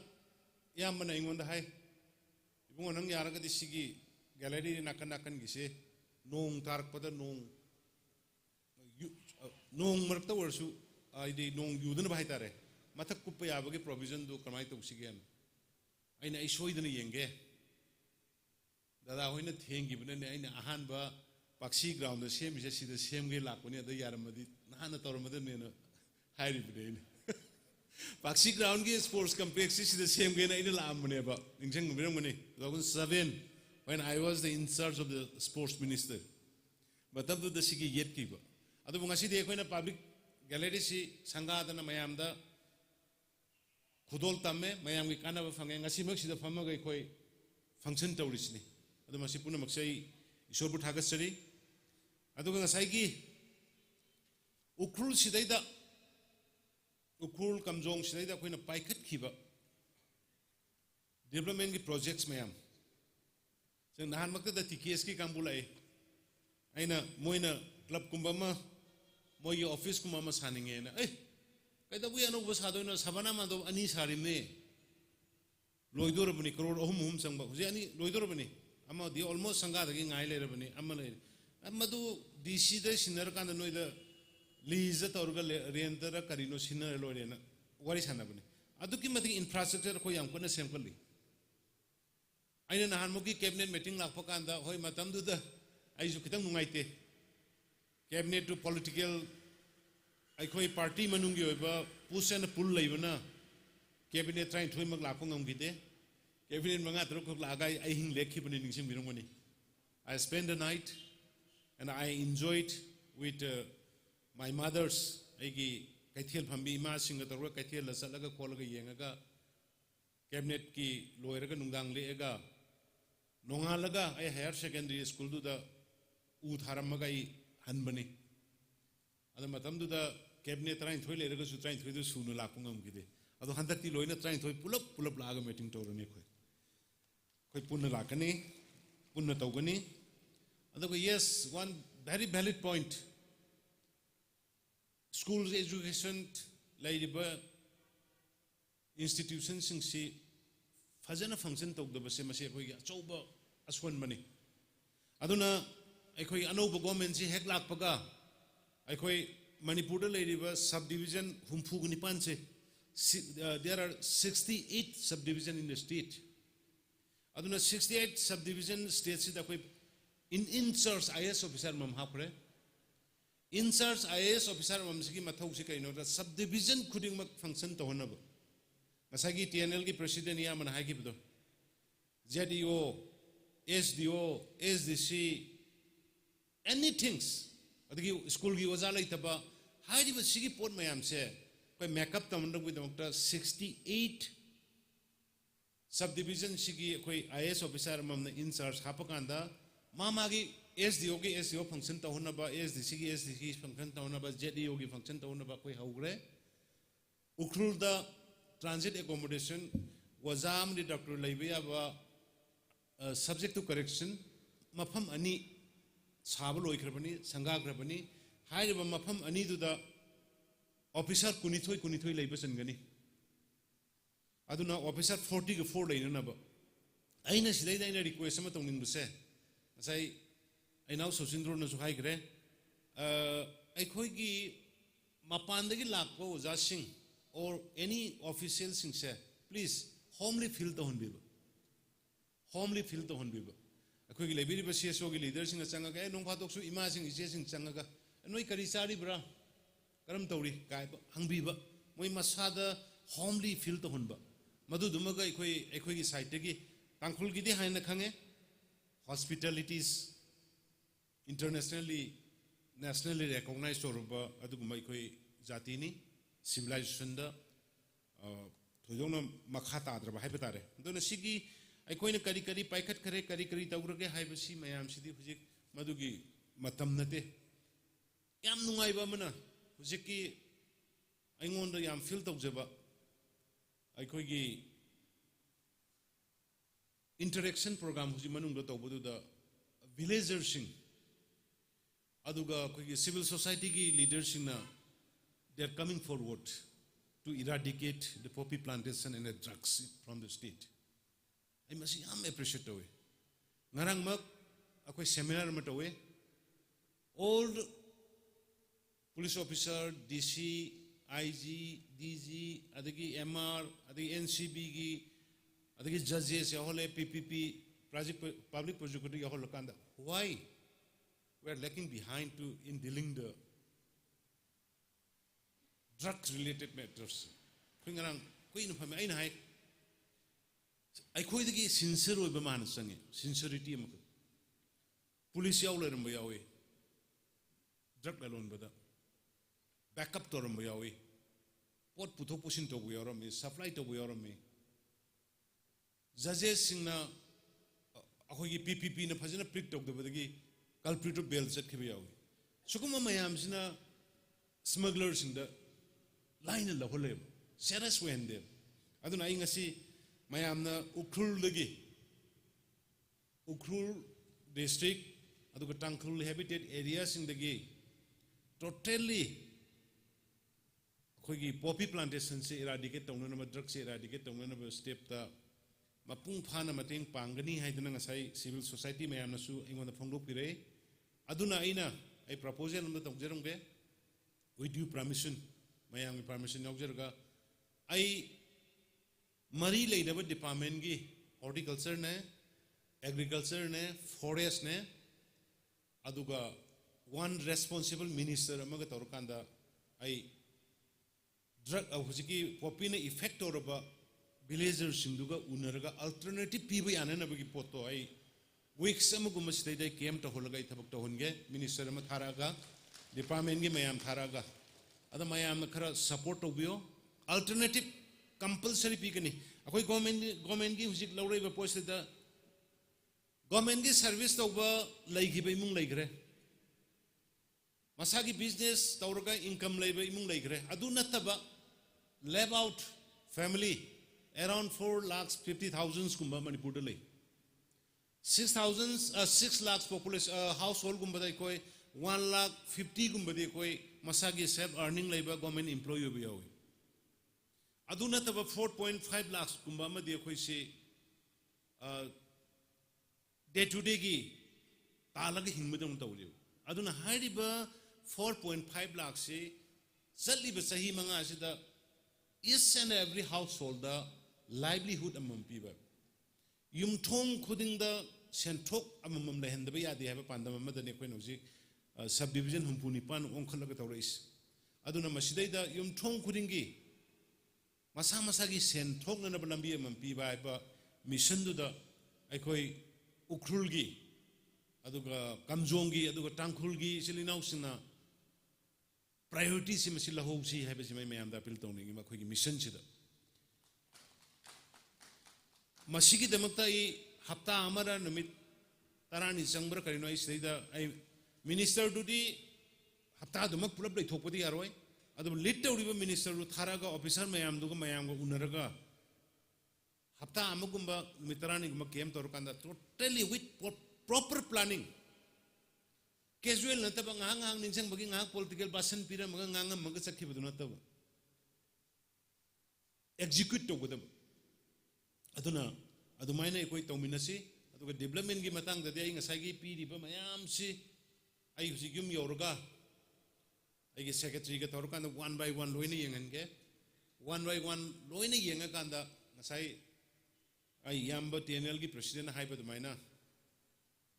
iyamana ingonda hai. Ibungo nang yaragadi sigi gallery nakan nakan gise, nong tarkpada nong yu-, uh, nong marakta warsu, uh, idi nong yudana bahai tare. Mathak kuppa yabagi provision do kamai tausigen. Aina ai soidana yenge. Dada hoina thengki bana ne aina ahanba Paksi ground da semse sida semge lakuni ada yaramadi. Nahana tauramadi nena hairibade ne. Paksi ground ki sports complex si sida semge na ina la amne ba. Ningsingbirangmani. Two thousand seven, when I was the in charge of the sports minister. Matamtuda sigi yetki ba. Adubu ngasidi ikhoina public gallery si sanggadana mayamda khudol tamme, mayamgi kannaba fange, ngasimak sida phamaga ikhoi function taurisni. Adu masi punamak sai Ishwarbu thagat sari. Aduga ngasaiki Ukhrul sidaida, Ukhrul Kamjong sidaida ikhoina paikhatkhiba development ki projects mayam. Sing nahanmaktada T K S ki kangbu lai. Aina moina club kumba ma, moiya office kumba ma sāningena. Eh, kaida bu yano bu sādoina sabana ma do ani sārimne. Loidorabani crore ahum ahum sangba. Huji ani loidorabani. Amadi almost sanggadagi ngai leirabani. Ama lei. Amadu D C da sinar kanda noida lease taurga le, rent da karino sinar loirena. Wari sānabani. Aduki mating infrastructure ko yamkona semkali. Aina nahanmokki cabinet meeting lakpakanda, hoi matamduda, aisu khitang nungaite. Cabinet tu political, aikhoi party manunggi oiba, push and pull leibana, cabinet tarain thoimak lakpa ngamkite. Cabinet manga taruk khok lagai, ai hing lekkhi bani ningsingbirangmani. I spent the night and I enjoyed with, uh, my mothers, aigi kaithel phambi ima singa tarwa kaithel la zatlaga kholaga yengaga, cabinet ki loiraga nungdang leaga, nongalaga ai higher secondary school tuda u tharammaga ai hanbani. Ada matamtuda cabinet tarain thoi leiragasu tarain thoida sunu lakpa ngamkite. Ado hantakti loina tarain thoi pulap, pulap laga meeting taurani khoi. Khoi punna lakani, punna taukani. Aduga yes, one very valid point. School education ꯂꯩꯔꯤꯕ institution ꯁꯤꯡꯁꯤ ꯐꯖꯅ function ꯇꯧꯗꯕꯁꯦ ꯃꯁꯤ ꯑꯩꯈꯣꯏꯒꯤ ꯑꯆꯧꯕ ꯑꯁꯣꯟꯕꯅꯤ꯫ ꯑꯗꯨꯅ ꯑꯩꯈꯣꯏ ꯑꯅꯧꯕ government ꯁꯤ ꯍꯦꯛ ꯂꯥꯛꯄꯒ ꯑꯩꯈꯣꯏ ꯃꯅꯤꯄꯨꯔꯗ ꯂꯩꯔꯤꯕ subdivision ꯍꯨꯝꯐꯨꯒ ꯅꯤꯄꯥꯟꯁꯦ, si-, uh, there are sixty-eight subdivision in the state. ꯑꯗꯨꯅ sixty-eight subdivision state ꯁꯤꯗ ꯑꯩꯈꯣꯏ in, in charge I A S officer ꯑꯃꯃꯝ ꯍꯥꯞꯈ꯭ꯔꯦ꯫ In charge I A S officer ꯑꯃꯃꯝꯁꯤꯒꯤ ꯃꯊꯧꯁꯤ ꯀꯩꯅꯣꯗ subdivision ꯈꯨꯗꯤꯡꯃꯛ function ꯇꯧꯍꯟꯅꯕ꯫ ꯉꯁꯥꯏꯒꯤ T N L ꯒꯤ president ꯏꯌꯥꯝꯕꯅ ꯍꯥꯏꯈꯤꯕꯗꯣ, Z E O, S D O, S D C, anything, ꯑꯗꯒꯤ school ꯒꯤ ꯑꯣꯖꯥ ꯂꯩꯇꯕ, ꯍꯥꯏꯔꯤꯕ ꯁꯤꯒꯤ ꯄꯣꯠ ꯃꯌꯥꯝꯁꯦ ꯑꯩꯈꯣꯏ make up ꯇꯧꯅꯕꯒꯤꯗꯃꯛꯇ sixty-eight subdivision ꯁꯤꯒꯤ ꯑꯩꯈꯣꯏ I A S officer ꯑꯃꯃꯝꯅ in charge ꯍꯥꯞꯄꯀꯥꯟꯗ ꯃꯥ ꯃꯥꯒꯤ S D O ꯒꯤ S D O function ꯇꯧꯍꯟꯅꯕ, S D C ꯒꯤ S D C function ꯇꯧꯍꯟꯅꯕ, Z E O ꯒꯤ function ꯇꯧꯍꯟꯅꯕ ꯑꯩꯈꯣꯏ ꯍꯧꯈ꯭ꯔꯦ꯫ ꯎꯈ꯭ꯔꯨꯜꯗ transit accommodation, ꯑꯣꯖꯥ ꯑꯃꯗꯤ doctor ꯂꯩꯕ ꯌꯥꯕ, ꯑ, subject to correction ꯃꯐꯝ ꯑꯅꯤ ꯁꯥꯕ ꯂꯣꯏꯈ꯭ꯔꯕꯅꯤ, ꯁꯪꯒꯥꯈ꯭ꯔꯕꯅꯤ꯫ ꯍꯥꯏꯔꯤꯕ ꯃꯐꯝ ꯑꯅꯤꯗꯨꯗ officer ꯀꯨꯟꯅꯤꯊꯣꯏ, ꯀꯨꯟꯅꯤꯊꯣꯏ ꯂꯩꯕ ꯆꯟꯒꯅꯤ꯫ ꯑꯗꯨꯅ officer forty ꯒ four ꯂꯩꯅꯅꯕ꯫ ꯑꯩꯅ ꯁꯤꯗꯩꯗ ꯑꯩꯅ request ꯑꯃ ꯇꯧꯅꯤꯡꯕꯁꯦ, ꯉꯁꯥꯏ ꯑꯩꯅꯥꯎ ꯁꯣꯁꯤꯟꯗ꯭ꯔꯣꯅꯁꯨ ꯍꯥꯏꯈ꯭ꯔꯦ, ꯑ, ꯑꯩꯈꯣꯏꯒꯤ ꯃꯄꯥꯟꯗꯒꯤ ꯂꯥꯛꯄ ꯑꯣꯖꯥꯁꯤꯡ or any official ꯁꯤꯡꯁꯦ, please, homely feel ꯇꯧꯍꯟꯕꯤꯕ, homely feel ꯇꯧꯍꯟꯕꯤꯕ꯫ ꯑꯩꯈꯣꯏꯒꯤ ꯂꯩꯕꯤꯔꯤꯕ C S O ꯒꯤ leader ꯁꯤꯡꯅ ꯆꯪꯉꯒ, "ꯑꯦ, ꯅꯣꯡ ꯐꯥꯗꯣꯛꯁꯨ ꯏꯃꯥꯁꯤꯡ, ꯏꯆꯦꯁꯤꯡ ꯆꯪꯉꯒ, 'ꯅꯣꯏ ꯀꯔꯤ ꯆꯥꯔꯤꯕ꯭ꯔꯥ? ꯀꯔꯝ ꯇꯧꯔꯤ?' ꯀꯥꯏꯕ ꯍꯪꯕꯤꯕ, ꯃꯣꯏ ꯃꯁꯥꯗ homely feel ꯇꯧꯍꯟꯕ꯫ ꯃꯗꯨꯗꯨꯃꯒ ꯑꯩꯈꯣꯏ, ꯑꯩꯈꯣꯏꯒꯤ side ꯇꯒꯤ, ꯇꯥꯡꯈꯨꯜꯒꯤꯗꯤ ꯍꯥꯏꯅ ꯈꯪꯉꯦ, hospitalities, internationally, nationally recognized ꯇꯧꯔꯕ ꯑꯗꯨꯒꯨꯝꯕ ꯑꯩꯈꯣꯏ ꯖꯥꯇꯤꯅꯤ꯫ Civilization ꯗ, ꯑ, ꯊꯣꯏꯗꯣꯛꯅ ꯃꯈꯥ ꯇꯥꯗ꯭ꯔꯕ ꯍꯥꯏꯕ ꯇꯥꯔꯦ꯫ ꯑꯗꯨꯅ ꯁꯤꯒꯤ ꯑꯩꯈꯣꯏꯅ ꯀꯔꯤ ꯀꯔꯤ ꯄꯥꯏꯈꯠꯈ꯭ꯔꯦ, ꯀꯔꯤ ꯀꯔꯤ ꯇꯧꯈ꯭ꯔꯒꯦ ꯍꯥꯏꯕꯁꯤ ꯃꯌꯥꯝꯁꯤꯗꯤ ꯍꯧꯖꯤꯛ ꯃꯗꯨꯒꯤ ꯃꯇꯝ ꯅꯠꯇꯦ꯫ ꯌꯥꯝ ꯅꯨꯡꯉꯥꯏꯕ ꯑꯃꯅ, ꯍꯧꯖꯤꯛꯀꯤ ꯑꯩꯉꯣꯟꯗ ꯌꯥꯝ feel ꯇꯧꯖꯕ, ꯑꯩꯈꯣꯏꯒꯤ interaction program ꯍꯧꯖꯤꯛ ꯃꯅꯨꯡꯗ ꯇꯧꯕꯗꯨꯗ villager ꯁꯤꯡ, ꯑꯗꯨꯒ ꯑꯩꯈꯣꯏꯒꯤ civil society ꯒꯤ leader ꯁꯤꯡꯅ, they are coming forward to eradicate the poppy plantation and the drugs from the state. ꯑꯩ ꯃꯁꯤ ꯌꯥꯝ appreciate ꯇꯧꯋꯤ꯫ ꯉꯔꯥꯡꯃꯛ ꯑꯩꯈꯣꯏ seminar ꯑꯃ ꯇꯧꯋꯤ꯫ All police officer, D C, I G, D G, ꯑꯗꯒꯤ M R, ꯑꯗꯒꯤ N C B ꯒꯤ, ꯑꯗꯒꯤ judges ꯌꯥꯎꯍꯜꯂꯦ, P P P, project, public prosecutor ꯌꯥꯎꯍꯜꯂꯀꯥꯟꯗ, why we are lacking behind to in dealing the drug related matters? ꯑꯩꯈꯣꯏ ꯉꯔꯥꯡ ꯀꯨꯏꯅ ꯐꯝꯃꯦ꯫ ꯑꯩꯅ ꯍꯥꯏ, ꯑꯩꯈꯣꯏꯗꯒꯤ sincere ꯑꯣꯏꯕ ꯑꯃ ꯍꯥꯟꯅ ꯆꯪꯉꯤ, sincerity ꯑꯃꯈꯛ꯫ Police ꯌꯥꯎ ꯂꯩꯔꯝꯕ ꯌꯥꯎꯏ, drug ꯂꯂꯣꯟꯕꯗ backup ꯇꯧꯔꯝꯕ ꯌꯥꯎꯏ, ꯄꯣꯠ ꯄꯨꯊꯣꯛ ꯄꯨꯁꯤꯟ ꯇꯧꯕ ꯌꯥꯎꯔꯝꯃꯤ, supply ꯇꯧꯕ ꯌꯥꯎꯔꯝꯃꯤ꯫ Judges ꯁꯤꯡꯅ, ꯑ, ꯑꯩꯈꯣꯏꯒꯤ P P P ꯅ ꯐꯖꯅ plead ꯇꯧꯗꯕꯗꯒꯤ culprit ꯇꯣ bail ꯆꯠꯈꯤꯕ ꯌꯥꯎꯏ꯫ ꯁꯤꯒꯨꯝꯕ ꯃꯌꯥꯝꯁꯤꯅ smuggler ꯁꯤꯡꯗ ꯂꯥꯏꯅ ꯂꯧꯍꯜꯂꯦꯕ, serious ꯑꯣꯏꯍꯟꯗꯦꯕ꯫ ꯑꯗꯨꯅ ꯑꯩ ꯉꯁꯤ ꯃꯌꯥꯝꯅ ꯎꯈ꯭ꯔꯨꯜꯗꯒꯤ, ꯎꯈ꯭ꯔꯨꯜ district, ꯑꯗꯨꯒ ꯇꯥꯡꯈꯨꯜ inhabited area ꯁꯤꯡꯗꯒꯤ totally ꯑꯩꯈꯣꯏꯒꯤ poppy plantation ꯁꯦ eradicate ꯇꯧꯅꯅꯕ, drug ꯁꯦ eradicate ꯇꯧꯅꯅꯕ step ꯇ ꯃꯄꯨꯡ ꯐꯥꯅ ꯃꯇꯦꯡ ꯄꯥꯡꯒꯅꯤ ꯍꯥꯏꯗꯅ ꯉꯁꯥꯏ civil society ꯃꯌꯥꯝꯅꯁꯨ ꯑꯩꯉꯣꯟꯗ ꯐꯣꯡꯗꯣꯛꯄꯤꯔꯛꯏ꯫ ꯑꯗꯨꯅ ꯑꯩꯅ, ꯑꯩ proposal ꯑꯃ ꯇꯧꯖꯔꯝꯒꯦ, with due permission, ꯃꯌꯥꯝꯒꯤ permission ꯌꯥꯎꯖꯔꯒ, ꯑꯩ ꯃꯔꯤ ꯂꯩꯅꯕ department ꯀꯤ, horticulture ꯅꯦ, agriculture ꯅꯦ, forest ꯅꯦ, ꯑꯗꯨꯒ one responsible minister ꯑꯃꯒ ꯇꯧꯔꯀꯥꯟꯗ ꯑꯩ drug, ꯑ, ꯍꯧꯖꯤꯛꯀꯤ poppy ꯅ effect ꯇꯧꯔꯕ villager ꯁꯤꯡꯗꯨꯒ ꯎꯅꯔꯒ alternative ꯄꯤꯕ ꯌꯥꯅꯅꯕꯒꯤ ꯄꯣꯠꯇꯣ ꯑꯩ weeks ꯑꯃꯒꯨꯝꯕ ꯁꯤꯗꯩꯗ ꯑꯩ camp ꯇꯧꯍꯜꯂꯒ ꯑꯩ ꯊꯕꯛ ꯇꯧꯍꯟꯒꯦ꯫ Minister ꯑꯃ ꯊꯥꯔꯛꯑꯒ, department ꯀꯤ ꯃꯌꯥꯝ ꯊꯥꯔꯛꯑꯒ, ꯑꯗ ꯃꯌꯥꯝꯅ ꯈꯔ support ꯇꯧꯕꯤꯌꯣ꯫ Alternative compulsory ꯄꯤꯒꯅꯤ꯫ ꯑꯩꯈꯣꯏ government, government ꯀꯤ ꯍꯧꯖꯤꯛ ꯂꯧꯔꯛꯏꯕ ꯄꯣꯠꯁꯤꯗ government ꯀꯤ service ꯇꯧꯕ ꯂꯩꯈꯤꯕ ꯏꯃꯨꯡ ꯂꯩꯈ꯭ꯔꯦ, ꯃꯁꯥꯒꯤ business ꯇꯧꯔꯒ income ꯂꯩꯕ ꯏꯃꯨꯡ ꯂꯩꯈ꯭ꯔꯦ꯫ ꯑꯗꯨ ꯅꯠꯇꯕ left out family around four lakhs fifty thousands ꯀꯨꯝꯕ ꯃꯅꯤꯄꯨꯔꯗ ꯂꯩ꯫ Six thousand, ꯑ, six lakhs population, ꯑ, household ꯀꯨꯝꯕꯗ ꯑꯩꯈꯣꯏ One lakh fifty gumbadi akhoi masāki self earning leiba government employee biyau. Adu nattaba four point five lakhs gumba amadi akhoisi, uh, day to day ki tālaga hingmadung tauliu. Aduna hairiba four point five lakh si zatliba sahi manga sida each and every household da livelihood amam piba. Yumthong khudingda senthok amamam leihandaba yadi haiba pandam amadani akhoi nungzi, uh, subdivision humpuni pan ongkhalaga taurais. Aduna masidaida yumthong khudingki masā masāki senthoknanaba lambi amam piba haiba mission duda akhoi Ukhrulki, aduga Kamjongki, aduga Tangkhulki, silinaosina priority si masi lahosi haiba si mai mayamda appeal tongning ma akhoiki mission sida. Masikidamakta i hapta amara numit tarani zangbara karino i sida i minister dudi hapta dumak pulap leithokpadi yaroi. Adu lead tauriba minister du tharaga officer mayamduga mayamga unaraga hapta amagumba numit tarani gumba kem taurkanda totally with pro-, proper planning. Casual nattaba ngahang ngahang ningchang bagi ngahang political basan pira maga ngahang maga sakhi badu nattaba. Execute taugadam. Aduna, adumaina akhoi tauminasi, aduga development ki matangdadi ai ngasaiki piriba mayamsi, ai husi yum yauraga, aiki secretary ga taurkanda one by one loina yengange, one by one loina yengakanda, ngasai, ai yamba T N L ki president haiba dumaina.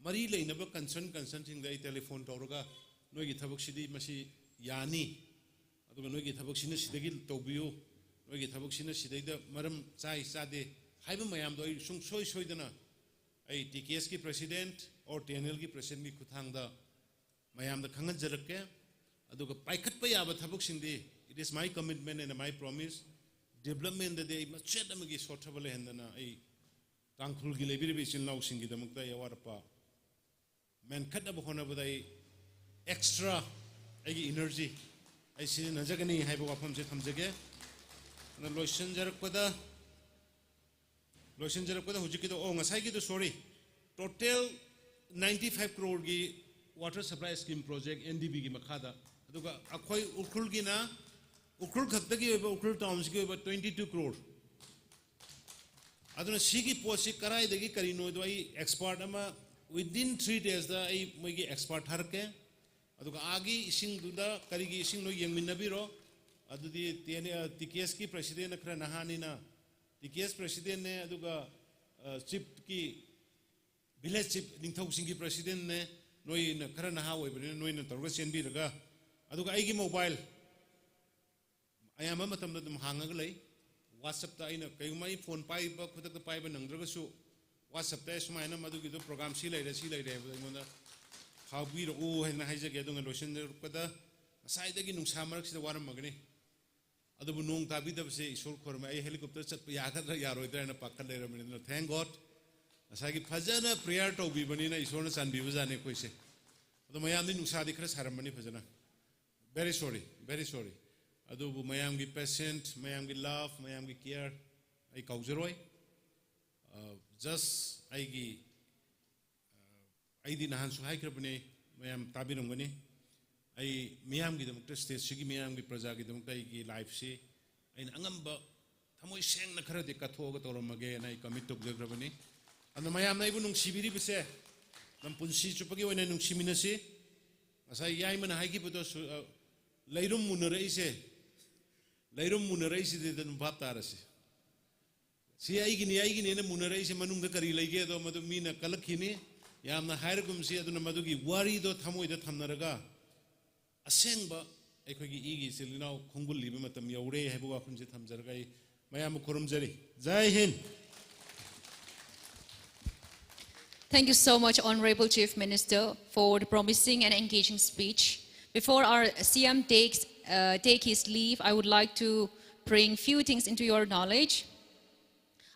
Mari leinaba concern, concern singda i telephone tauraga, noiki thabak sidi masi yani. Aduga noiki thabak sina sidagi taubiu. Noiki thabak sina sidaida maram chai chade. Haiba mayamdo i sungsoi soidana. Ai T K S ki president or T N L ki president ki khuthangda mayamda khangan jarake. Aduga paikhatpa yaba thabak singdi. It is my commitment and my promise. Development da de i machet amagi sothaba leihandana ai Tangkhulki leibiribi ichinaosingkidamakta yawarpa. Menkhatnaba honabada i extra aiki energy ai sininajagani haiba wafamse thamjage. Na loisan jarkada, loisan jarkada hujikida, oh, ngasaikida, sorry. Total ninety-five crore ki water supply scheme project N D B ki makhada. Aduga akhoi Ukhrulkina, Ukhrul khaktaki oiba, Ukhrul town siki oiba twenty-two crore. Aduna siki posi karaidagi karino do ai expert ama within three days da ai moiki expert tharke. Aduga agi isingduda karigi isingno yengminabiro. Adudi T N L, T K S ki president na khara nahanina. T K S president ne, aduga, uh, chief ki, village chief, ningthaosingki president ne, noina khara naha oibani, noina tauraga senbiraga. Aduga aiki mobile. Ayama matamda dum hāngaga lei. WhatsApp ta aina, kaimai phone paiba, khutakta paiba nangdragasu. WhatsApp ta sumaina madukido program si leira, si leira, haiba aingona. Haobira u, haina haijage adunga loisan jarkada. Ngasaidagi nungsa maraksida waram magani. Adubu nong tabidabase Ishwar khorumai, ai helicopter chatpa yakadra yaroidra na pakhat leiramani. Thank God. Ngasaiki phajana prayer taubibanina Ishwarna chanbibajane akhoise. Adu mayamdi nungsadi khara sāramani phajana. Very sorry, very sorry. Adubu mayamki patient, mayamki love, mayamki care, ai kaojaroi. Uh, just aiki, uh, aidi nahansu haikharabane, mayam tabiramgani. Ai mayamkidamakta, state siki mayamki, prajakidamakta aiki life si aina angamba thamoi sengna kharadi kathoka tauramage na ai commit tokjakharabane. Ana mayamna aibu nungsibiribase, nam punsi chupagi oina nungsiminasi. Ngasai yaimana haikipado su, uh, leirum munaraise. Leirum munaraise de dan bap tarasi. Si aikini, aikini na munaraise manungda kari leige do madu mina kalakhini. Yamna hairakumsi aduna maduki wari do thamoida thamnaraga. Asengba, aikoiki igi silinao khongul liba matam yaure haiba wafamse thamjargai. Mayam khorumjari. Jai Hind. Thank you so much, Honorable Chief Minister, for the promising and engaging speech. Before our C M takes, uh, take his leave, I would like to bring few things into your knowledge.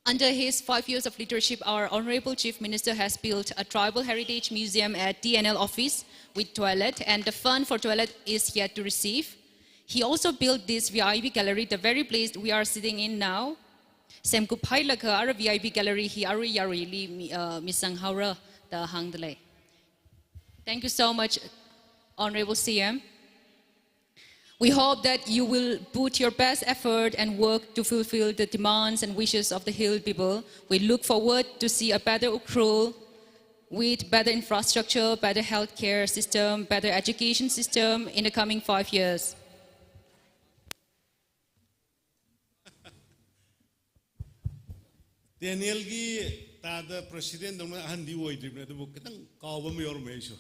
Under his five years of leadership, our Honorable Chief Minister has built a tribal heritage museum at T N L office with toilet, and the fund for toilet is yet to receive. He also built this V I P gallery, the very place we are sitting in now. Semkup hailaga ara V I P gallery hi arui yaruili mi, uh, misang haora da hāngdalei. Thank you so much. Honorable C M, we hope that you will put your best effort and work to fulfill the demands and wishes of the Hill people. We look forward to see a better Ukhrul with better infrastructure, better healthcare system, better education system in the coming five years. Daniel gi tada president dongna ahandi oidribna, adubu khitang kaoba mayormei sho.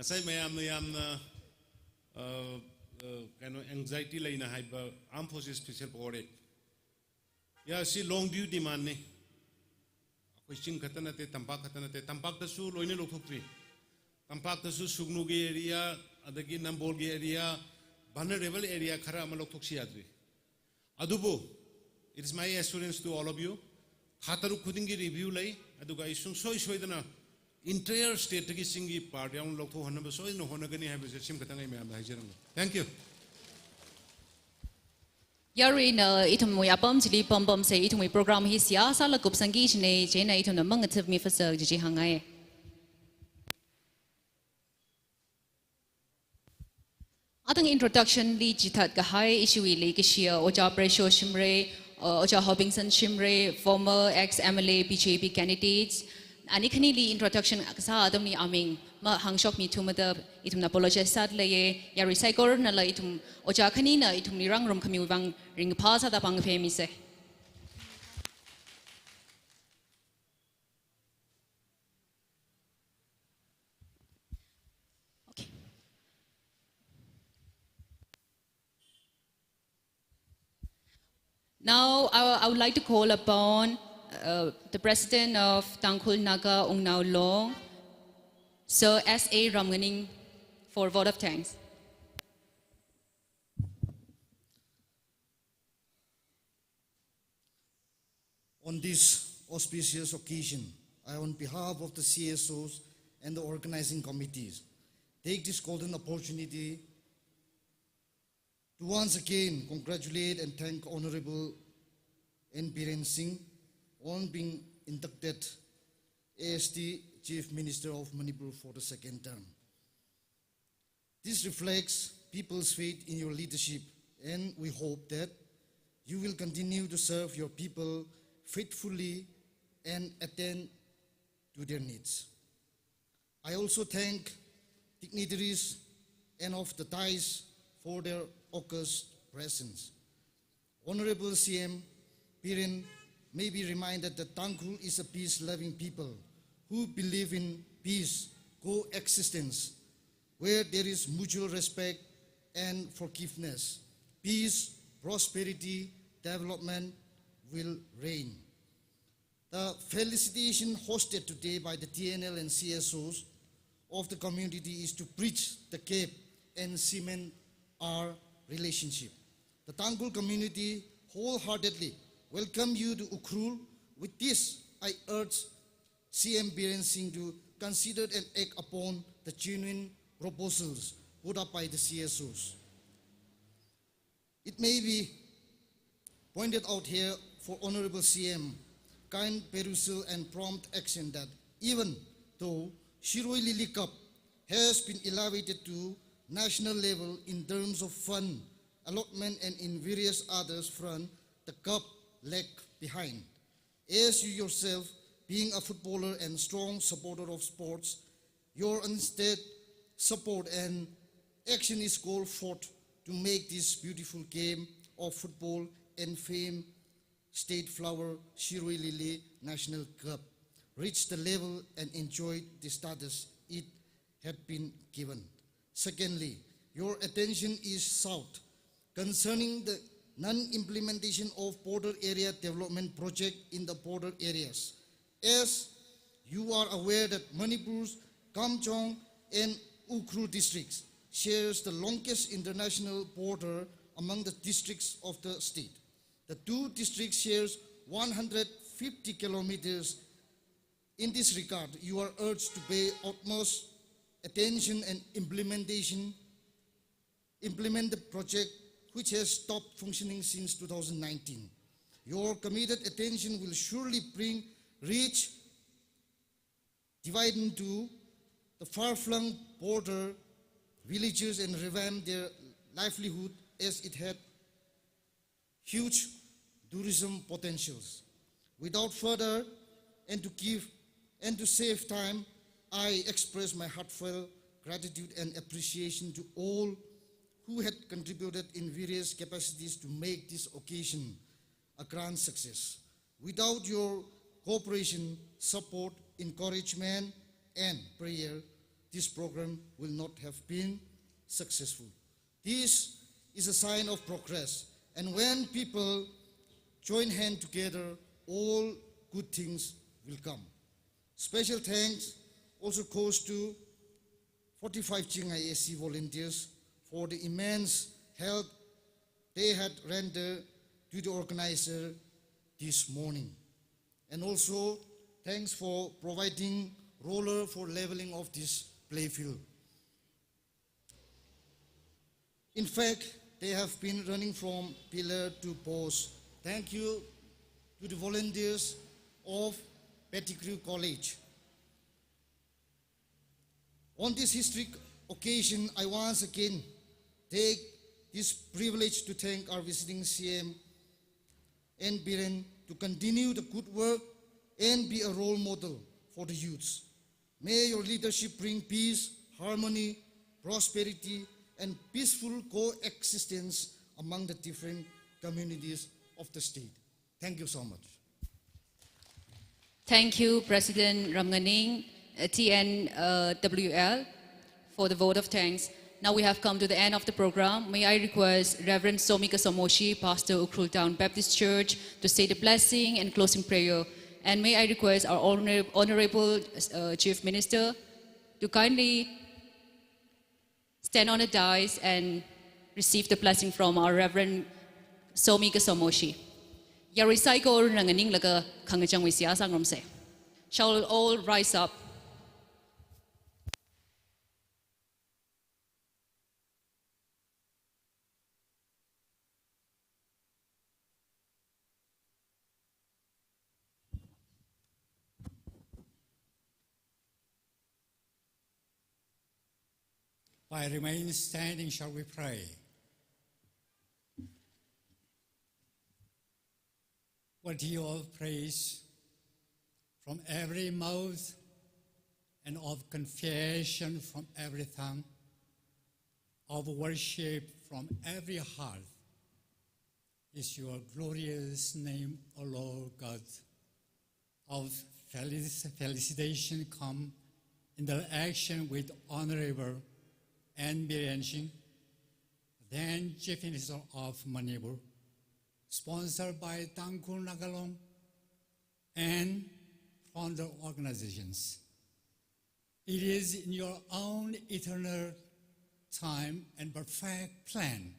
Asai mayamna yamna, uh, uh, kaino anxiety leina haiba Armed Forces Special Brigade. Ya, si long due demand ne. Akhoi ching khata nate, tampak khata nate, tampaktasu loina lokthokri. Tampaktasu Sugnu gi area, adagi Nambol gi area, vulnerable area khara ama lokthoksi yadri. Adubu, it is my assurance to all of you. Thā taruk khuding gi review lei, aduga isung soi soi dana, entire state gi singgi party ang lokthok hon number soi no hon gani hai bese sim khata ngai mayam hai jerang. Thank you. Yaruina ithumwui apam chili pam pam se ithumwui program hi siya sala kupsangki chine, china ithumna mangatip mi fasa jiji hangai. Atang introduction li chithat kahai ishiwui li kishia Oja Presho Shimray, uh, Oja Hobingson Shimray, former ex M L A B J P candidates. Ani khanili introduction kasā atamli aming mahāngshok mithu mada ithumna apologize sāda leiye, yarui saikornala ithum Oja khanina ithumli rāngarum khamiwui vang ringphā sāda pāng phemi se. Okay. Now, I, I would like to call upon, uh, the President of Tangkhul Naga Wungnao Long, Sir S A Ramnganing, for a vote of thanks. On this auspicious occasion, I, on behalf of the C S Os and the organizing committees, take this golden opportunity to once again congratulate and thank Honorable N Biren Singh on being inducted as the Chief Minister of Manipur for the second term. This reflects people's faith in your leadership, and we hope that you will continue to serve your people faithfully and attend to their needs. I also thank dignitaries and of the dais for their august presence. Honorable C M Biren may be reminded that Tangkhul is a peace-loving people who believe in peace, coexistence, where there is mutual respect and forgiveness. Peace, prosperity, development will reign. The felicitation hosted today by the T N L and C S Os of the community is to bridge the gap and cement our relationship. The Tangkhul community wholeheartedly welcome you to Ukhrul. With this, I urge C M Biren Singh to consider and act upon the genuine proposals put up by the C S Os. It may be pointed out here for Honorable C M kind perusal and prompt action that even though Shirui Lily Cup has been elevated to national level in terms of fund allotment and in various others front, the cup lag behind. As you yourself, being a footballer and strong supporter of sports, your unstinted support and action is called forth to make this beautiful game of football and famed state flower Shirui Lily National Cup reach the level and enjoy the status it had been given. Secondly, your attention is sought concerning the non-implementation of border area development project in the border areas. As you are aware that Manipur's Kamjong and Ukhrul districts shares the longest international border among the districts of the state. The two districts shares one hundred fifty kilometers. In this regard, you are urged to pay utmost attention and implementation, implement the project which has stopped functioning since two thousand nineteen. Your committed attention will surely bring reach dividend to the far-flung border villages and revamp their livelihood, as it had huge tourism potentials. Without further and to give and to save time, I express my heartfelt gratitude and appreciation to all who had contributed in various capacities to make this occasion a grand success. Without your cooperation, support, encouragement, and prayer, this program will not have been successful. This is a sign of progress, and when people join hand together, all good things will come. Special thanks also goes to forty-five Chingai A C volunteers for the immense help they had rendered to the organizer this morning. And also, thanks for providing roller for leveling of this playfield. In fact, they have been running from pillar to post. Thank you to the volunteers of Pettigrew College. On this historic occasion, I once again take this privilege to thank our visiting C M N Biren to continue the good work and be a role model for the youths. May your leadership bring peace, harmony, prosperity, and peaceful coexistence among the different communities of the state. Thank you so much. Thank you, President Ramnganing, uh, T N, uh, W L, for the vote of thanks. Now we have come to the end of the program. May I request Reverend Somi Kasomoshi, Pastor, Ukhrul Town Baptist Church, to say the blessing and closing prayer. And may I request our honor-, Honorable, uh, Chief Minister to kindly stand on the dais and receive the blessing from our Reverend Somi Kasomoshi. Yarui saikora nganinglaga khangachangwui seihā sāngarumsa. Shall we all rise up? By remaining standing, shall we pray? Worthy of praise from every mouth and of confession from every tongue, of worship from every heart, is your glorious name, O Lord God. Our felic-, felicitation come in the action with Honorable N. Biren Singh, then Chief Minister of Manipur, sponsored by Tangkhul Naga Long and founder organizations. It is in your own eternal time and perfect plan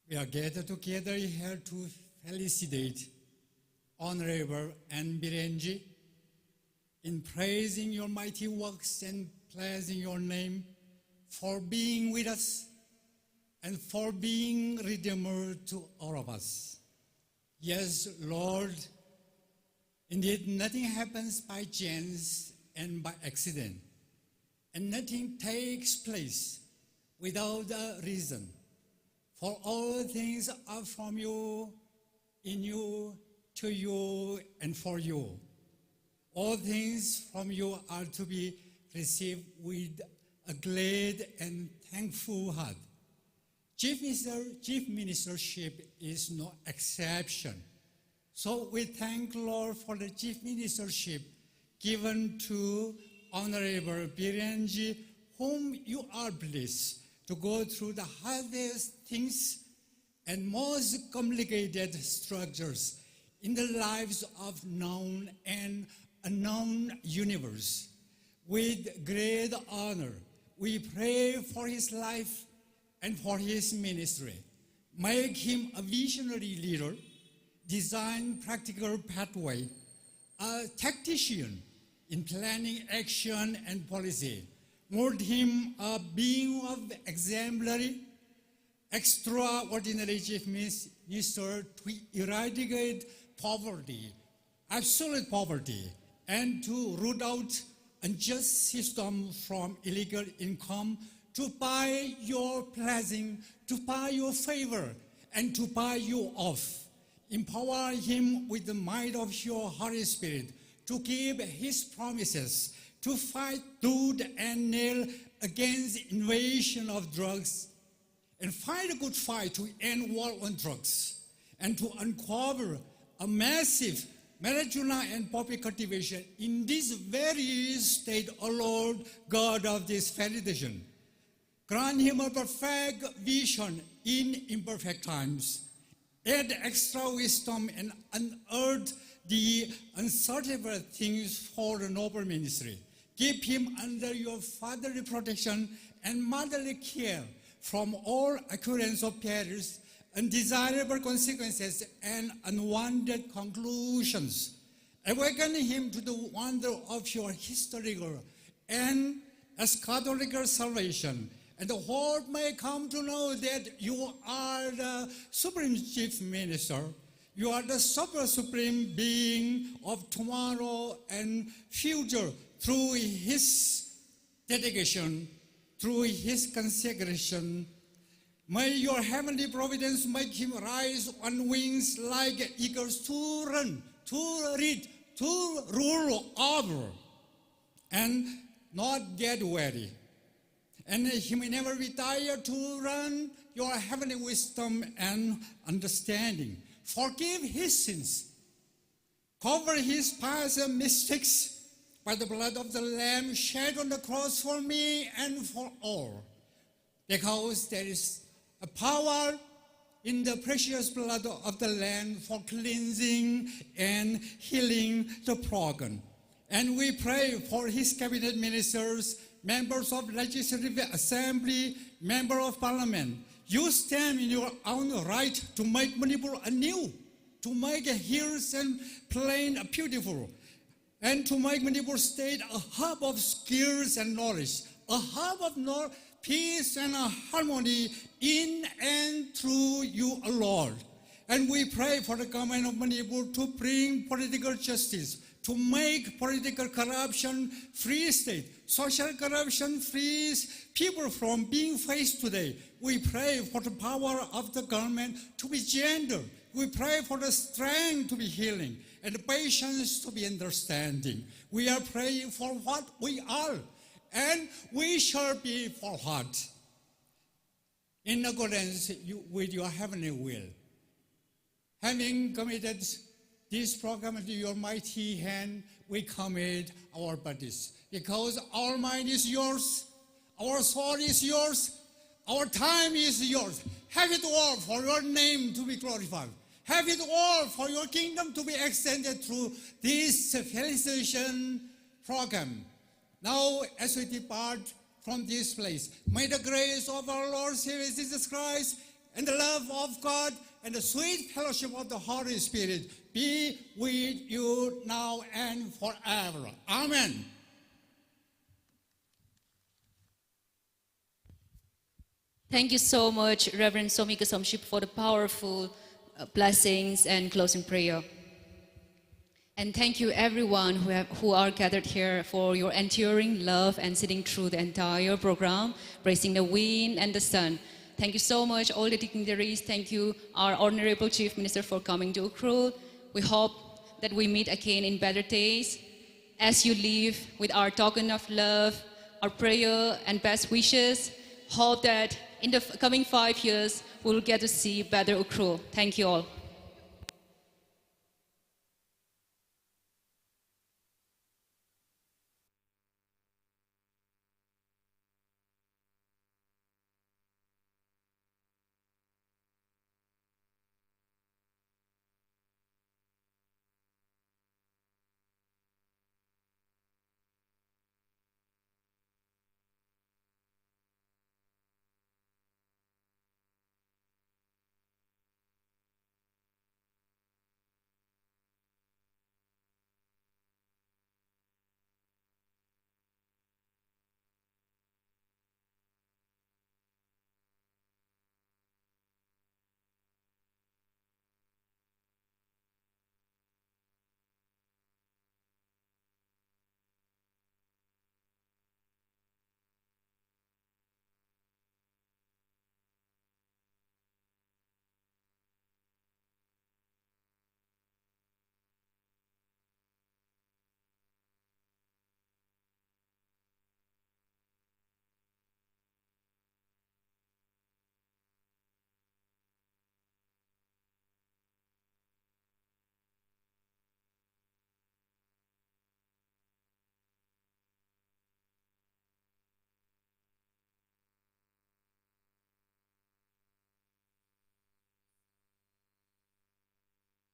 we are gathered together here to felicitate Honorable N. Biren Ji in praising your mighty works and blessing your name for being with us and for being Redeemer to all of us. Yes, Lord, indeed, nothing happens by chance and by accident, and nothing takes place without a reason. For all things are from you, in you, to you, and for you. All things from you are to be received with a glad and thankful heart. Chief Minister, Chief Ministership is no exception. So we thank Lord for the Chief Ministership given to Honorable Biren Ji, whom you are blessed to go through the hardest things and most complicated structures in the lives of known and unknown universe. With great honor, we pray for his life and for his ministry. Make him a visionary leader, design practical pathway, a tactician in planning action and policy. Mold him a being of exemplary, extraordinary Chief Minister to eradicate poverty, absolute poverty, and to root out unjust system from illegal income to buy your blessing, to buy your favor, and to buy you off. Empower him with the might of your Holy Spirit to keep his promises, to fight tooth and nail against invasion of drugs, and fight a good fight to end war on drugs, and to uncover a massive marijuana and poppy cultivation in this very state, O Lord God of this felicitation. Grant him a perfect vision in imperfect times. Add extra wisdom and unearth the unsearchable things for the noble ministry. Keep him under your fatherly protection and motherly care from all occurrence of perils, undesirable consequences, and unwanted conclusions. Awaken him to the wonder of your historical and eschatological salvation, and the whole may come to know that you are the Supreme Chief Minister. You are the Super Supreme Being of tomorrow and future through his dedication, through his consecration. May your heavenly providence make him rise on wings like eagles to run, to lead, to rule over, and not get weary. And he may never retire to learn your heavenly wisdom and understanding. Forgive his sins. Cover his past mistakes by the blood of the Lamb shed on the cross for me and for all. Because there is a power in the precious blood of the Lamb for cleansing and healing the broken. And we pray for his cabinet ministers, members of Legislative Assembly, Member of Parliament. Use them in your own right to make Manipur anew, to make hills and plain beautiful, and to make Manipur State a hub of skills and knowledge, a hub of nor-, peace and, uh, harmony in and through you, O Lord. And we pray for the government of Manipur to bring political justice, to make political corruption free state, social corruption free s-, people from being faced today. We pray for the power of the government to be gentle. We pray for the strength to be healing and the patience to be understanding. We are praying for what we are, and we shall be for what, in accordance you, with your heavenly will. Having committed this program into your mighty hand, we commit our bodies, because our mind is yours, our soul is yours, our time is yours. Have it all for your name to be glorified. Have it all for your kingdom to be extended through this felicitation program. Now, as we depart from this place, may the grace of our Lord Savior Jesus Christ and the love of God and the sweet fellowship of the Holy Spirit be with you now and forever. Amen. Thank you so much, Reverend Somi Kasomship, for the powerful, uh, blessings and closing prayer. And thank you everyone who have, who are gathered here for your enduring love and sitting through the entire program, praising the wind and the sun. Thank you so much, all the dignitaries. Thank you, our Honorable Chief Minister, for coming to Ukhrul. We hope that we meet again in better days. As you leave with our token of love, our prayer and best wishes, hope that in the f-, coming five years, we'll get to see better Ukhrul. Thank you all.